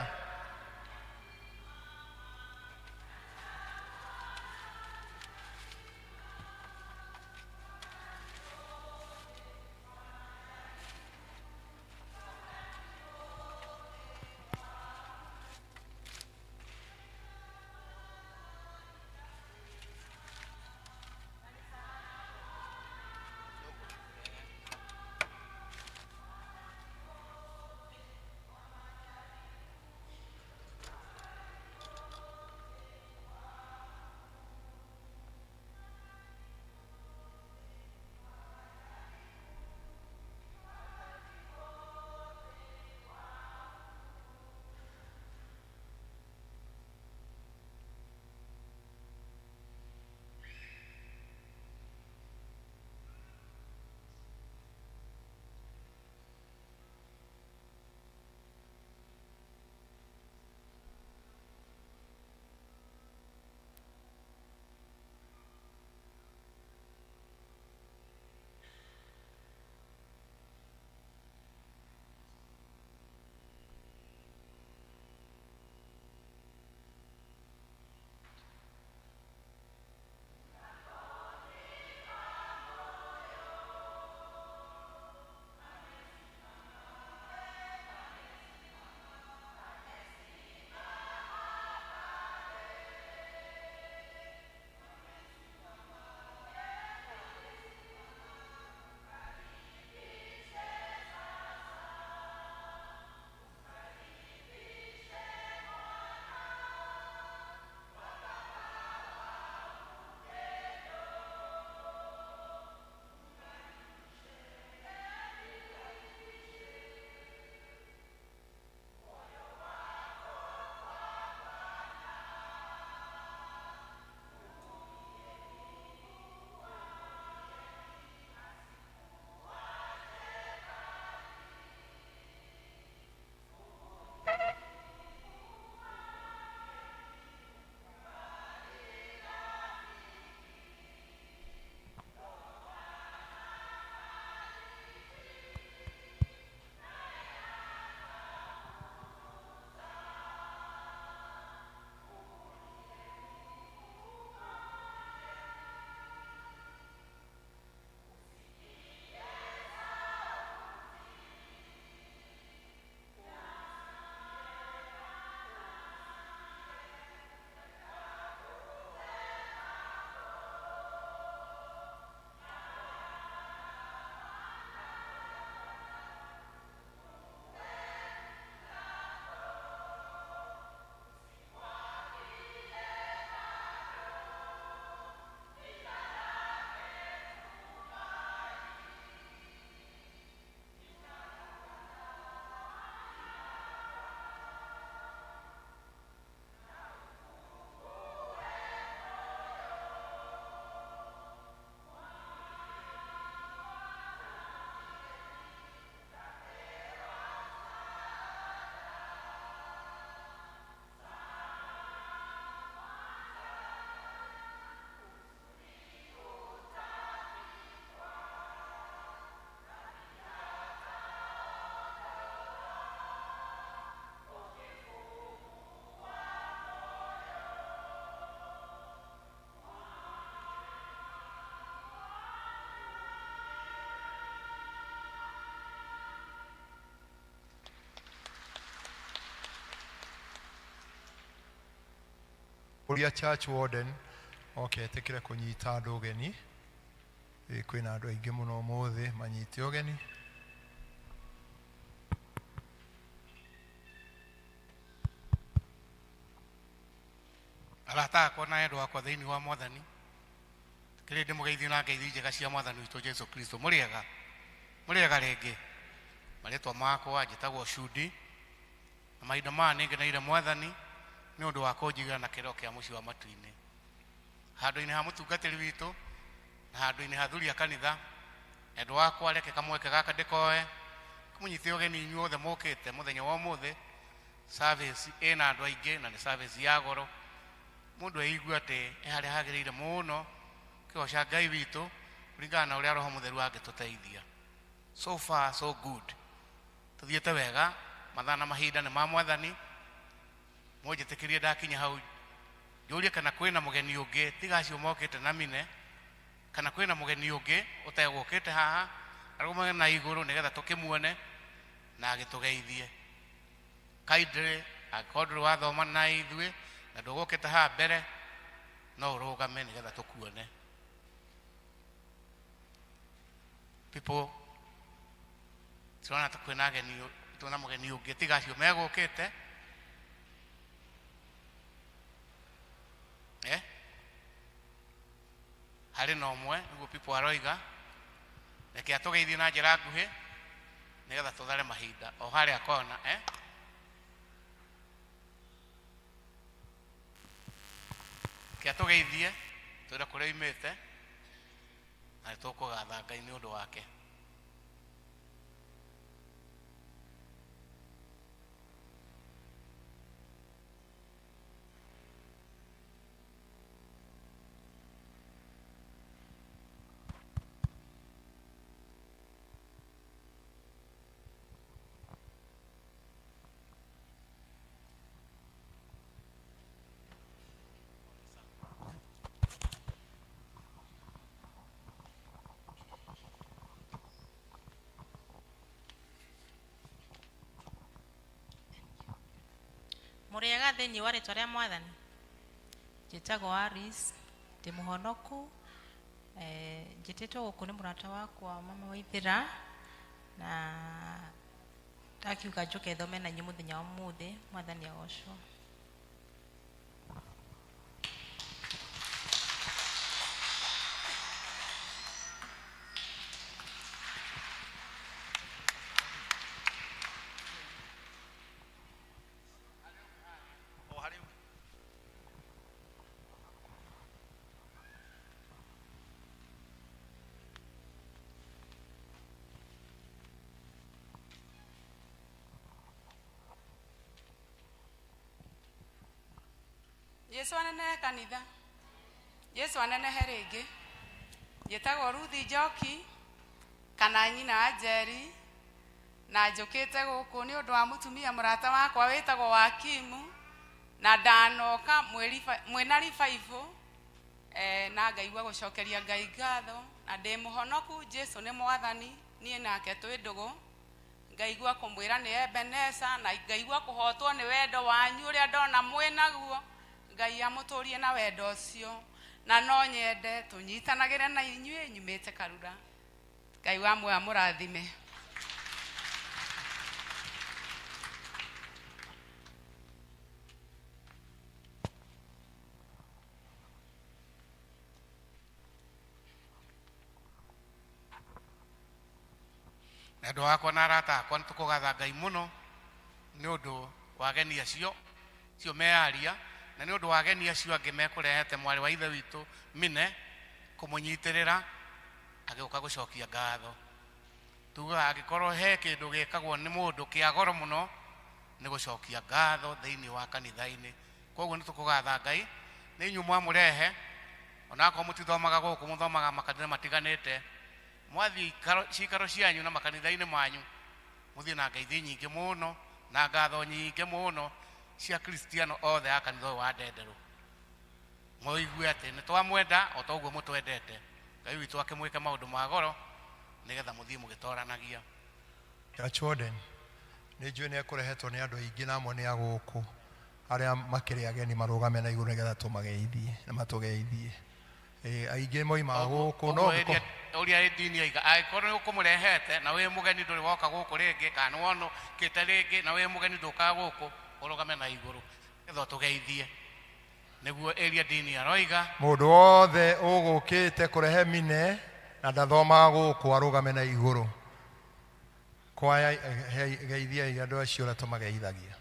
S7: Ũria church warden oke etĩkĩre kũnyita andũ ũgeni. Kwĩna andũ aingĩ mũno ũmũthĩ, manyite ũgeni.
S11: Arata akwa na endwa akwa thĩinĩ wa Mwathani, kĩrĩ ndĩmũgeithio na ngeithi njega cia Mwathani witũ Jesu Kristo. Mũrĩega, mũrĩega rĩngĩ. Marĩtwa makwa njĩtagwo Cudi, na mahinda maya nĩngeneire Mwathani nĩ ũndũ wa kũnjigĩra na kĩrĩro kĩa mũciĩ wa matu-inĩ. Handũ-inĩ ha mũtungatĩri witũ na handũ-inĩ ha thuri a kanitha, endwa akwa, reke kamweke gaka ndĩkoe kũmũnyite ũgeni inyuothe mũkĩte mũthenya wa ũmũthĩ. Service ĩna andũ aingĩ na nĩ service ya goro. Mũndũ eigue atĩ e harĩa hagĩrĩire mũno kĩgoca Ngai witũ kũringana na ũrĩa Roho Mũtheru angĩtũteithia. So far so good, tũthiĩte wega. Mathaa na mahinda nĩ ma Mwathani. Mũnjĩtĩkĩrie ndakinya hau njũrie kana kwĩna mũgeni ũngĩ tiga acio mokĩte na mine, kana kwĩna mũgeni ũngĩ ũtegũkĩte haha arũgame na igũrũ nĩgetha tũkĩmuone na agĩtũgeithie. Kindly, angĩkorwo ndũrĩ wathoma na ithuĩ na ndũgũkĩte haha mbere, no ũrũgame nĩgetha tũkuone. People, turona ta kwĩna ageni, twĩna mũgeni ũngĩ tiga acio megũkĩte. Harĩ na ũmwe nĩguo people aroiga, reke atũgeithie na njĩra nguhĩ nĩgetha tũthare mahinda o harĩa kona. Reke atũgeithie twĩre kũrĩa oimĩte na nĩtũkũgatha Ngai nĩ ũndũ wake.
S2: Mũrĩega thĩinĩ wa rĩtwa rĩa Mwathani. Njĩtagwo Aris, ndĩ mũhonoku. Njĩtĩtwo gũkũ nĩ mũrata wakwa mama Waithĩra, na ndakiuga njũke thome na inyuĩ mũthenya wa ũmũthĩ. Mwathani agocwo.
S12: Jesu anenehe kanitha. Jesu anenehe rĩngĩ. Njĩtagwo Ruthi Njoki kana nyina wa Njeri, na njũkĩte gũkũ nĩ ũndũ wa mũtumia mũrata wakwa wĩtagwo Wakimu, na ndanoka mwĩna ribaibũ, na ngaigua gũcokeria Ngai ngatho, na ndĩ mũhonoku. Jesu nĩ Mwathani, niĩ nake twĩ ndũgũ. Ngaigua kũmwĩra nĩ Ebeneza, na ngaigua kũhotwo nĩ wendo wanyu ũrĩa ndona mwĩnaguo. Ngai amũtũrie na wendo ũcio, na no nyende tũnyitanagĩre na inyuĩ nyumĩte Karura. Ngai wa muoyo amũrathime.
S11: Endwa akwa na arata akwa, nĩ tũkũgatha Ngai mũno nĩ ũndũ wa ageni acio cio meyaria, na nĩ ũndũ wa ageni acio angĩ mekũrehete mwarĩ wa ithe witũ Mine kũmũnyitĩrĩra agĩũka gũcokia ngatho. Tugaga angĩkorwo he kĩndũ gĩkagwo nĩ mũndũ kĩa goro mũno nĩ gũcokia ngatho thĩinĩ wa kanitha-inĩ. Koguo nĩ tũkũgatha Ngai nĩ inyuĩ mwamũrehe, onakorwo mũtithomaga gũkũ, mũthomaga makanitha matiganĩte. Mwathiĩ cikaro cianyu na makanitha-inĩ manyu, mũthiĩ na ngeithi nyingĩ mũno na ngatho nyingĩ mũno cia Kristiano othe a kanitha ũyũ wa Ndenderũ. Mũigue atĩ nĩ twamwenda o ta ũguo mũtwendete. Ngai witũ akĩmwĩke maũndũ ma goro nĩgetha mũthiĩ mũgĩtoranagia.
S7: Church warden, nĩ njũĩ nĩ ekũrehetwo nĩ andũ aingĩ na amwe nĩ a gũkũ arĩa makĩrĩ ageni marũgame na igũrũ nĩgetha tũmageithie na matũgeithie. Aingĩ moimaga gũkũ, no
S11: Ũguo
S7: ngĩko-
S11: ũrĩa ndini aiga, angĩkorwo nĩ ũkũmũrehete na wĩ mũgeni ndũrĩ woka gũkũ rĩngĩ, kana nĩ wonũkĩte rĩngĩ na wĩ mũgeni ndũkaga gũkũ, ũrũgame na igũrũ nĩgetha ũtũgeithie. Nĩguo area dini aroiga.
S7: Mũndũ wothe ũgũkĩte kũrehe mine na ndathomaga gũkũ arũgame na igũrũ. Kwaya, geithiai andũ acio ũrĩa tũmageithagia.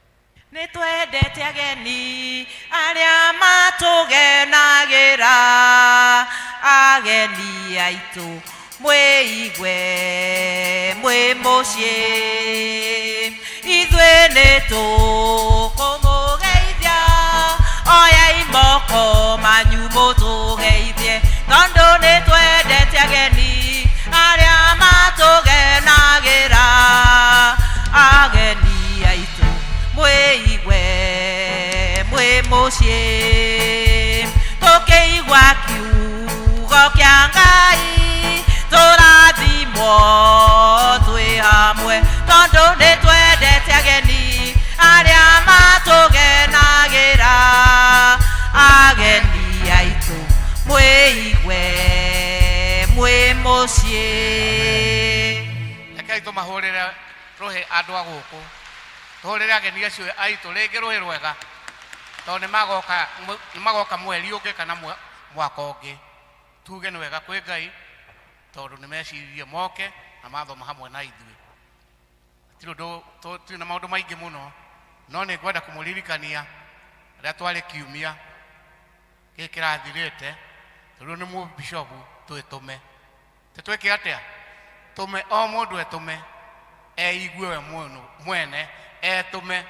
S13: Nĩ twendete ageni arĩa matũgenagĩra, ageni aitũ mwĩigue mwĩ mũciĩ. Ithuĩ nĩ tũkũmũgeithia, oyai moko manyu mũtũgeithie, tondũ nĩ twendete ageni arĩa matũgenagĩra, ageni aitũ mwĩigue mwĩ mũciĩ. Tũkĩigua kiugo kĩa Ngai tũrathimwo twĩ hamwe, tondũ nĩ twendete ageni arĩa matũgenagĩra, ageni aitũ mwĩigue mwĩ mũciĩ.
S11: Rekei tũmahũrĩre rũhĩ andũ a gũkũ, tũhũrĩre ageni acio aitũ rĩngĩ rũhĩ rwega, tondũ nĩ magoka mweri ũngĩ kana mwaka ũngĩ. Tuge nĩ wega kwĩ Ngai tondũ nĩ meciririe moke na mathoma hamwe na ithuĩ. Hatirĩ ũndũ, tũtirĩ na maũndũ maingĩ mũno, no nĩ ngwenda kũmũririkania rĩrĩa twarĩ kiumia gĩkĩ kĩrathirĩte, tondũ nĩ mũbishopu twĩtũme. Tũtwĩke atĩa? Tũme o mũndũ etũme, eigue we mwene, etũme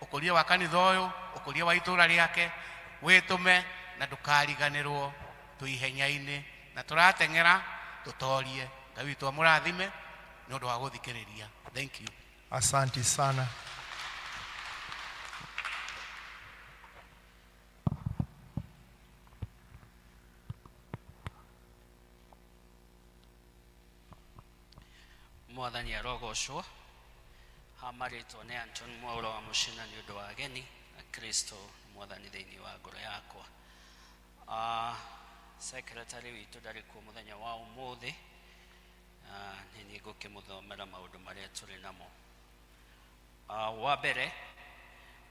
S11: ũkũria wa kanitha ũyũ, ũkũria wa itũra rĩake, wĩtũme na ndũkariganĩrwo twĩ ihenya-inĩ na tũrateng'era tũtorie. Ngai witũ amũrathime nĩ ũndũ wa gũthikĩrĩria. Thank you.
S7: Asanti sana.
S14: Mwathani arogocwo. Ha marĩtwa nĩ Anton Mwaura wa Mũcina nĩ ũndũ wa ageni na Kristo nĩ mwathani thĩinĩ wa ngoro yakwa. Secretary witũ ndarĩ kuo mũthenya wa ũmũthĩ, nĩ niĩ ngũkĩmũthomera maũndũ marĩa tũrĩ namo. Wa mbere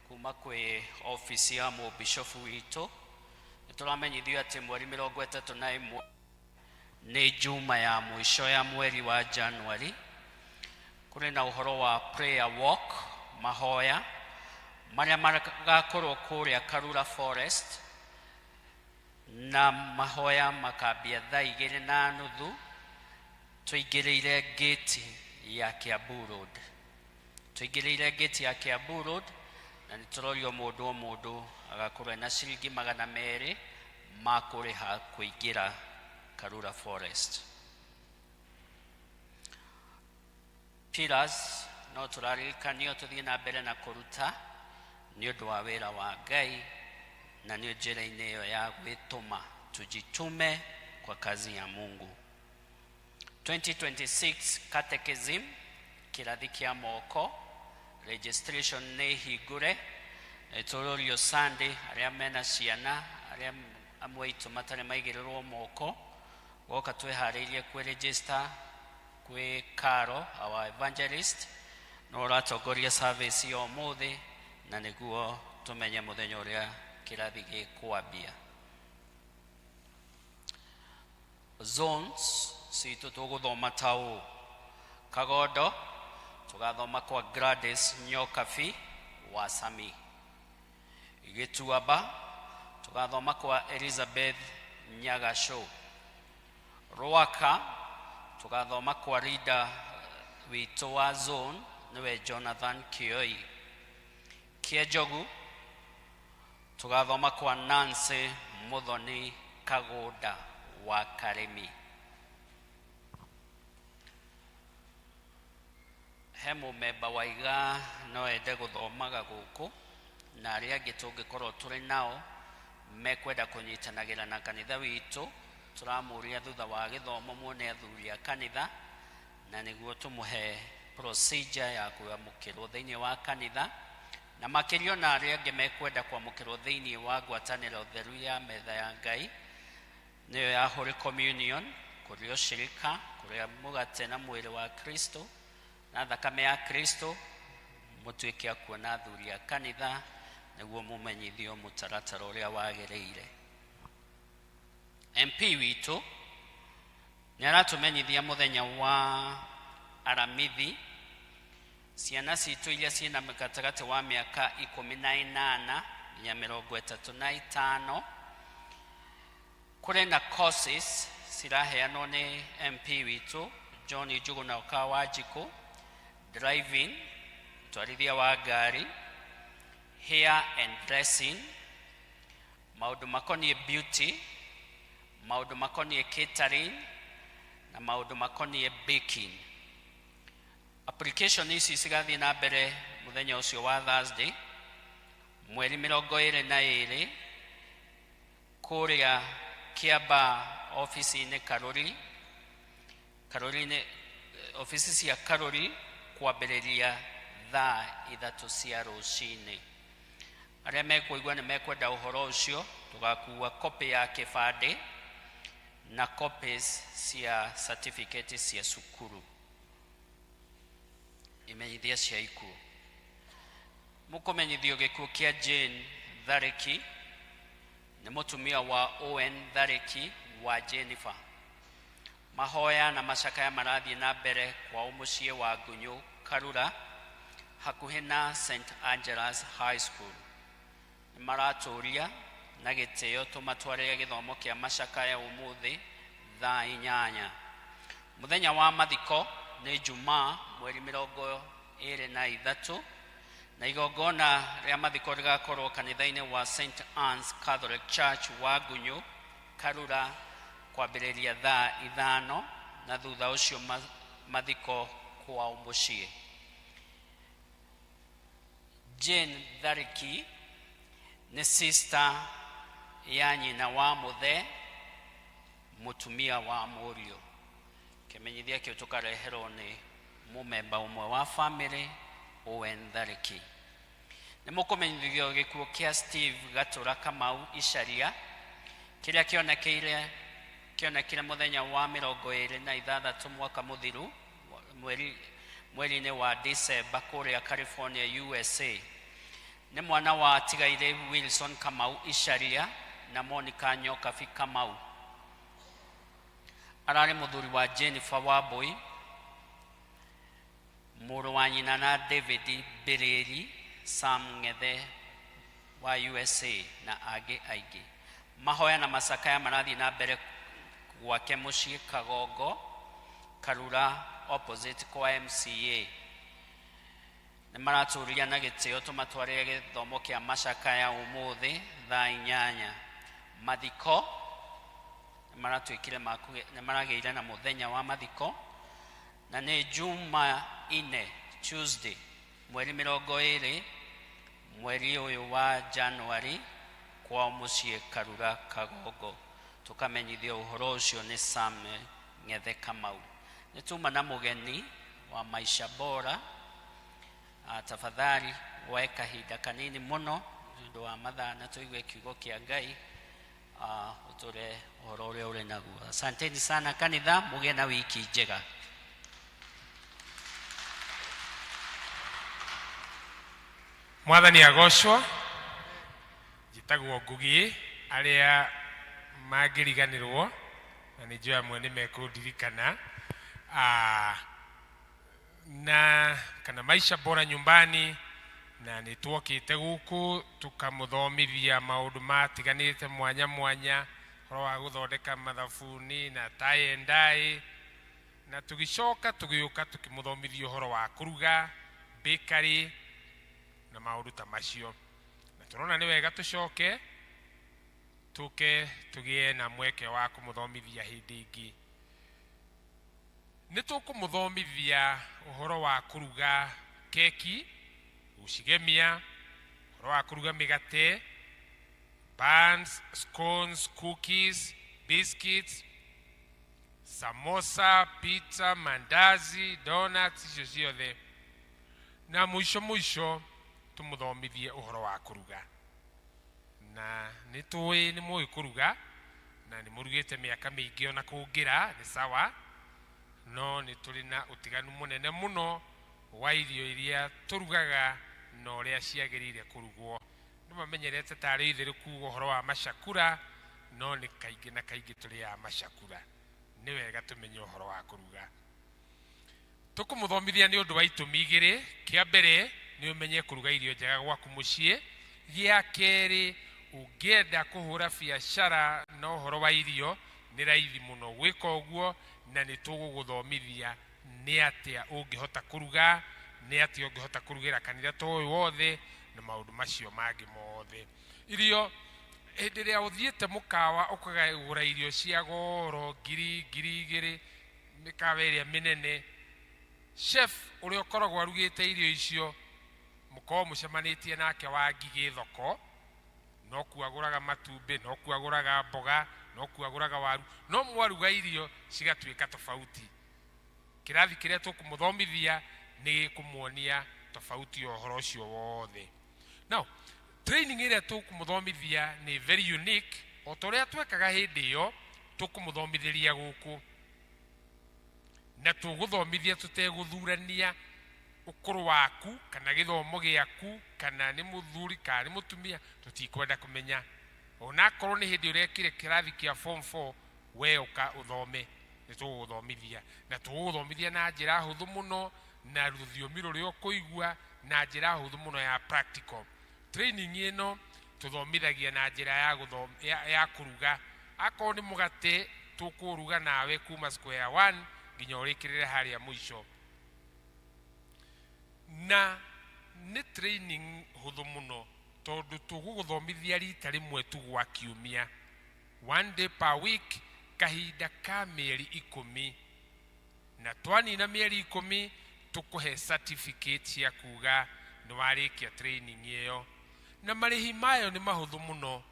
S14: kuma kwĩ ofici ya mũbishofu witũ nĩ tũramenyithio atĩ mweri 31 nĩ juma ya mũico ya mweri wa January, kũrĩ na ũhoro wa prayer walk, mahoya marĩa magakorwo kũrĩa Karura Forest, na mahoya makambia thaa 2:30 tũingĩrĩire gate ya Kiambu Road. Tũingĩrĩire gate ya Kiambu Road na nĩ tũrorio mũndũ o mũndũ agakorwo ena ciringi 200 ma kũrĩha kũingĩra Karura Forest. Pillars no tũraririkanio tũthiĩ na mbere na kũruta nĩ ũndũ wa wĩra wa Ngai na nĩ njĩra-inĩ ĩyo ya gwĩtũma, tujitume kwa kazi ya Mungu. 2026 Catechism kĩrathi kĩa moko registration nĩ hingũre, tũrorio Sunday arĩa mena ciana arĩa amwe aitũ matarĩ maigĩrĩrwo moko goka twĩharĩirie kwĩ-register kwĩ Caro our evangelist no ũratongoria service ya ũmũthĩ na nĩguo tũmenye mũthenya ũrĩa kĩrathi gĩkwambia. Zones citũ tũgũthoma ta ũũ: Kagondo tũgathoma kwa Gladys Nyokabi wa Sami, Gĩtuamba tũgathoma kwa Elizabeth Nyagasho, Rwaka tũgathoma kwa leader witũ wa zone nĩwe Jonathan Kioi, Kĩenjogu tũgathoma kwa Nancy Muthoni Kagũnda wa Karĩmi. He mũmemba waiga no ende gũthomaga gũkũ na arĩa angĩ tũngĩkorwo tũrĩ nao mekwenda kũnyitanagĩra na kanitha witũ, tũramũria thutha wa gĩthomo muone athuri a kanitha na nĩguo tũmũhe procedure ya kwamũkĩrwo thĩinĩ wa kanitha, na makĩria ona arĩa angĩ mekwenda kwamũkĩrwo thĩinĩ wa ngwatanĩro theru ya metha ya Ngai nĩyo ya Holy Communion, kũrĩa ũshirika, kũrĩa mũgate na mwĩrĩ wa Kristo na thakame ya Kristo, mũtuĩke a kuona athuri a kanitha nĩguo mũmenyithio mũtaratara ũrĩa wagĩrĩire. MP witũ nĩ aratũmenyithia mũthenya wa Aramithi ciana citũ iria ciĩna gatagatĩ wa mĩaka 18 nginya 35 kũrĩ na courses ciraheanwo nĩ MP witũ John Njuguna Wanjikũ, driving, ũtwarithia wa ngari, hair and dressing, maũndũ makoniĩ beauty, maũndũ makoniĩ catering na maũndũ makoniĩ baking. Application ici cigathiĩ na mbere mũthenya ũcio wa Thursday mweri 22 kũrĩa Kiambaa ofici-inĩ Karuri, Karuri-inĩ ofici cia Karuri kwambĩrĩria thaa 3 cia rũcinĩ. Arĩa mekũigua nĩ mekwenda ũhoro ũcio tũgakua copy ya kĩbandĩ na copies cia certificate cia cukuru. Imenyithia cia ikuũ. Mũkũmenyithio gĩkuũ kĩa Jane Tharĩki nĩ mũtumia wa Owen Tharĩki wa Jennifer. Mahoya na macakaya marathiĩ na mbere kwao mũciĩ wa Ngunyũ Karura hakuhĩ na St Angela's High School. Nĩ maratũria na gĩtĩo tũmatwarĩre gĩthomo kĩa macakaya ũmũthĩ thaa 8. Mũthenya wa mathiko nĩ Jumaa mweri 23 na igongona rĩa mathiko rĩgakorwo kanitha-inĩ wa St Anne's Catholic Church wa Ngunyũ Karura kwambĩrĩria thaa 5 na thutha ũcio mathiko kwao mũciĩ. Jane Tharĩki nĩ sister ya nyina wa mũthe mũtumia wa mũriũ. Kĩmenyithia kĩu tũkareherwo nĩ mũmemba ũmwe wa family Owen Tharĩki. Nĩ mũkũmenyithio gĩkuũ kĩa Steve Gatũra Kamau Icaria kĩrĩa kĩonekire mũthenya wa 26 mwaka mũthiru mweri-inĩ wa December kũrĩa California USA. Nĩ mwana wa tigaire Wilson Kamau Icaria na Monica Nyokabi Kamau. Ararĩ mũthuri wa Jennifer Wambui, mũrũ wa nyina na David Mbiriri, Sam Ng'ethe wa USA na angĩ aingĩ. Mahoya na macakaya marathiĩ na mbere gwake mũciĩ Kagongo Karura opposite kwa MCA. Nĩ maratũria na gĩtĩo tũmatwarĩre gĩthomo kĩa macakaya ũmũthĩ thaa 8. Mathiko nĩ maratuĩkire nĩ maragĩire na mũthenya wa mathiko na nĩ Juma ine Tuesday mweri 20 mweri ũyũ wa January kwao mũciĩ Karura Kagongo. Tũkamenyithio ũhoro ũcio nĩ Sam Ng'ethe Kamau. Nĩ tuma na mũgeni wa Maisha Bora. Tafadhali woe kahinda kanini mũno nĩ ũndũ wa mathaa na tũigue kiugo kĩa Ngai, ũtũre ũhoro ũrĩa ũrĩ naguo. Asanteni sana kanitha, mũgĩe na wiki njega.
S15: Mwathani agocwo. Njĩtagwo Ngugi, arĩa mangĩriganĩrwo na nĩ njũĩ amwe nĩ mekũndirikana. Na kana Maisha Bora Nyumbani, na nĩ twokĩte gũkũ tũkamũthomithia maũndũ matiganĩte mwanya mwanya, ũhoro wa gũthondeka mathabuni na tie and dye, na tũgĩcoka tũgĩũka tũkĩmũthomithia ũhoro wa kũruga bakery na maũndũ ta macio. Na tũrona nĩ wega tũcoke tũke tũgĩe na mweke wa kũmũthomithia hĩndĩ ĩngĩ. Nĩ tũkũmũthomithia ũhoro wa kũruga keki, gũcigemia, ũhoro wa kũruga mĩgate, buns, scones, cookies, biscuits, samosa, pizza, mandazi, donuts, icio ciothe. Na mũico mũico tũmũthomithie ũhoro wa kũruga. Na nĩ tũĩ nĩ mũĩ kũruga na nĩ mũrugĩte mĩaka mĩingĩ ona kũngĩra, nĩ sawa, no nĩ tũrĩ na ũtiganu mũnene mũno wa irio iria tũrugaga na ũrĩa ciagĩrĩire kũrugwo. Andũ mamenyerete tarĩ itherũ kuga ũhoro wa macakura, no nĩ kaingĩ na kaingĩ tũrĩaga macakura. Nĩ wega tũmenye ũhoro wa kũruga. Tũkũmũthomithia nĩ ũndũ wa itũmi igĩrĩ. Kĩa mbere nĩ ũmenye kũruga irio njega gwaku mũciĩ. Gĩa kerĩ, ũngĩenda kũhũra biacara na ũhoro wa irio, nĩ raithi mũno gwĩka ũguo, na nĩ tũgũgũthomithia nĩ atĩa ũngĩhota kũruga, nĩ atĩa ũngĩhota kũrugĩra kanitha ta ũyũ wothe, na maũndũ macio mangĩ mothe. Irio, hĩndĩ ĩrĩa ũthiĩte mũkawa ũkagũra irio cia goro ngiri, ngiri igĩrĩ, mĩkawa ĩrĩa mĩnene, chef ũrĩa ũkoragwo arugĩte irio icio, mũkorwo mũcemanĩtie nake wa Ngigĩ thoko, no kuo agũraga matumbĩ, no kuo agũraga mboga, no kuo agũraga waru, no mwaruga irio cigatuĩka tofauti. Kĩrathi kĩrĩa tũkũmũthomithia nĩ gĩkũmuonia tofauti ya ũhoro ũcio wothe. Now, training ĩrĩa tũkũmũthomithia nĩ very unique, o ta ũrĩa twekaga hĩndĩ ĩyo, tũkũmũthomithĩria gũkũ. Na tũgũthomithia tũtegũthurania ũkũrũ waku, kana gĩthomo gĩaku, kana nĩ mũthuri, kana nĩ mũtumia, tũtikwenda kũmenya. Onakorwo nĩ hĩndĩ ũrekire kĩrathi kĩa form 4, we ũka ũthome, nĩ tũgũgũthomithia. Na tũgũgũthomithia na njĩra hũthũ mũno, na rũthiomi rũrĩa ũkũigua, na njĩra hũthũ mũno ya practical. Training ĩno tũthomithagia na njĩra ya kũruga. Akorwo nĩ mũgate, tũkũruga nawe kuma square 1 nginya ũrĩkĩrĩre harĩa mũico. Na nĩ training hũthũ mũno, tondũ tũgũgũthomithia rita rĩmwe tu gwa kiumia, 1 day per week, kahinda ka mĩeri 10. Na twanina mĩeri 10, tũkũhe certificate cia kuga nĩ warĩkia training ĩyo. Na marĩhi mayo nĩ mahũthũ mũno,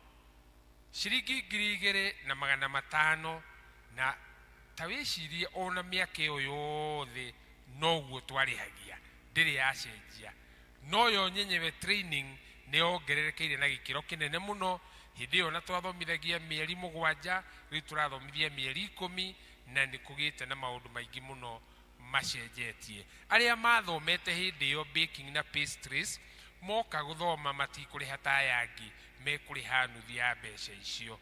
S15: ciringi ngiri igĩrĩ na magana matano. Na ta wĩcirie ona mĩaka ĩyo yothe noguo twarĩhagia, ndĩrĩ yacenjia. No yo nyenyewe training nĩ yongererekeire na gĩkĩro kĩnene mũno. Hĩndĩ ĩyo na twathomithagia mĩeri 7, rĩu tũrathomithia mĩeri 10, na nĩ kũgĩte na maũndũ maingĩ mũno macenjetie. Arĩa mathomete hĩndĩ ĩyo baking na pastries moka gũthoma matikũrĩha ta aya angĩ, mekũrĩha nuthu ya mbeca icio.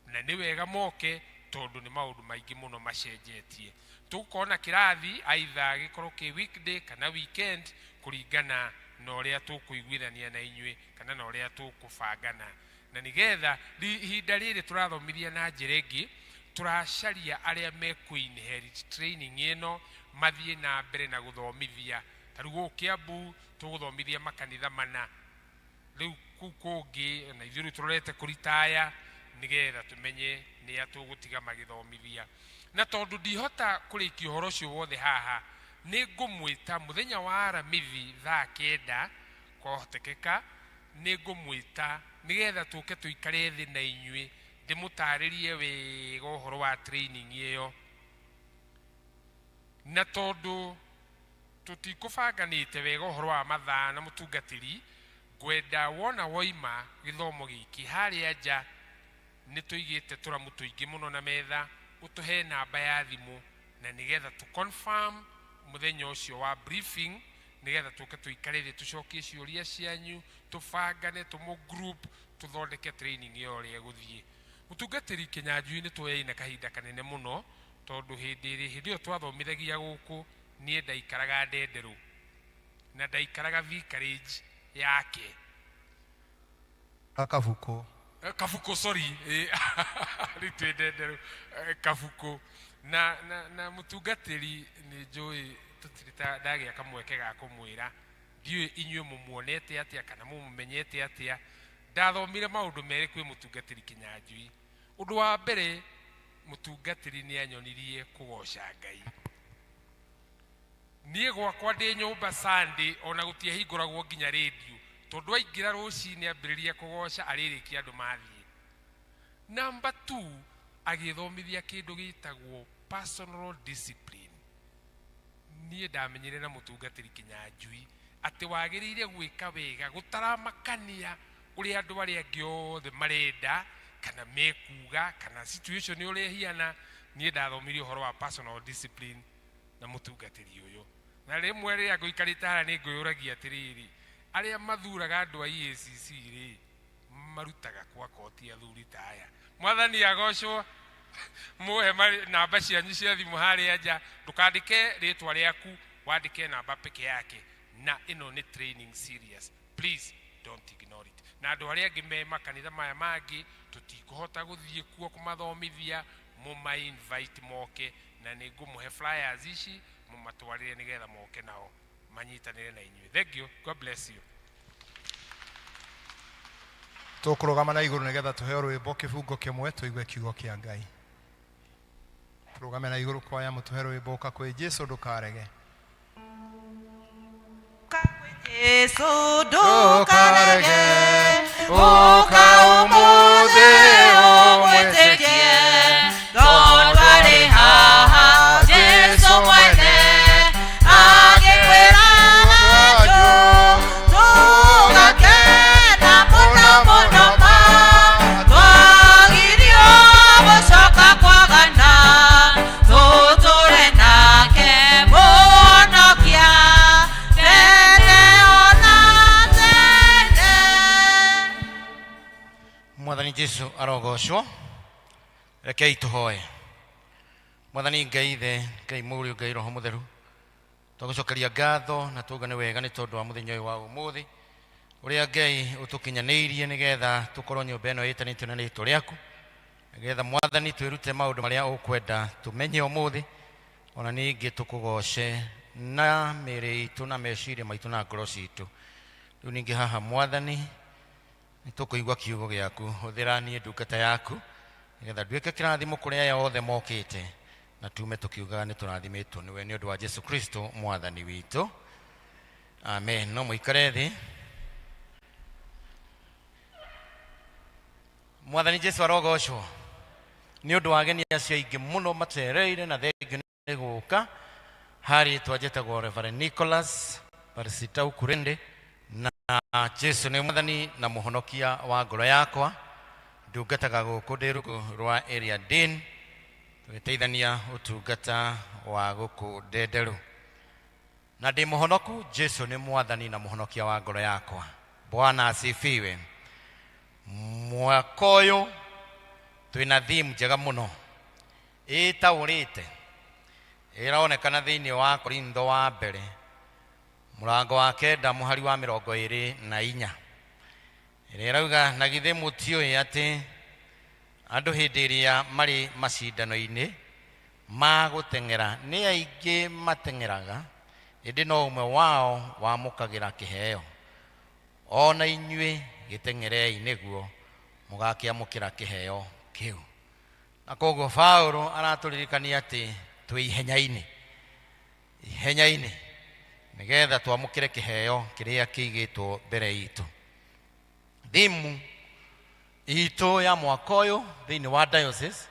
S15: Na nĩ wega moke tondũ nĩ maũndũ maingĩ mũno macenjetie. Tũgũkorwo na kĩrathi either gĩkorwo kĩ weekday kana weekend, kũringana na ũrĩa tũkũiguithania na inyuĩ kana na ũrĩa tũkũbangana. Na nĩgetha ihinda rĩrĩ tũrathomithia na njĩra ĩngĩ, tũracaria arĩa mekũ-inherit training ĩno mathiĩ na mbere na gũthomithia. Ta rĩu gũkũ Kiambu tũgũthomithia makanitha mana, rĩu kũu kũngĩ na ithuĩ rĩu tũrorete kũritaya, nĩgetha tũmenye nĩ a tũgũtiga magĩthomithia. Na tondũ ndihota kũrĩkia ũhoro ũcio wothe haha, nĩ ngũmwĩta mũthenya wa Aramithi thaa 9, kwahotekeka nĩ ngũmwĩta nĩgetha tũke tũikare thĩ na inyuĩ, ndĩmũtarĩrie wega ũhoro wa training ĩyo. Na tondũ tũtikũbanganĩte wega ũhoro wa mathaa na mũtungatĩri, ngwenda wona woima gĩthomo gĩkĩ harĩa nja nĩ tũigĩte tũramu tũingĩ mũno na metha, ũtũhe namba ya thimũ na nĩgetha tũ confirm mũthenya ũcio wa briefing, nĩgetha tũke tũikare thĩ tũcokie ciũria cianyu, tũbangane, tũmũ group, tũthondeke training ĩyo ũrĩa ĩgũthiĩ. Mũtungatĩri Kĩnyanjui nĩ twoyaine kahinda kanene mũno, tondũ hĩndĩ ĩyo twathomithagia gũkũ, niĩ ndaikaraga Ndenderũ na ndaikaraga vicarage yake.
S7: Kabuku.
S15: Kabuku, sorry. Rĩu twĩ Ndenderũ, Kabuku. Na mũtungatĩri nĩ njũĩ tũtirĩ ta ndagĩa kamweke ga kũmwĩra, ndiũĩ inyuĩ mũmuonete atĩa kana mũmũmenyete atĩa. Ndathomire maũndũ merĩ kwĩ mũtungatĩri Kĩnyanjui. Ũndũ wa mbere, mũtungatĩri nĩ anyonirie kũgoca Ngai. Niĩ gwakwa ndĩ nyũmba Sunday ona gũtiahingũragwo nginya radio, tondũ aingĩra rũcinĩ ambĩrĩria kũgoca arĩrĩkia andũ mathiĩ. Number 2, agĩthomithia kĩndũ gĩtagwo personal discipline. Niĩ ndamenyire na mũtungatĩri Kĩnyanjui atĩ wagĩrĩire gwĩka wega gũtaramakania ũrĩa andũ arĩa angĩ othe marenda kana mekuga kana situation ũrĩa ĩhiana. Niĩ ndathomire ũhoro wa personal discipline na mũtungatĩri ũyũ. Na rĩmwe rĩrĩa ngũikarĩte haha nĩ ngwĩyũragia atĩrĩrĩ, Arĩa mathuraga andũ a EACC rĩ, marutaga kwa koti athuri ta aya. Mwathani agocwo. Muhe namba cianyu cia thimũ harĩa nja, ndũkandĩke rĩtwa rĩaku, wandĩke namba peke yake. Na ĩno nĩ training serious, please don't ignore it. Na andũ arĩa angĩ me makanitha maya mangĩ tũtikũhota gũthiĩ kuo kũmathomithia, mũma invite moke, na nĩ ngũmũhe flyers ici mũmatwarĩre nĩgetha moke nao manyitanĩre na inyuĩ. Thank you, God bless you.
S7: Tũkũrũgama na igũrũ nĩgetha tũheo rwĩmbo kĩbungo kĩmwe tũigue kiugo kĩa Ngai. Tũrũgame na igũrũ kwaya mũtũhe rwĩmbo ũka kwĩ Jesu ndũkarege.
S13: Jesu ndũkarege, ũka ũmũthĩ ũmwĩtĩkie, tondũ arĩ haha Jesu mwene agĩkwĩra njũ, tũgakena mũno mũno ma, twagirio gũcoka kwagana, tũtũre nake Mũhonokia tene ona tene.
S3: Mwathani Jesu arogocwo. Rekei tũhoe. Mwathani Ngai Ithe, Ngai Mũriũ, Ngai Roho Mũtheru, twagũcokeria ngatho na tuuga nĩ wega nĩ tondũ wa mũthenya ũyũ wa ũmũthĩ ũrĩa Ngai ũtũkinyanĩirie nĩgetha tũkorwo nyũmba ĩno ĩtanĩtio na rĩtwa rĩaku, nĩgetha Mwathani twĩrute maũndũ marĩa ũkwenda tũmenye ũmũthĩ, ona ningĩ tũkũgoce na mĩĩrĩ itũ na meciria maitũ na ngoro citũ. Rĩu ningĩ haha Mwathani nĩ tũkũigua kiugo gĩaku, hũthĩra niĩ ndungata yaku nĩgetha nduĩke kĩrathimo kũrĩ aya othe mokĩte, na tume tũkiugaga nĩ tũrathimĩtwo nĩwe nĩ ũndũ wa Jesu Kristo Mwathani witũ, amen. No mũikare thĩ. Mwathani Jesu arogocwo. Nĩ ũndũ wa ageni acio aingĩ mũno macereire, na thengio nĩ gũka. Harĩ twanjĩtagwo Reverend Nicholas Parisitau Kurende, na Jesu nĩ Mwathani na Mũhonokia wa ngoro yakwa. Ndungataga gũkũ ndĩ rungu rwa area dean, tũgĩteithania ũtungata wa gũkũ Ndenderũ, na ndĩ mũhonoku. Jesu nĩ Mwathani na Mũhonokia wa ngoro yakwa. Bwana asifiwe. Mwaka ũyũ twĩna theme njega mũno ĩtaũrĩte, ĩronekana thĩinĩ wa Korintho wa mbere mũrango wa 9 mũhari wa 24, ĩrĩa ĩrauga, na githĩ mũtiũĩ atĩ andũ hĩndĩ ĩrĩa marĩ macindano-inĩ ma gũteng'era nĩ aingĩ mateng'eraga, ĩndĩ no ũmwe wao wamũkagĩra kĩheo? Ona inyuĩ gĩteng'erei nĩguo mũgakĩamũkĩra kĩheo kĩu. Na koguo Paulo aratũririkania atĩ twĩ ihenya-inĩ, ihenya-inĩ nĩgetha twamũkĩre kĩheo kĩrĩa kĩigĩtwo mbere itũ. Thimu itũ ya mwaka ũyũ thĩinĩ wa diocese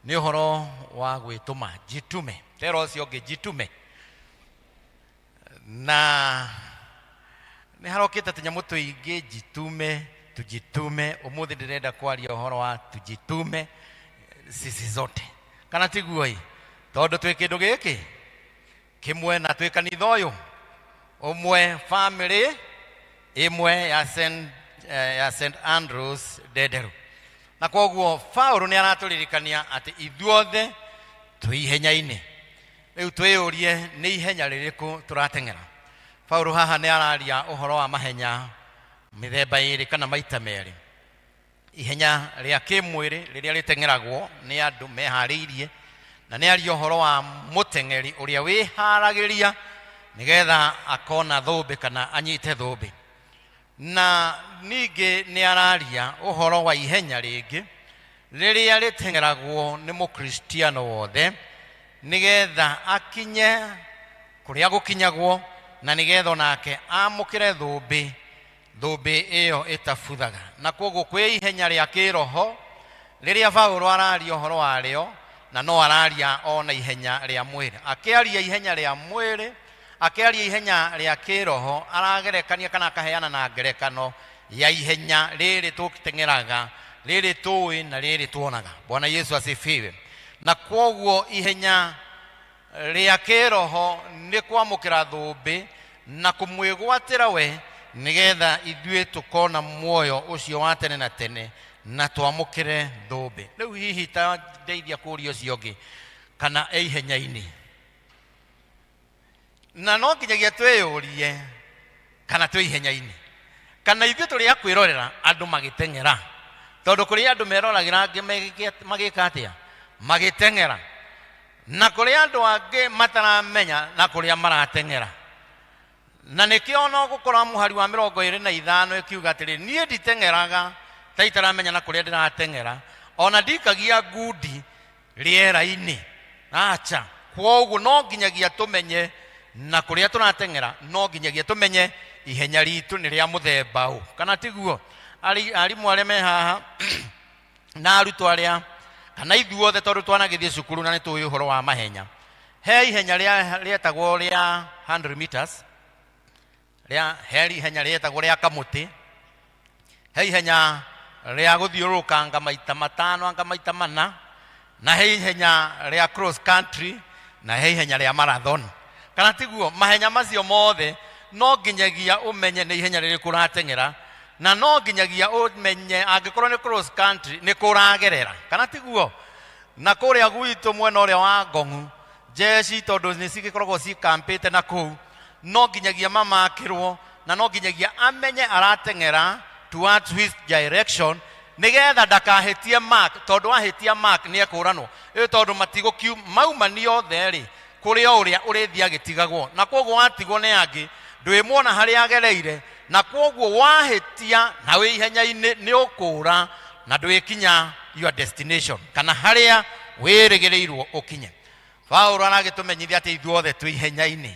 S3: nĩ ũhoro wa gwĩtũma, jitume, tera ũcio ũngĩ jitume. Na nĩ harokĩte tũnyamũ tũingĩ, jitume, tujitume. Ũmũthĩ ndĩrenda kwaria ũhoro wa tujitume sisi zote, kana tiguo ĩ? Tondũ twĩ kĩndũ gĩkĩ kĩmwe na twĩ kanitha ũyũ ũmwe, family ĩmwe ya St Andrews Ndenderũ. Na koguo Paulo nĩ aratũririkania atĩ ithuothe twĩ ihenya-inĩ. Rĩu twĩyũrie nĩ ihenya rĩrĩkũ tũrateng'era. Paulo haha nĩ araria ũhoro wa mahenya mĩthemba ĩrĩ kana maita merĩ. Ihenya rĩa kĩmwĩrĩ rĩrĩa rĩteng'eragwo nĩ andũ meharĩirie, na nĩ aria ũhoro wa mũteng'eri ũrĩa wĩharagĩria nĩgetha akona thũmbĩ kana anyite thũmbĩ. Na ningĩ nĩ araria ũhoro wa ihenya rĩngĩ rĩrĩa rĩteng'eragwo nĩ mũkristiano wothe nĩgetha akinye kũrĩa gũkinyagwo, na nĩgetha onake amũkĩre thũmbĩ, thũmbĩ ĩyo ĩtabuthaga. Na koguo kwĩ ihenya rĩa kĩroho rĩrĩa Paulo araria ũhoro warĩo, na no araria ona ihenya rĩa mwĩrĩ. Akĩaria ihenya rĩa mwĩrĩ, akĩaria ihenya rĩa kĩroho, aragerekania kana akaheana na ngerekano ya ihenya rĩrĩ tũteng'eraga, rĩrĩ tũĩ na rĩrĩ tuonaga. Bwana Yesu asifiwe. Na koguo ihenya rĩa kĩroho nĩ kwamũkĩra thũmbĩ na kũmwĩgwatĩra we, nĩgetha ithuĩ tũkona muoyo ũcio wa tene na tene na twamũkĩre thũmbĩ. Rĩu hihi ta ndeithia kũũria ũcio ũngĩ kana e ihenya-inĩ, na no nginyagia twĩyũrie kana twĩ ihenya-inĩ kana ithuĩ tũrĩ a kwĩrorera andũ magĩteng'era, tondũ kũrĩ andũ meroragĩra angĩ magĩka atĩa, magĩteng'era, na kũrĩ andũ angĩ mataramenya na kũrĩa marateng'era. Na nĩkĩo no gũkora mũhari wa 25 ĩkiuga atĩrĩ, niĩ nditeng'eraga ta itaramenya na kũrĩa ndĩrateng'era, ona ndikagia ngundi rĩera-inĩ. Acha. Kwoguo no nginyagia tũmenye na kũrĩa tũrateng'era, no nginyagia tũmenye ihenya ritũ nĩ rĩa mũthemba ũ, kana tiguo? Arimũ arĩa me haha na arutwo arĩa kana ithuothe, tondũ twanagĩthiĩ cukuru na nĩ tũĩ ũhoro wa mahenya, he ihenya rĩetagwo rĩa 100 meters, rĩa he ihenya rĩetagwo rĩa kamũtĩ, he ihenya rĩa gũthiũrũrũkanga maita 5 anga maita 4, na he ihenya rĩa cross country, na he ihenya rĩa marathon, kana tiguo? Mahenya macio mothe no nginyagia ũmenye nĩ ihenya rĩrĩkũ ũrateng'era, na no nginyagia ũmenye angĩkorwo nĩ cross country nĩ kũragerera, kana tiguo? Na kũrĩa gwitũ mwena ũrĩa wa Ngong'u, jeshi tondũ nĩ cigĩkoragwo cikampĩte na kũu, no nginyagia mamakĩrwo, na no nginyagia amenye arateng'era towards which direction, nĩgetha ndakahĩtie mark, tondũ ahĩtia mark nĩ ekũranwo ĩ, tondũ matigũkiu maumani othe rĩ, kũrĩ o ũrĩa ũrĩthiĩ agĩtigagwo, na kwoguo watigwo nĩ angĩ ndwĩmuona harĩa agereire, na kwoguo wahĩtia na wĩ ihenya-inĩ nĩ ũkũra na ndwĩkinya your destination kana harĩa wĩrĩgĩrĩirwo ũkinye. Paulo aragĩtũmenyithia atĩ ithuothe twĩ ihenya-inĩ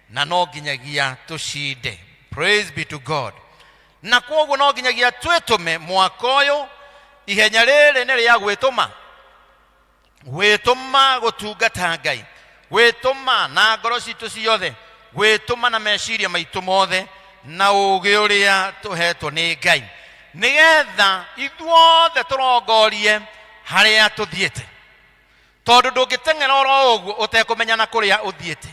S3: na no nginyagia tũcinde. Praise be to God. Na kwoguo no nginyagia twĩtũme mwaka ũyũ, ihenya rĩrĩ nĩ rĩa gwĩtũma, gwĩtũma gũtungata Ngai, gwĩtũma na ngoro citũ ciothe, gwĩtũma na meciria maitũ mothe na ũũgĩ ũrĩa tũhetwo nĩ Ngai, nĩgetha ithuothe tũrongorie harĩa tũthiĩte, tondũ ndũngĩteng'era oro ũguo ũtekũmenya na kũrĩa ũthiĩte.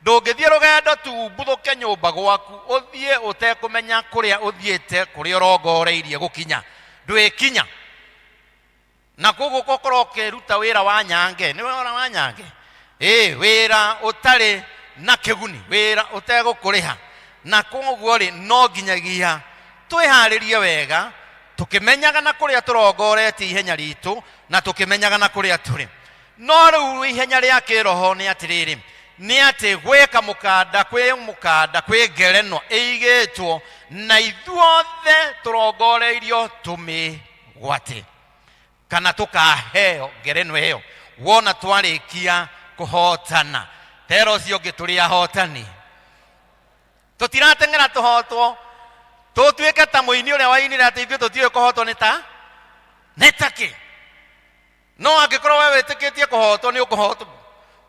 S3: Ndũngĩthiĩ rũgendo tu mbuthũke nyũmba gwaku ũthiĩ ũtekũmenya kũrĩa ũthiĩte, kũrĩa ũrongoreirie gũkinya, ndwĩkinya. Na koguo ũkorwo ũkĩruta wĩra wa nyange, nĩ wĩra wa nyange, ĩĩ, wĩra ũtarĩ na kĩguni, wĩra ũtegũkũrĩha. Na koguo rĩ, no nginyagia twĩharĩrie wega, tũkĩmenyaga na kũrĩa tũrongoretie ihenya ritũ, na tũkĩmenyaga na kũrĩa tũrĩ. No rĩu ihenya rĩa kĩroho nĩ atĩrĩrĩ, nĩ atĩ gwĩka mũkanda, kwĩ mũkanda, kwĩ ngerenwa ĩigĩtwo, na ithuothe tũrongoreirio tũmĩgwate kana tũkaheo ngerenwa ĩyo wona twarĩkia kũhotana. Tera ũcio ũngĩ, tũrĩ ahotani, tũtirateng'era tũhotwo, tũtuĩke ta mũini ũrĩa wainire atĩ ithuĩ tũtiũĩ kũhotwo nĩ ta nĩ takĩ. No angĩkorwo we wĩtĩkĩtie kũhotwo, nĩ ũkũhotwo.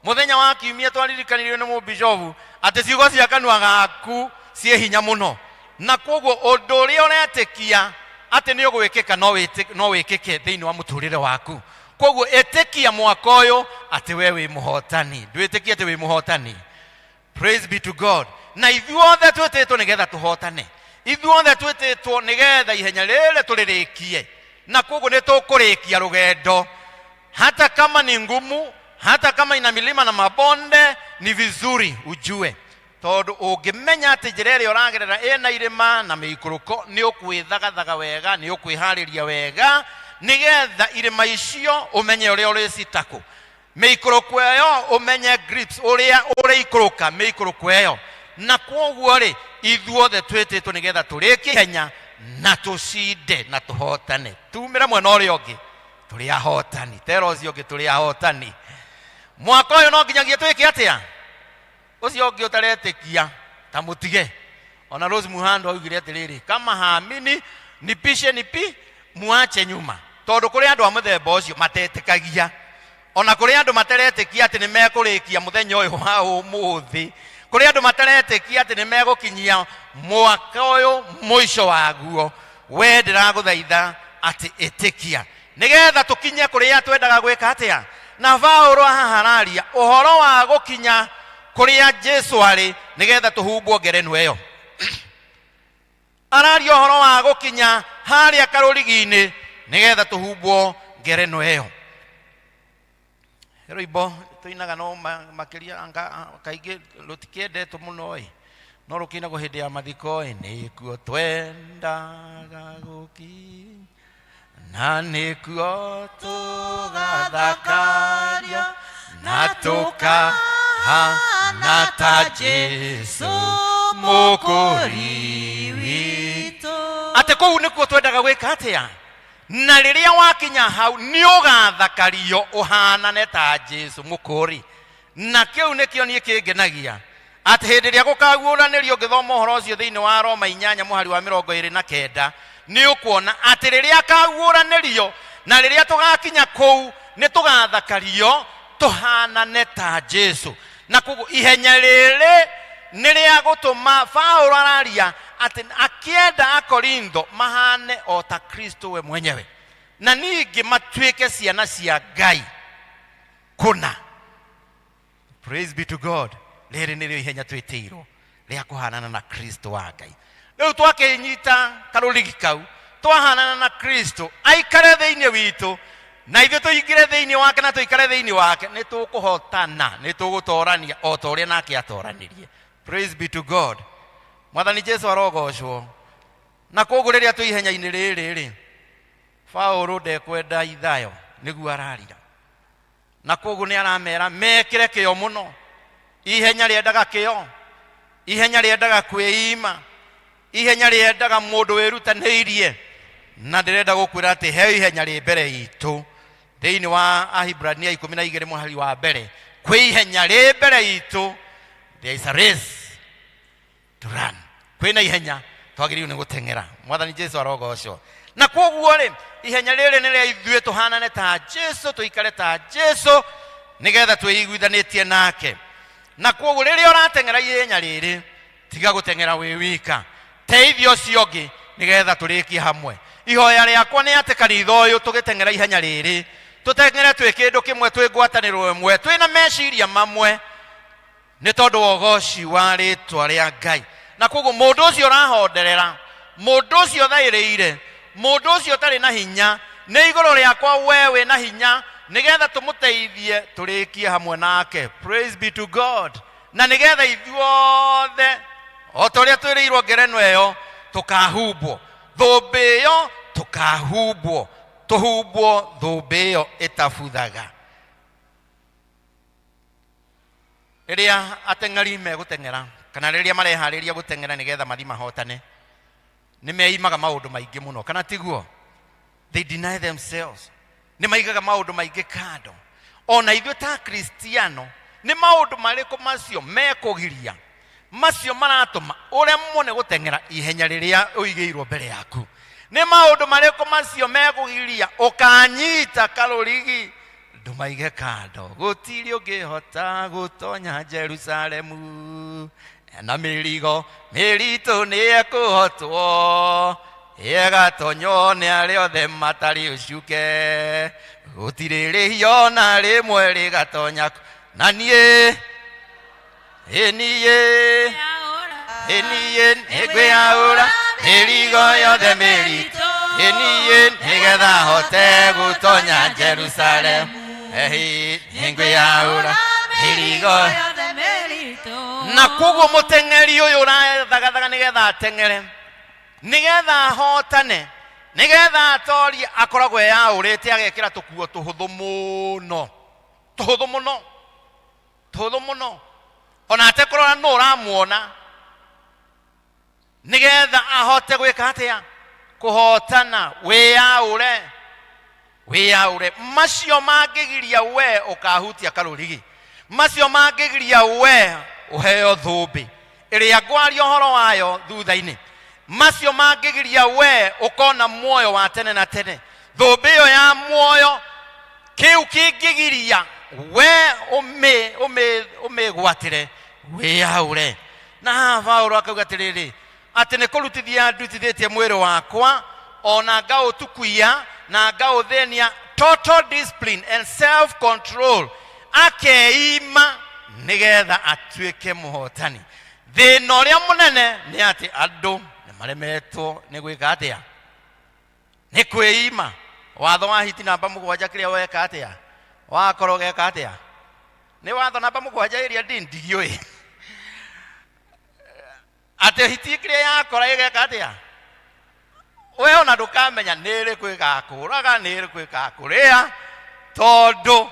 S3: Mũthenya wa kiumia twaririkanirio nĩ mũbishobu atĩ ciugo cia kanua gaku ciĩ hinya mũno, na koguo ũndũ ũrĩa ũretĩkia atĩ nĩ ũgwĩkĩka no wĩkĩke thĩinĩ wa mũtũrĩre waku. Koguo ĩtĩkia mwaka ũyũ atĩ we wĩ mũhotani, ndwĩtĩkie atĩ wĩ mũhotani. Praise be to God. Na ithuothe twĩtĩtwo nĩgetha tũhotane, ithuothe twĩtĩtwo nĩgetha ihenya rĩrĩ tũrĩrĩkie, na koguo nĩ tũkũrĩkia rũgendo, hata kama ni ngumu, hata kama ina milima na mabonde. Ni vizuri ujue, tondũ ũngĩmenya atĩ njĩra ĩrĩa ũragerera ĩna irĩma na mĩikũrũko, nĩ ũkwĩthagathaga wega, nĩ ũkwĩharĩria wega, nĩgetha irĩma icio ũmenye ũrĩa ũrĩcitakũ, mĩikũrũko ĩyo ũmenye grips ũrĩa ũrĩikũrũka mĩikũrũko ĩyo. Na kwoguo rĩ, ithuothe twĩtĩtwo nĩgetha tũrĩkie ihenya na tũcinde na tũhotane, tumĩre mwena ũrĩa ũngĩ tũrĩ ahotani. Tera ũcio ũngĩ, tũrĩ ahotani. Mwaka ũyũ no nginyagia twĩke atĩa? Ũcio ũngĩ ũtaretĩkia ta mũtige. Ona Rose Muhando augire atĩrĩrĩ, kama haamini nipishe nipi muache nyuma, tondũ kũrĩ andũ a mũthemba ũcio matetĩkagia. Ona kũrĩ andũ materetĩkia atĩ nĩ mekũrĩkia mũthenya ũyũ wa ũmũthĩ, kũrĩ andũ materetĩkia atĩ nĩ megũkinyia mwaka ũyũ mũico waguo. We ndĩragũthaitha atĩ ĩtĩkia nĩgetha tũkinye kũrĩa twendaga gwĩka atĩa. Na Paulo haha araria ũhoro wa gũkinya kũrĩa Jesu arĩ, nĩgetha tũhumbwo ngerenwa ĩyo. Araria ũhoro wa gũkinya harĩa karũrigi-inĩ nĩgetha tũhumbwo ngerenwa ĩyo. He rwĩmbo tũinaga no makĩria kaingĩ rũtikĩendetwo mũno ĩ, no rũkĩinagwo hĩndĩ ya mathiko ĩ, nĩkuo twendaga gũkinya na nĩkuo tũgathakario na tũkahana ta Jesu mũkũri witũ. Atĩ kũu nĩkuo twendaga gwĩka atĩa? Na rĩrĩa wakinya hau nĩ ũgathakario ũhanane ta Jesu mũkũri. Na kĩu nĩkĩo niĩ kĩngenagia, atĩ hĩndĩ ĩrĩa gũkaguũranĩrio, ũngĩthoma ũhoro ũcio thĩinĩ wa Roma 8 mũhari wa 29, nĩ ũkuona atĩ rĩrĩa akaguũranĩrio na rĩrĩa tũgakinya kũu nĩ tũgathakario tũhanane ta Jesu. Na koguo ihenya rĩrĩ nĩ rĩa gũtũma Paulo araria atĩ akĩenda Akorintho mahane o ta Kristo we mwenyewe, na ningĩ matuĩke ciana cia Ngai kũna. Praise be to God. Rĩrĩ nĩrĩo ihenya twĩtĩirwo rĩa kũhanana na Kristo wa Ngai. Rĩu twakĩnyita karũrigi kau, twahanana na Kristo, aikare thĩinĩ witũ na ithuĩ tũingĩre thĩinĩ wake na tũikare thĩinĩ wake, nĩ tũkũhotana, nĩ tũgũtorania o ta ũrĩa nake atoranirie. Praise be to God. Mwathani Jesu arogocwo. Na koguo rĩrĩa twĩ ihenya-inĩ rĩrĩ rĩ, Paulo ndekwenda ithayo, nĩguo ararira. Na koguo nĩ aramera mekĩre kĩyo mũno. Ihenya rĩendaga kĩyo, ihenya rĩendaga kwĩima, ihenya rĩendaga mũndũ wĩrutanĩirie. Na ndĩrenda gũkwĩra atĩ he ihenya rĩ mbere itũ. Thĩinĩ wa Ahibrania 12 mũhari wa mbere, kwĩ ihenya rĩ mbere itũ. There is a race to run. Kwĩna ihenya twagĩrĩirwo nĩ gũteng'era. Mwathani Jesu arogocwo. Na koguo rĩ, ihenya rĩrĩ nĩ rĩa ithuĩ tũhanane ta Jesu, tũikare ta Jesu, nĩgetha twĩiguithanĩtie nake. Na koguo rĩrĩa ũrateng'era ihenya rĩrĩ, tiga gũteng'era wĩ wika, teithia ũcio ũngĩ nĩgetha tũrĩkie hamwe. Ihoya rĩakwa nĩ atĩ kanitha ũyũ tũgĩteng'era ihenya rĩrĩ, tũteng'ere twĩ kĩndũ kĩmwe, twĩ ngwatanĩro ĩmwe, twĩna meciria mamwe, nĩ tondũ wa ũgoci wa rĩtwa rĩa Ngai. Na koguo mũndũ ũcio ũrahonderera, mũndũ ũcio ũthaĩrĩire, mũndũ ũcio ũtarĩ na hinya, nĩ igũrũ rĩakwa we wĩ na hinya, nĩgetha tũmũteithie tũrĩkie hamwe nake. Praise be to God. Na nĩgetha ithuothe o ta ũrĩa twĩrĩirwo ngerenwa ĩyo tũkahumbwo thũmbĩ ĩyo, tũkahumbwo, tũhumbwo thũmbĩ ĩyo ĩtabuthaga. Rĩrĩa ateng'eri megũteng'era kana rĩrĩa mareharĩria gũteng'era nĩgetha mathiĩ mahotane, nĩ meimaga maũndũ maingĩ mũno, kana tiguo? They deny themselves, nĩ maigaga maũndũ maingĩ kando. Ona ithuĩ ta Kristiano, nĩ maũndũ marĩkũ macio mekũgiria, macio maratũma ũremwo nĩ gũteng'era ihenya rĩrĩa ũigĩirwo mbere yaku? Nĩ maũndũ marĩkũ macio mekũgiria ũkanyita karũrigi ndũmaige kando? Gũtirĩ ũngĩhota gũtonya Jerusalemu na mĩrigo mĩritũ, nĩ ekũhotwo ĩgatonywo nĩ arĩa othe matarĩ ũcuke. Gũtirĩ rĩhio na rĩmwe rĩgatonya na niĩ ĩniĩ ĩniĩ nĩngwĩyaũra mĩrigo yothe mĩritũ, ĩniĩ nĩgetha hote gũtonya Jerusalemu. Ehi, nĩngwĩyaũra mĩrigo. Na koguo mũteng'eri ũyũ ũrathagathaga nĩgetha ateng'ere, nĩgetha ahotane, nĩgetha atorie, akoragwo eyaũrĩte, agekĩra tũkuo tũhũthũ mũno, tũhũthũ mũno, tũhũthũ mũno, ona atekũrora nũ ũramuona, nĩgetha ahote gwĩka atĩa? Kũhotana. Wĩyaũre, wĩyaũre macio mangĩgiria we ũkahutia karũrigi, macio mangĩgiria we ũheo thũmbĩ ĩrĩa ngwaria ũhoro wayo thutha-inĩ, macio mangĩgiria we ũkona muoyo wa tene na tene, thũmbĩ ĩyo ya muoyo. Kĩu kĩngĩgiria we ũmĩgwatĩre, wĩyaũre. Na haha Paulo akauga atĩrĩrĩ, atĩ nĩ kũrutithia ndutithĩtie mwĩrĩ wakwa, ona ngaũtukuia na ngaũthĩnia, total discipline and self control, akeima nĩgetha atuĩke mũhotani. Thĩna ũrĩa mũnene nĩ atĩ andũ nĩ Nĩ maremetwo nĩ gwĩka atĩa? Nĩ kwĩima. Watho wa hiti namba 7 kĩrĩa weka atĩa? Wakorwo ũgeka atĩa? Nĩ watho namba 7 ĩrĩa ndi ndigiũĩ. Atĩ hiti kĩrĩa yakora ĩgeka atĩa? We ona ndũkamenya nĩ ĩrĩkũ ĩgakũraga, nĩ ĩrĩkũ ĩgakũrĩa, tondũ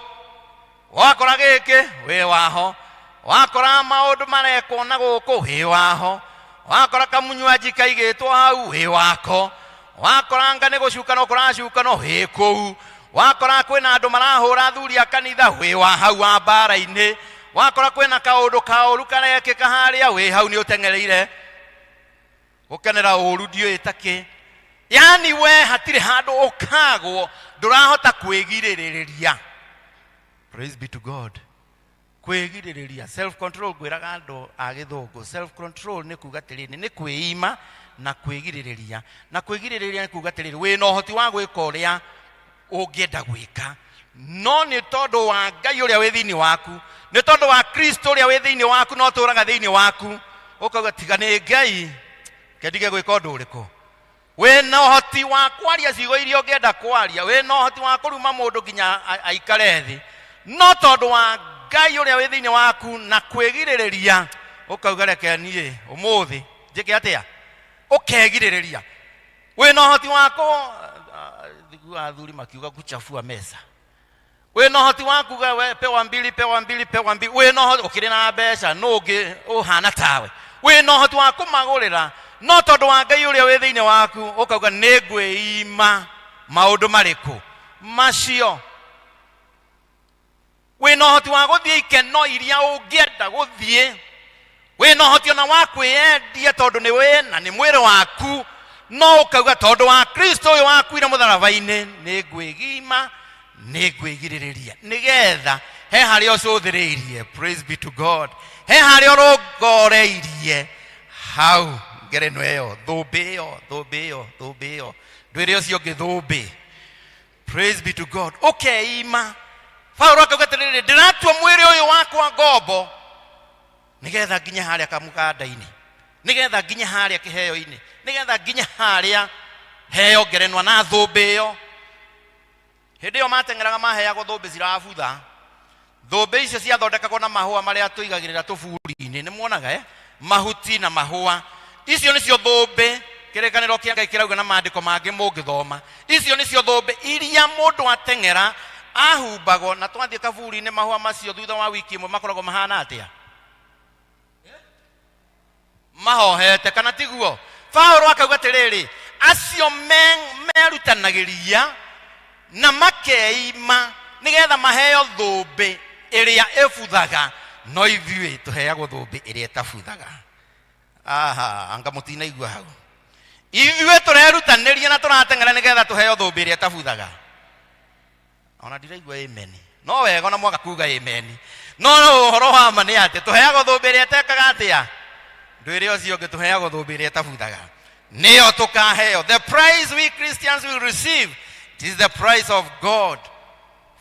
S3: wakora gĩkĩ wĩ waho, wakora maũndũ marekwo na gũkũ wĩ waho, wakora kamunywanji kaigĩtwo hau wĩ wako, wakora nga nĩ gũcukanwo kũracukanwo wĩ kũu, wakora kwĩna andũ marahũra athuri a kanitha wĩ wa hau wa mbara-inĩ, wakora kwĩna kaũndũ kaũru karekĩka harĩa wĩ hau nĩ ũteng'ereire gũkenera ũru ndiũĩ ta kĩ. Yani we hatirĩ handũ ũkagwo, ndũrahota kwĩgirĩrĩria. Praise be to God. Kwĩgirĩrĩria, self control, ngwĩraga andũ a gĩthũngũ, self control nĩ kuga atĩrĩrĩ, nĩ kwĩima na kwĩgirĩrĩria. Na kwĩgirĩrĩria nĩ kuga atĩrĩrĩ, wĩna ũhoti wa gwĩka ũrĩa ũngĩenda gwĩka, no nĩ tondũ wa Ngai ũrĩa wĩ thĩinĩ waku, nĩ tondũ wa Kristo ũrĩa wĩ thĩinĩ waku na ũtũũraga thĩinĩ waku, ũkauga tiga nĩ Ngai kendige gwĩka ũndũ ũrĩkũ. Wĩna ũhoti wa kwaria ciugo iria ũngĩenda kwaria, wĩna ũhoti wa kũruma mũndũ nginya aikare thĩ, no tondũ wa Ngai ũrĩa wĩ thĩinĩ waku na kwĩgirĩrĩria, ũkauga reke niĩ ũmũthĩ njĩke atĩa? Ũkegirĩrĩria. Wĩna ũhoti wa kũ-, thiguaga athuri makiuga kuchafua meza. Wĩna ũhoti wa kuga we pewa mbili, pewa mbili, pewa mbili. Wĩna ũhoti, ũkĩrĩ na mbeca, nũ ũngĩ ũhana tawe? Wĩna ũhoti wa kũmagũrĩra, no tondũ wa Ngai ũrĩa wĩ thĩinĩ waku, ũkauga nĩ ngwĩima maũndũ marĩkũ macio. Wĩna ũhoti wa gũthiĩ ikeno iria ũngĩenda gũthiĩ, wĩna ũhoti ona wa kwĩyendia tondũ nĩ wĩ na nĩ mwĩrĩ waku, no ũkauga tondũ wa Kristo ũyũ wakuire mũtharaba-inĩ, nĩ ngwĩgima, nĩ ngwĩgirĩrĩria, nĩgetha he harĩa ũcũthĩrĩirie. Praise be to God. He harĩa ũrongoreirie hau ngerenwa ĩyo, thũmbĩ ĩyo, thũmbĩ ĩyo, thũmbĩ ĩyo, ndwĩre ũcio ũngĩ thũmbĩ. Praise be to God. Ũkeima. Paulo akauga atĩrĩrĩ, ndĩratua mwĩrĩ ũyũ wakwa ngombo nĩgetha nginye harĩa kamũganda-inĩ, nĩgetha nginye harĩa kĩheo-inĩ, nĩgetha nginye harĩa heo ngerenwa na thũmbĩ ĩyo. Hĩndĩ ĩyo mateng'eraga maheagwo thũmbĩ cirabutha. Thũmbĩ icio ciathondekagwo na mahũa marĩa tũigagĩrĩra tũburi-inĩ, nĩ muonaga? Mahuti na mahũa. Icio nĩcio thũmbĩ kĩrĩkanĩro kĩa Ngai kĩrauga na maandĩko mangĩ mũngĩthoma. Icio nĩcio thũmbĩ iria mũndũ ateng'era ahumbagwo, na twathiĩ kaburi-inĩ mahũa macio thutha wa wiki ĩmwe makoragwo mahana atĩa? Mahohete, kana tiguo? Paulo akauga atĩrĩrĩ, acio merutanagĩria na makeima nĩgetha maheo thũmbĩ ĩrĩa ĩbuthaga, no ithuĩ tũheagwo thũmbĩ ĩrĩa ĩtabuthaga. Aha, anga mũtinaigua hau. Ithuĩ tũrerutanĩria na tũrateng'era nĩgetha tũheo thũmbĩ ĩrĩa ĩtabuthaga. Ona ndiraigua amen. No wega ona mwaga kuga amen. No ũhoro wa ma nĩ atĩ tũheagwo thũmbĩ ĩrĩa ĩtekaga atĩa? Ndwĩre ũcio ũngĩ, tũheagwo thũmbĩ ĩrĩa ĩtabuthaga. Nĩyo tũkaheo. The prize we Christians will receive, it is the prize of God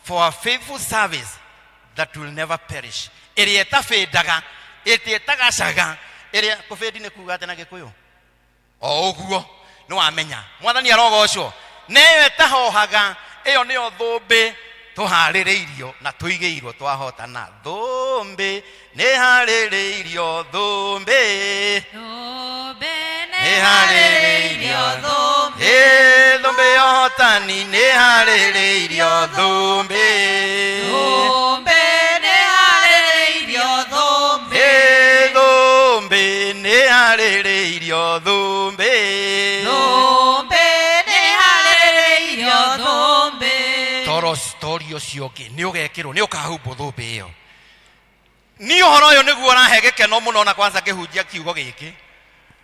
S3: for a faithful service that will never perish. Ĩrĩa ĩtabĩndaga, ĩrĩa ĩtagacaga, ĩrĩa kũbĩndi nĩ kuga atĩ na Gĩkũyũ? O ũguo nĩ wamenya mwathani arogocwo. Na ĩyo ĩtahohaga, ĩyo nĩyo thũmbĩ tũharĩrĩirio na tũigĩirwo twahotana. Thũmbĩ nĩ harĩrĩirio, thũmbĩ
S13: Thũmbĩ
S3: nĩ harĩrĩirio, thũmbĩ, thũmbĩ ya ũhotani nĩ harĩrĩirio, thũmbĩ.
S13: Thũmbĩ nĩ harĩrĩirio, thũmbĩ.
S3: Thũmbĩ nĩ harĩrĩirio, thũmbĩ.
S13: Thũmbĩ nĩ harĩrĩirio, thũmbĩ.
S3: Toro story ũcio ũngĩ nĩ ũgekĩrwo, nĩ ũkahumbwo thũmbĩ ĩyo. Niĩ ũhoro ũyũ nĩguo ũrahe gĩkeno mũno, na kwanza ngĩhunjia kiugo gĩkĩ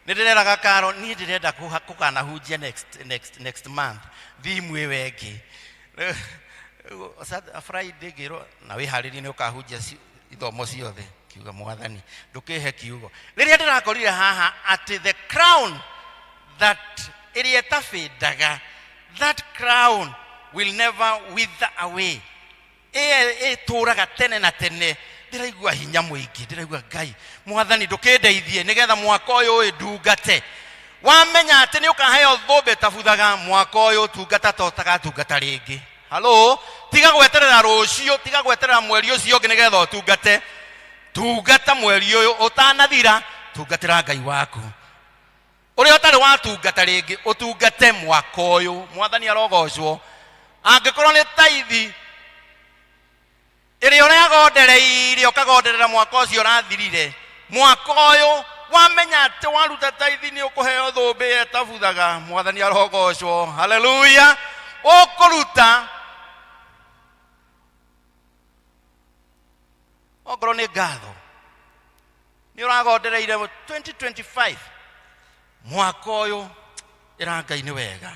S3: nĩ ndĩreraga Karo, niĩ ndĩrenda kũkanahunjia next month theme ĩyo ĩngĩ. Rĩu, Friday ngĩrwo na wĩharĩrie nĩ ũkahunjia ithomo ciothe. Kiuga mwathani ndũkĩhe kiugo. Rĩrĩa ndĩrakorire haha atĩ the crown that ĩrĩa ĩtabĩndaga, that crown will never wither away, ĩyo ĩtũraga tene na tene. Ndĩraigua hinya mũingĩ, ndĩraigua Ngai mwathani ndũkĩndeithie nĩgetha mwaka ũyũ ũyũ ndungate. Wamenya atĩ nĩ ũkaheo thũmbĩ ĩtabuthaga mwaka ũyũ, tungata ta ũtagatungata rĩngĩ. Halo, tiga gweterera rũciũ, tiga gweterera mweri ũcio ũngĩ nĩgetha ũtungate. Tungata mweri ũyũ ũtanathira, tungatĩra Ngai waku. Ũrĩa ũtarĩ watungata rĩngĩ, ũtungate mwaka ũyũ. Mwathani arogocwo. Angĩkorwo nĩ taithi ĩrĩa ũragondereire, ũkagonderera mwaka ũcio ũrathirire, mwaka ũyũ wamenya atĩ waruta taithi nĩ ũkũheo thũmbĩ ĩtabuthaga. Mwathani arogocwo. Haleluya. Ũkũruta okorwo nĩ ngatho nĩ ũragondereire 2025, mwaka ũyũ ĩra Ngai nĩ wega,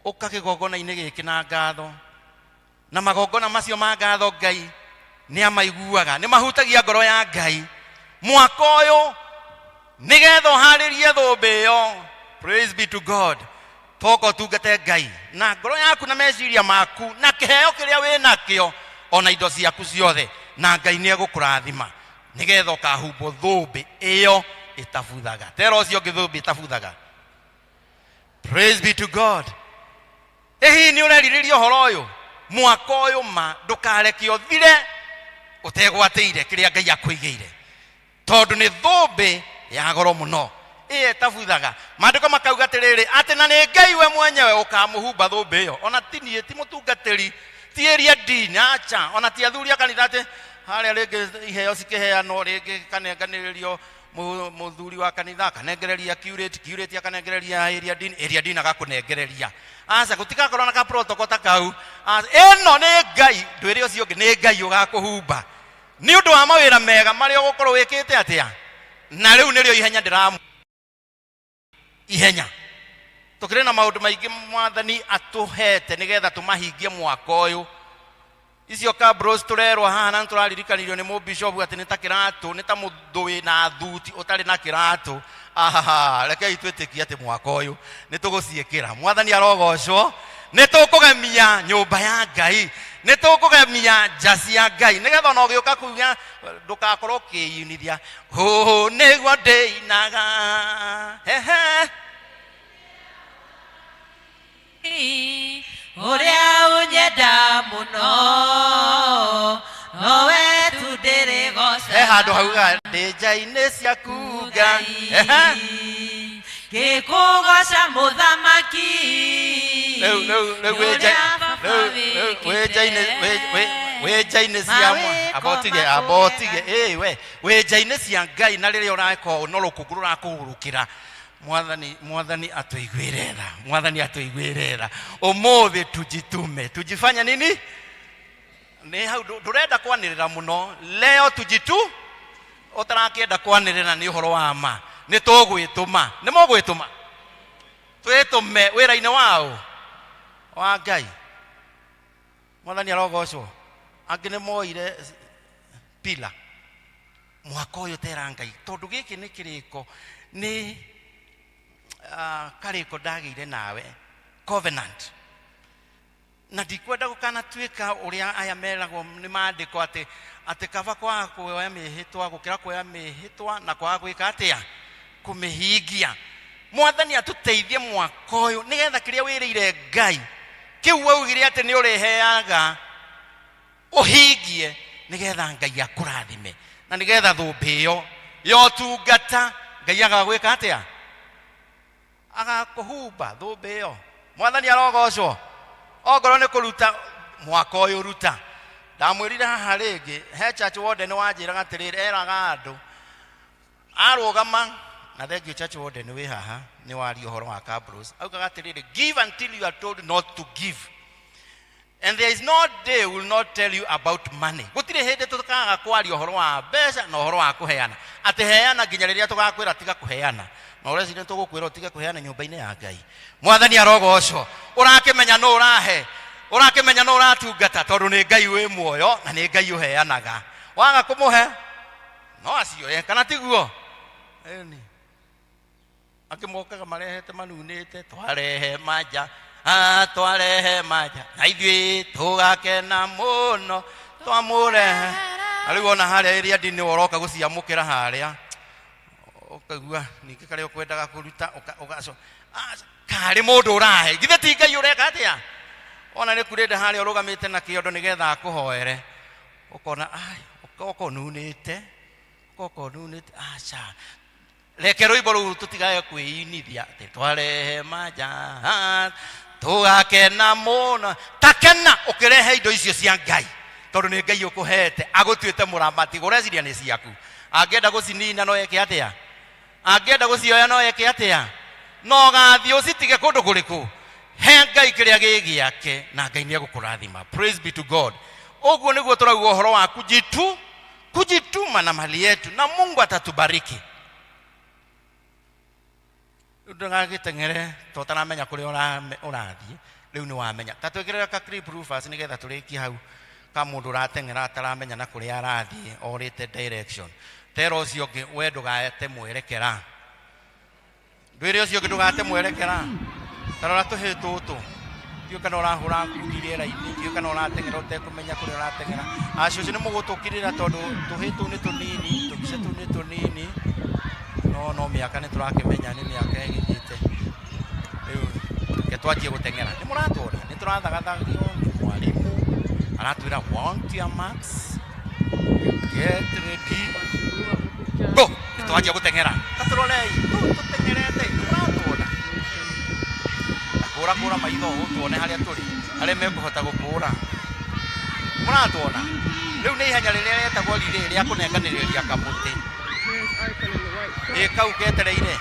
S3: ũka kĩgongona-inĩ gĩkĩ na ngatho, na magongona macio ma ngatho Ngai nĩ amaiguaga, nĩ mahutagia ngoro ya Ngai. Mwaka ũyũ nĩgetha ũharĩrie thũmbĩ ĩyo, praise be to God, toka ũtungate Ngai na ngoro yaku na meciria maku na kĩheo kĩrĩa wĩ nakĩo ona indo ciaku ciothe, na Ngai nĩ egũkũrathima nĩgetha ũkahumbwo thũmbĩ ĩyo ĩtabuthaga. Tera ũcio ũngĩ thũmbĩ ĩtabuthaga. Praise be to God. Ĩ hihi nĩ ũrerirĩria ũhoro ũyũ mwaka ũyũ? Ma ndũkareke ũthire ũtegwatĩire kĩrĩa Ngai akũigĩire, tondũ nĩ thũmbĩ ya goro mũno ĩyo ĩtabuthaga. Maandĩko makauga atĩrĩrĩ, atĩ na nĩ Ngai we mwenyewe ũkamũhumba thũmbĩ ĩyo, ona ti niĩ, ti mũtungatĩri, ti ĩria ndini, acha, ona ti athuri a kanitha, atĩ harĩa rĩngĩ iheo cikĩheanwo rĩngĩ kanenganĩrĩrio mũthuri wa kanitha akanengereria curate, curate akanengereria area dean, area dean agakũnengereria. Aca, gũtigakorwo na ka protocol ta kau. Aca, ĩno nĩ Ngai, ndwĩre ũcio ũngĩ, nĩ Ngai ũgakũhumba nĩ ũndũ wa mawĩra mega marĩa ũgũkorwo wĩkĩte atĩa. Na rĩu nĩrĩo ihenya ndĩramu ihenya tũkĩrĩ na maũndũ maingĩ Mwathani atũhete nĩgetha tũmahingie mwaka ũyũ. Icio cabros tũrerwo haha na nĩtũraririkanirio nĩ mũbishopu atĩ nĩ ta kĩratũ, nĩ ta mũndũ wĩna thuti ũtarĩ na kĩratũ. Ahaha, rekei twĩtĩkie atĩ mwaka ũyũ nĩ tũgũciĩkĩra. Mwathani arogocwo. Nĩ tũkũgemia nyũmba ya Ngai, nĩ tũkũgemia nja cia Ngai, nĩgetha ona ũgĩũka kuga ndũgakorwo ũkĩyunithia. Ũũ nĩguo ndĩinaga hehe.
S13: Ũrĩa ũnyenda mũno nowe tu ndĩrĩgoca.
S3: He handũ hauga ndĩ nja-inĩ ciaku Ngai. Ehe.
S13: Ngĩkũgoca mũthamaki.
S3: Rĩu rĩu rĩu wĩ nja rĩu rĩu wĩ nja-inĩ wĩ wĩ wĩ nja-inĩ cia
S13: Mawĩko
S3: amba ũtige, amba ũtige, ĩĩ we wĩ nja-inĩ cia Ngai, na rĩrĩa ũreka ũũ no rũkũngũ rũrakũhurũkĩra. Mwathani, Mwathani atũiguĩre tha, Mwathani atũiguĩre tha. Ũmũthĩ tujitume, tujifanya nini? Nĩ hau ndũrenda kwanĩrĩra mũno leo, tujitu ũtarakĩenda kwanĩrĩra nĩ ũhoro wa ma. Nĩ tũgwĩtũma, nĩ mũgwĩtũma, twĩtũme wĩra-inĩ waũ wa Ngai. Mwathani arogocwo. Angĩ nĩ moire pila mwaka ũyũ. Tera Ngai, tondũ gĩkĩ nĩ kĩrĩko, nĩ karĩko ndagĩire nawe, covenant, na ndikwenda gũkanatuĩka ũrĩa aya meragwo nĩ maandĩko atĩ kaba kwaga kuoya mĩhĩtwa gũkĩra kuoya mĩhĩtwa na kwaga gwĩka atĩa, kũmĩhingia. Mwathani atũteithie mwaka ũyũ nĩgetha kĩrĩa wĩrĩire Ngai kĩu waugire atĩ nĩ ũrĩheaga ũhingie, nĩgetha Ngai akũrathime, na nĩgetha thũmbĩ ĩyo ya ũtungata Ngai agagwĩka atĩa, agakũhumba thũmbĩ ĩyo. Mwathani arogocwo. Ongorwo nĩ kũruta mwaka ũyũ, ruta. Ndamwĩrire haha rĩngĩ, he church warden wanjĩraga atĩrĩrĩ, eraga andũ arũgama na thank you church warden wĩ haha nĩ waria ũhoro wa cabros. Augaga atĩrĩrĩ, give until you are told not to give, and there is no day will not tell you about money. Gũtirĩ hĩndĩ tũkaga kwaria ũhoro wa mbeca na ũhoro wa kũheana, atĩ heana nginya rĩrĩa tũgakwĩra tiga kũheana. Na ũreciria tũgũkwĩra ũtige kũheana nyũmba-inĩ ya Ngai? Mwathani arogocwo. Ũrakĩmenya nũ ũrahe, ũrakĩmenya nũ ũratungata, tondũ nĩ Ngai wĩ muoyo na nĩ Ngai ũheanaga. Waga kũmũhe no acioye, kana tiguo? Ĩni angĩ mokaga marehete manunĩte, twarehe manja. Ah, twarehe manja na ithuĩ tũgakena mũno twamũrehe. Na rĩu ona harĩa ĩrĩa ndini ũroka gũciamũkĩra harĩa. Ũkaigua ningĩ karĩa ũkwendaga kũruta ũgaco karĩ mũndũ ũrahe. Githĩ ti Ngai ũreka atĩa? Ona nĩ kurĩnda harĩa ũrũgamĩte na kĩondo nĩgetha akũhoere. Ũkona ai, ũkoka ũnunĩte, ũkoka ũnunĩte, aca. Reke rwĩmbo rũu tũtigae kwĩinithia atĩ twarehe manja tũgakena mũno. Takena ũkĩrehe indo icio cia Ngai, tondũ nĩ Ngai ũkũhete, agũtuĩte mũramati, ũreciria nĩ ciaku. Angĩenda gũcinina no eke atĩa? Angĩenda gũcioya no eke atĩa? No ũgathiĩ ũcitige kũndũ kũrĩkũ? He Ngai kĩrĩa gĩ gĩake na Ngai nĩ egũkũrathima. Praise be to God. Ũguo nĩguo tũrauga ũhoro wa kujituma na mali yetu na Mungu atatubariki. Rĩu ndũgagĩteng'ere to ũtaramenya kũrĩa ũrathiĩ. Rĩu nĩ wamenya. Ta twĩkĩrĩre ka clip Rufus nĩgetha tũrĩkie hau ka mũndũ ũrateng'era ataramenya na kũrĩa arathiĩ orĩte direction. Tera ũcio ũngĩ we ndũgate mwerekera. Ndwĩre ũcio ũngĩ ndũgate mwerekera. Ta rora tũhĩĩ tũtũ. Ndiũĩ kana ũrahũra ngundi rĩera-inĩ, ndiũĩ kana ũrateng'era ũtekũmenya kũrĩa ũrateng'era. Acũcũ nĩ mũgũtũkirĩra tondũ tũhĩĩ tũu nĩ tũnini, tũbica tũu nĩ tũnini, no no mĩaka nĩ tũrakĩmenya nĩ mĩaka ĩgĩthiĩte. Rĩu reke twanjie gũteng'era. Nĩ mũratuona? Nĩ tũrathagathagio nĩ mwarimũ, aratwĩra want your marks, get ready, go. Nĩ twanjia gũteng'era. Ta tũrorei, tũu tũteng'erete, nĩ mũratuona? Ta kũra kũra maitho ũũ tuone harĩa tũrĩ, arĩa mekũhota gũkũra. Mũratuona? Rĩu nĩ ihenya rĩrĩa rĩetagwo relay rĩa kũnenganĩrĩria kamũtĩ. Ĩ kau ketereire.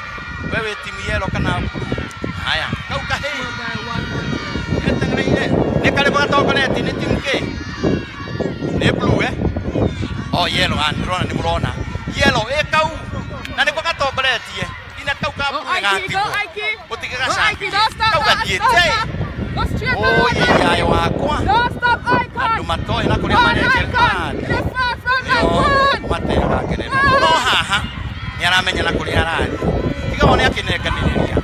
S3: We wĩ timu yellow kana blue? Haya, kau kahĩĩ ketereire. Nĩ karĩkũ gatongoretie? Nĩ timu kĩ? Nĩ blue eh? Oh, yellow, ah, nĩndĩrona nĩ mũrona. Yellow, ĩ kau. Na nĩko gatongoretie. Nginya kau ka blue nĩ gatigwo. Gũtige gacangire. Kau gathiĩte. Oi, yayũ wakwa. Andũ matoĩ na kũrĩa marekera. Nĩo mateaga ngerenwa. No haha nĩ aramenya na kũrĩa arathiĩ. Tiga wone akĩnenganĩrĩria.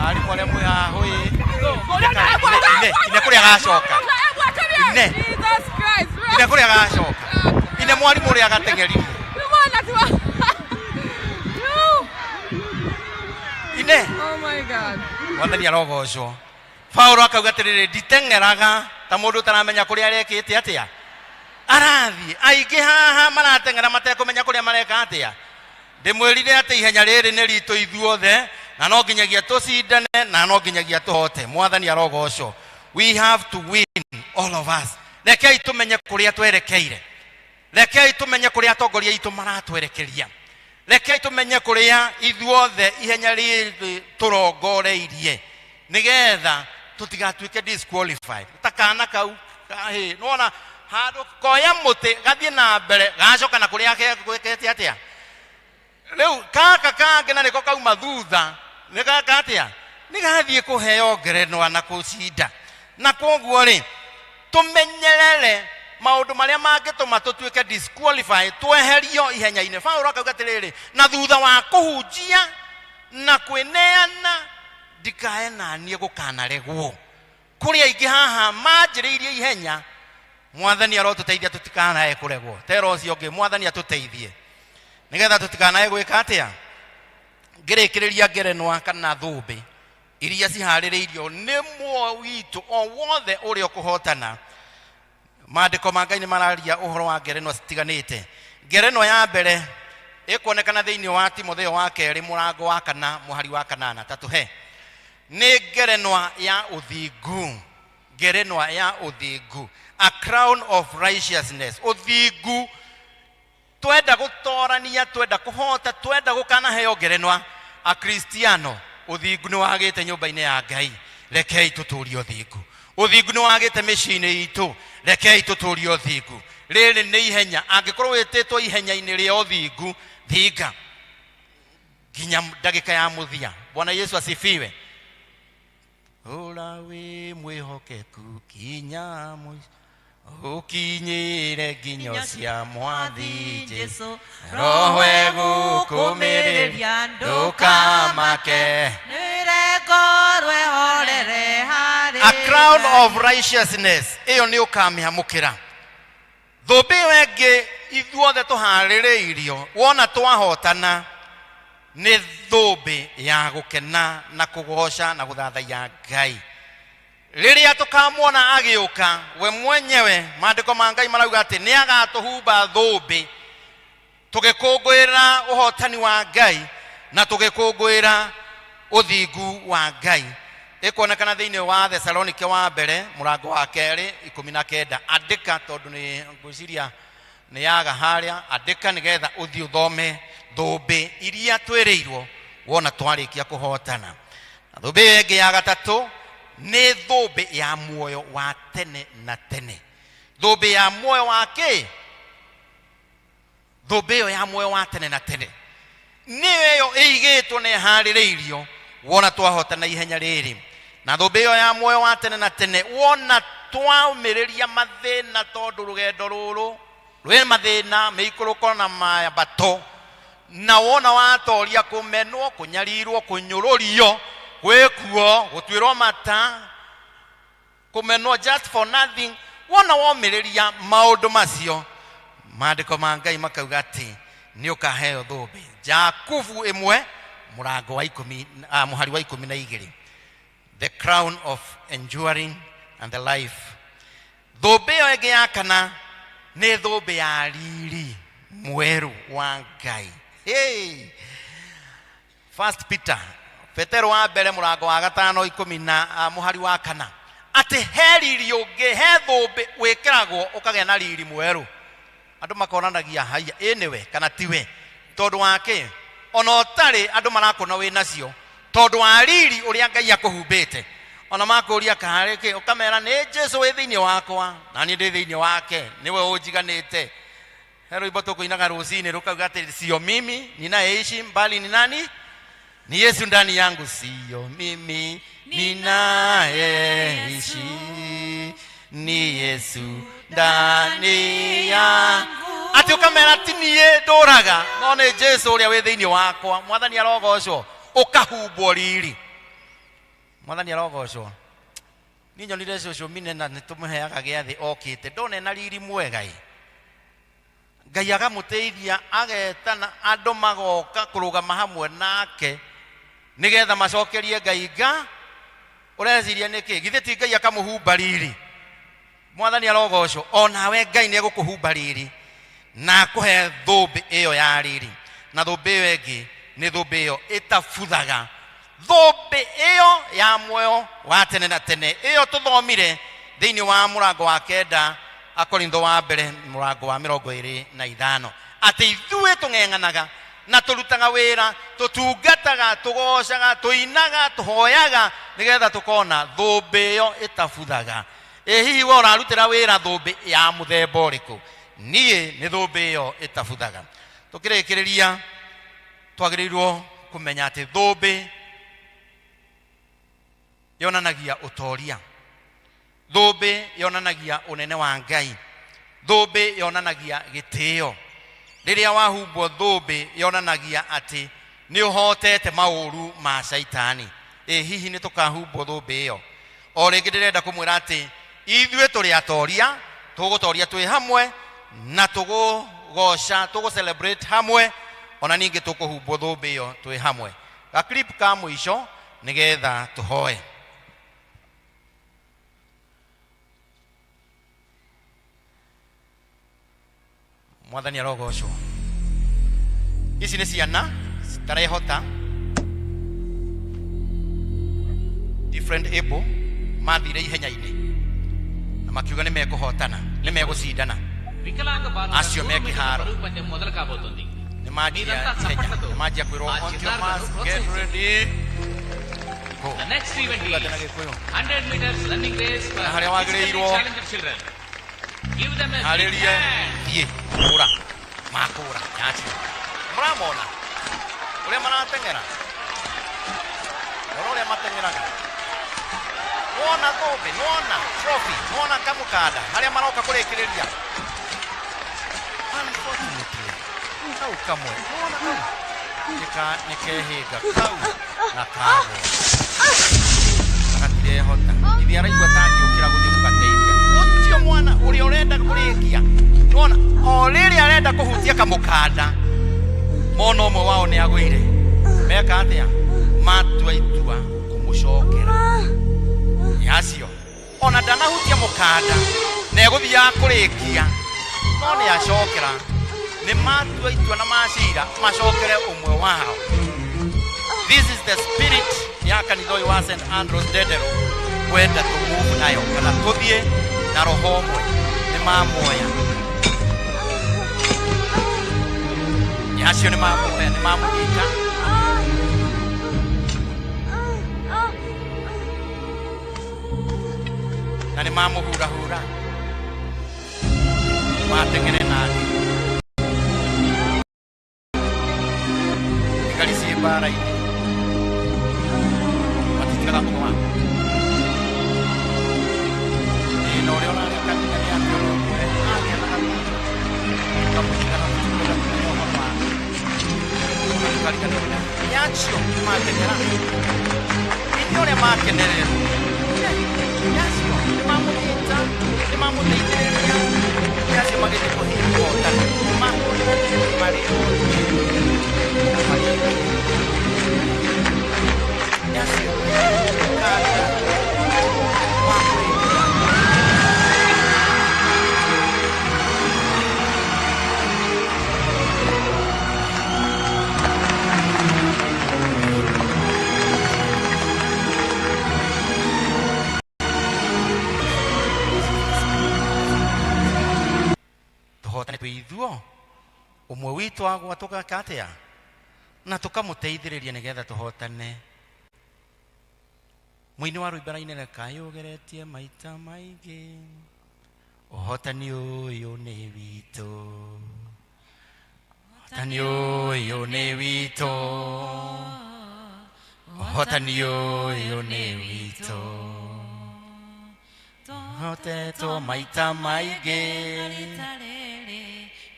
S3: Arimũ arĩa mwĩ haha hũĩ. Ine, ine kũrĩa agacoka. Ine. Ine kũrĩa agacoka. Ine mwarimũ ũrĩa agateng'eririe. Ine.
S16: Oh my God.
S3: Mwathani arogocwo. Paulo akauga atĩrĩrĩ, nditeng'eraga ta mũndũ ũtaramenya kũrĩa arekĩte atĩa arathiĩ. Aingĩ haha marateng'era matekũmenya kũrĩa mareka atĩa. Ndĩmwĩrire atĩ ihenya rĩrĩ nĩ ritũ ithuothe, na no nginyagia tũcindane na no nginyagia tũhote. Mwathani arogocwo. We have to win, all of us. Rekei tũmenye kũrĩa twerekeire. Rekei tũmenye kũrĩa atongoria aitũ maratwerekeria. Rekei tũmenye kũrĩa ithuothe ihenya rĩrĩ tũrongoreirie, nĩgetha tũtigatuĩke disqualified. Ta kana kau kahĩ, nĩwona handũ koya mũtĩ gathiĩ na mbere gacoka na kũrĩa gwĩkĩte atĩa. Rĩu gaka kangĩ na nĩko kauma thutha nĩ gaka atĩa, nĩ gathiĩ kũheo ngerenwa na kũcinda. Na koguo rĩ, tũmenyerere maũndũ marĩa mangĩtũma tũtuĩke disqualified, tweherio ihenya-inĩ. Paulo akauga atĩrĩrĩ, na thutha wa kũhunjia na kwĩneana ndikae naniĩ gũkanaregwo. Kũrĩ aingĩ haha manjĩrĩirie ihenya, Mwathani arotũteithia tũtikanae kũregwo. Tera ũcio ũngĩ, Mwathani atũteithie nĩgetha tũtikanae gwĩka atĩa. Ngĩrĩkĩrĩria ngerenwa kana thũmbĩ iria ciharĩrĩirio nĩ muo witũ o wothe ũrĩa ũkũhotana. Maandĩko ma Ngai nĩ mararia ũhoro wa ngerenwa citiganĩte. Ngerenwa ya mbere ĩkuonekana thĩinĩ wa Timotheo wa kerĩ mũrango wa 4 mũhari wa 8. Ta tũhe. Nĩ ngerenwa ya ũthingu. Ngerenwa ya ũthingu. A crown of righteousness. Ũthingu. Twenda gũtorania, twenda kũhota, twenda gũkanaheo ngerenwa. Akristiano, ũthingu nĩ wagĩte nyũmba-inĩ ya Ngai. Rekei tũtũrie ũthingu. Ũthingu nĩ wagĩte mĩciĩ-inĩ itũ. Rekei tũtũrie ũthingu. Rĩrĩ nĩ ihenya. Angĩkorwo wĩtĩtwo ihenya-inĩ rĩa ũthingu, thinga nginya ndagĩka ya mũthia. Bwana Yesu asifiwe. Ũra wĩ mwĩhokeku kinya mũico, ũkinyĩre nginyo cia Mwathi Jesu. Roho egũkũmĩrĩria ndũkamake. A crown of righteousness, ĩyo nĩ ũkamĩamũkĩra. Thũmbĩ ĩyo ĩngĩ ithuothe tũharĩrĩirio, wona twahotana. Nĩ thũmbĩ ya gũkena na kũgoca na gũthathaiya Ngai rĩrĩa tũkamwona agĩũka we mwenyewe. Maandĩko ma Ngai marauga atĩ nĩ agatũhumba thũmbĩ tũgĩkũngũĩra ũhotani wa Ngai na tũgĩkũngũĩra ũthingu wa Ngai. Ĩkuonekana thĩinĩ wa Thesalonike wa mbere mũrango wa kerĩ 19. Andĩka, tondũ nĩ ngwĩciria nĩ yaga harĩa. Andĩka nĩgetha ũthiĩ ũthome thũmbĩ iria twĩrĩirwo wona twarĩkia kũhotana. Na thũmbĩ ĩyo ĩngĩ ya gatatũ nĩ thũmbĩ ya muoyo wa tene na tene. Thũmbĩ ya muoyo wa kĩ? Thũmbĩ ĩyo ya muoyo wa tene na tene nĩyo ĩyo ĩigĩtwo na ĩharĩrĩirio wona twahotana ihenya rĩrĩ. Na thũmbĩ ĩyo ya muoyo wa tene na tene wona twaumĩrĩria mathĩna, tondũ rũgendo rũrũ rwĩ mathĩna, mĩikũrũko na mambato, na wona watoria kũmenwo, kũnyarirwo, kũnyũrũrio, gwĩkuo, gũtuĩrwo mata, kũmenwo just for nothing, wona womĩrĩria maũndũ macio, maandĩko ma Ngai makauga atĩ nĩ ũkaheo thũmbĩ. Jakubu 1 mũrango wa 10, mũhari wa 12, the crown of enduring and the life. Thũmbĩ ĩyo ĩngĩ ya kana nĩ thũmbĩ ya riri mwerũ wa Ngai. Hey! First Peter, Petero wa mbere mũrango wa 5 ikũmi na mũhari wa 4, atĩ he riri ũngĩ, he thũmbĩ wĩkĩragwo ũkagĩa na riri mwerũ. Andũ makonanagia haiya, ĩ nĩwe kana tiwe, tondũ wa kĩ? Ona ũtarĩ andũ marakũona wĩ nacio tondũ wa riri ũrĩa Ngai akũhumbĩte. Ona makũria karĩ kĩ, ũkamera nĩ Jesu wĩ thĩinĩ wakwa na niĩ ndĩ thĩinĩ wake, nĩwe ũnjiganĩte. He rwĩmbo tũkũinaga rũcinĩ rũkauga atĩ sio mimi ninayeishi mbali ni nani? Ni Yesu ndani yangu. Sio mimi ninayeishi, ni Yesu ndani yangu. Atĩ ũkamera ti niĩ ndũraga, no nĩ Jesu ũrĩa wĩ thĩinĩ wakwa. Mwathani arogocwo. Ũkahumbwo riri. Mwathani arogocwo. Niĩ nyonire cũcũ mine na nĩ tũmũheaga gĩathĩ okĩte, ndona ena riri mwega ĩ. Ngai agamũteithia, agetana andũ magoka kũrũgama hamwe nake nĩgetha macokerie Ngai nga. Ũreciria nĩkĩ? Githĩ ti Ngai akamũhumba riri? Mwathani arogocwo. Onawe Ngai nĩ egũkũhumba riri na akũhe thũmbĩ ĩyo ya riri. Na thũmbĩ ĩyo ĩngĩ nĩ thũmbĩ ĩyo ĩtabuthaga, thũmbĩ ĩyo ya muoyo wa tene na tene, ĩyo tũthomire thĩinĩ wa mũrango wa 9 Akorintho wa mbere mũrango wa 25, atĩ ithuĩ tũng'eng'anaga na tũrutaga wĩra, tũtungataga, tũgocaga, tũinaga, tũhoyaga nĩgetha tũkona thũmbĩ ĩyo ĩtabuthaga. Ĩ hihi we ũrarutĩra wĩra thũmbĩ ya mũthemba ũrĩkũ? Niĩ nĩ thũmbĩ ĩyo ĩtabuthaga. Tũkĩrĩkĩrĩria, twagĩrĩirwo kũmenya atĩ thũmbĩ yonanagia ũtoria, thũmbĩ yonanagia ũnene wa Ngai, thũmbĩ yonanagia gĩtĩo. Rĩrĩa wahumbwo thũmbĩ yonanagia atĩ nĩ ũhotete maũru ma Caitani. Ĩ hihi nĩ tũkahumbwo thũmbĩ ĩyo? O rĩngĩ ndĩrenda kũmwĩra atĩ ithuĩ tũrĩ atoria, tũgũtoria twĩ hamwe na tũgũgoca, tũgũ celebrate hamwe, ona ningĩ tũkũhumbwo thũmbĩ ĩyo twĩ hamwe. Ga clip ka mũico nĩgetha tũhoe. Mwathani arogocwo. Ici nĩ ciana citarehota, different able, mathire ihenya-inĩ na makiuga nĩ mekũhotana, nĩ megũcindana.
S16: వికలాంగ బాలుర
S3: Acio
S16: 100
S3: me
S16: మీటర్ల
S3: kĩharo
S16: పరుగు పందెం మొదలు కాబోతోంది.
S3: Nĩ manjia
S16: మీరంతా
S3: ihenya,
S16: చప్పట్లతో
S3: nĩ manjia kwĩrwo
S16: ఆ
S3: on your
S16: చిన్నారులను
S3: marks, get
S16: ప్రోత్సహించండి.
S3: ready, go.
S16: The next event
S3: Uga tena
S16: is
S3: Gĩkũyũ.
S16: 100 meters running race for
S3: Na harĩa
S16: physically
S3: wagĩrĩirwo
S16: challenged children. Give them a big
S3: harĩrie
S16: hand.
S3: Thiĩ kũra makũra yacio. Mũramona ũrĩa marateng'era, rora ũrĩa mateng'eraga. Wona thũmbĩ, nĩwona trophy, nĩwona kamũkanda harĩa maroka kũrĩkĩrĩria. Unfortunately kau kamwe, nĩwona kau nĩ kehĩnga kau na kagwa na gatirehota. Ithe araigua ta angĩũkĩra gũthiĩ gũgateithia ũcio mwana ũrĩa ũrenda kũrĩkia. Nĩwona o rĩrĩa arenda kũhutia kamũkanda, mona ũmwe wao nĩ agũire. Meka atia? Matua itua kumucokera. Nĩ acio. Ona ndanahutia mũkanda na egũthiaga kũrĩkia no nĩ acokera. Nĩ matua itua na macira macokere ũmwe wao. This is the spirit ya kanitha ũyũ wa St. Andrews Ndenderũ kwenda tũmove nayo kana tũthiĩ na roho ũmwe. Nĩ mamuoya. Nĩ acio nĩ mamuoya, nĩ mamũnyita. Na nĩ mamũhurahura. Mateng'ere nake. Thigari ciĩ mbara-inĩ. Matitigaga ũmwe wao. Ĩĩ na ũrĩa ũrarĩa kanitha nĩ atĩ ona ũmwe agĩa na gathirĩ. Tũkamũtiga na tũtikwenda kũmenya ũhoro wake. Ona tũkariganĩrwo nĩ nĩ acio nĩ mateng'era. Nĩ ũrĩa makenererwo. Nĩ acio nĩ mamũnyita, nĩ mamũteithĩrĩria. Nĩ acio magĩthiĩ kũhinya kũhotana. Mahotane marĩ othe. Marĩ aingĩ. Nĩ acio mũkanda wa kũrĩkia. Tũhotane twĩ ithuo ũmwe witũ agwa tũgeka atĩa na tũkamũteithĩrĩria nĩgetha tũhotane. Mũini wa rwĩmbo arainĩra kaĩ ũgeretie maita maingĩ ũhotani ũyũ nĩ witũ, ũhotani ũyũ nĩ witũ, ũhotani ũyũ nĩ witũ. Tũhotetwo maita maingĩ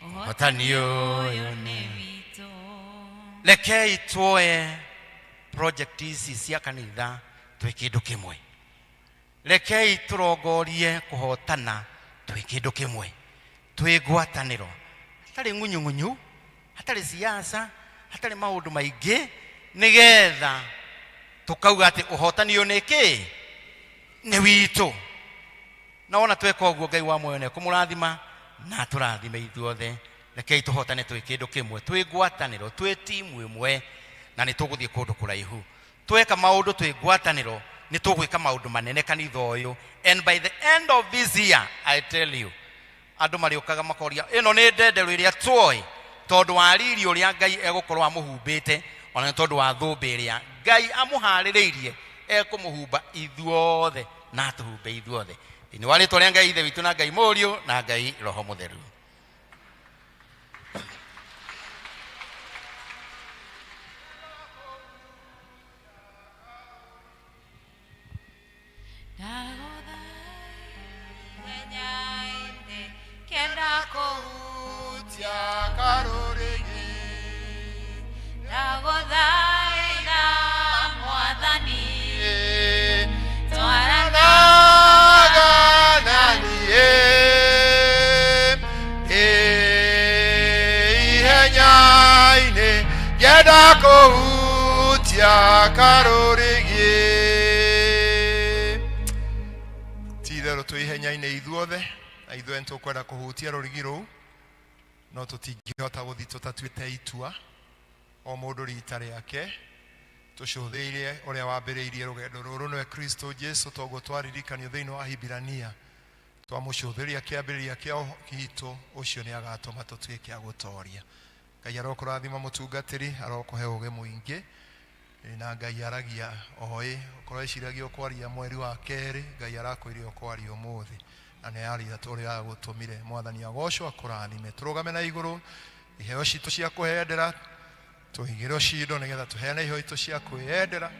S3: ũhotani ũyũ nĩ witũ. Rekei tuoe project ici cia kanitha twĩ kĩndũ kĩmwe. Rekei tũrongorie kũhotana twĩ kĩndũ kĩmwe, twĩ ngwatanĩro, hatarĩ ng'unyung'unyu, hatarĩ siasa, hatarĩ maũndũ maingĩ, nĩgetha tũkauga atĩ ũhotani ũyũ nĩ kĩ? Nĩ witũ. Na wona tweka ũguo Ngai wa muoyo nĩ ekũmũrathima na atũrathime ithuothe. Rekei tũhotane twĩ kĩndũ kĩmwe, twĩ ngwatanĩro, twĩ timu ĩmwe, na nĩ tũgũthiĩ kũndũ kũraihu. Tweka maũndũ twĩ ngwatanĩro, nĩ tũgwĩka maũndũ manene kanitha ũyũ. And by the end of this year, I tell you, andũ marĩũkaga makoria ĩno nĩ ndenderũ ĩrĩa twoĩ, tondũ wa riri ũrĩa Ngai egũkorwo amũhumbĩte, ona nĩ tondũ wa thũmbĩ ĩrĩa Ngai amũharĩrĩirie ekũmũhumba ithuothe na atũhumbe ithuothe. Thĩinĩ wa rĩtwa rĩa Ngai Ithe witũ na Ngai Mũriũ na Ngai Roho Mũtheru.
S13: Kenda kũhutia karũrĩgĩ ndagũthaitha mwathani twaranaga
S7: na niĩ ihenya-inĩ ngĩenda kũhutia karũrĩgĩ. Ti itherũ twĩ ihenya-inĩ ithuothe na ithuĩ nĩtũkwenda kũhutia rũrigi rũu, no tũtingĩhota gũthiĩ tũtatuĩte itua, o mũndũ rita rĩake, tũcũthĩrĩrie ũrĩa wambĩrĩirie rũgendo rũrũ nĩwe Kristo Jesu, toguo twaririkanio thĩinĩ wa Hibirania, twamũcũthĩrĩria kĩambĩrĩria kĩa gitũ, ũcio nĩ agatũma tũtuĩke a gũtoria. Ngai arokũrathima mũtungatĩri, arokũhe ũgĩ mũingĩ, na Ngai aragia oĩ, okorwo eciragia ũkwaria mweri wa kerĩ, Ngai arakwĩrire ũkwaria ũmũthĩ, na nĩ aria ũrĩa agũtũmire. Mwathani agocwo, akũrathime. Tũrũgame na igũrũ, iheo citũ cia kwĩyendera, tũigĩrwo cindo nĩgetha tũheane iheo itũ cia kwĩyendera.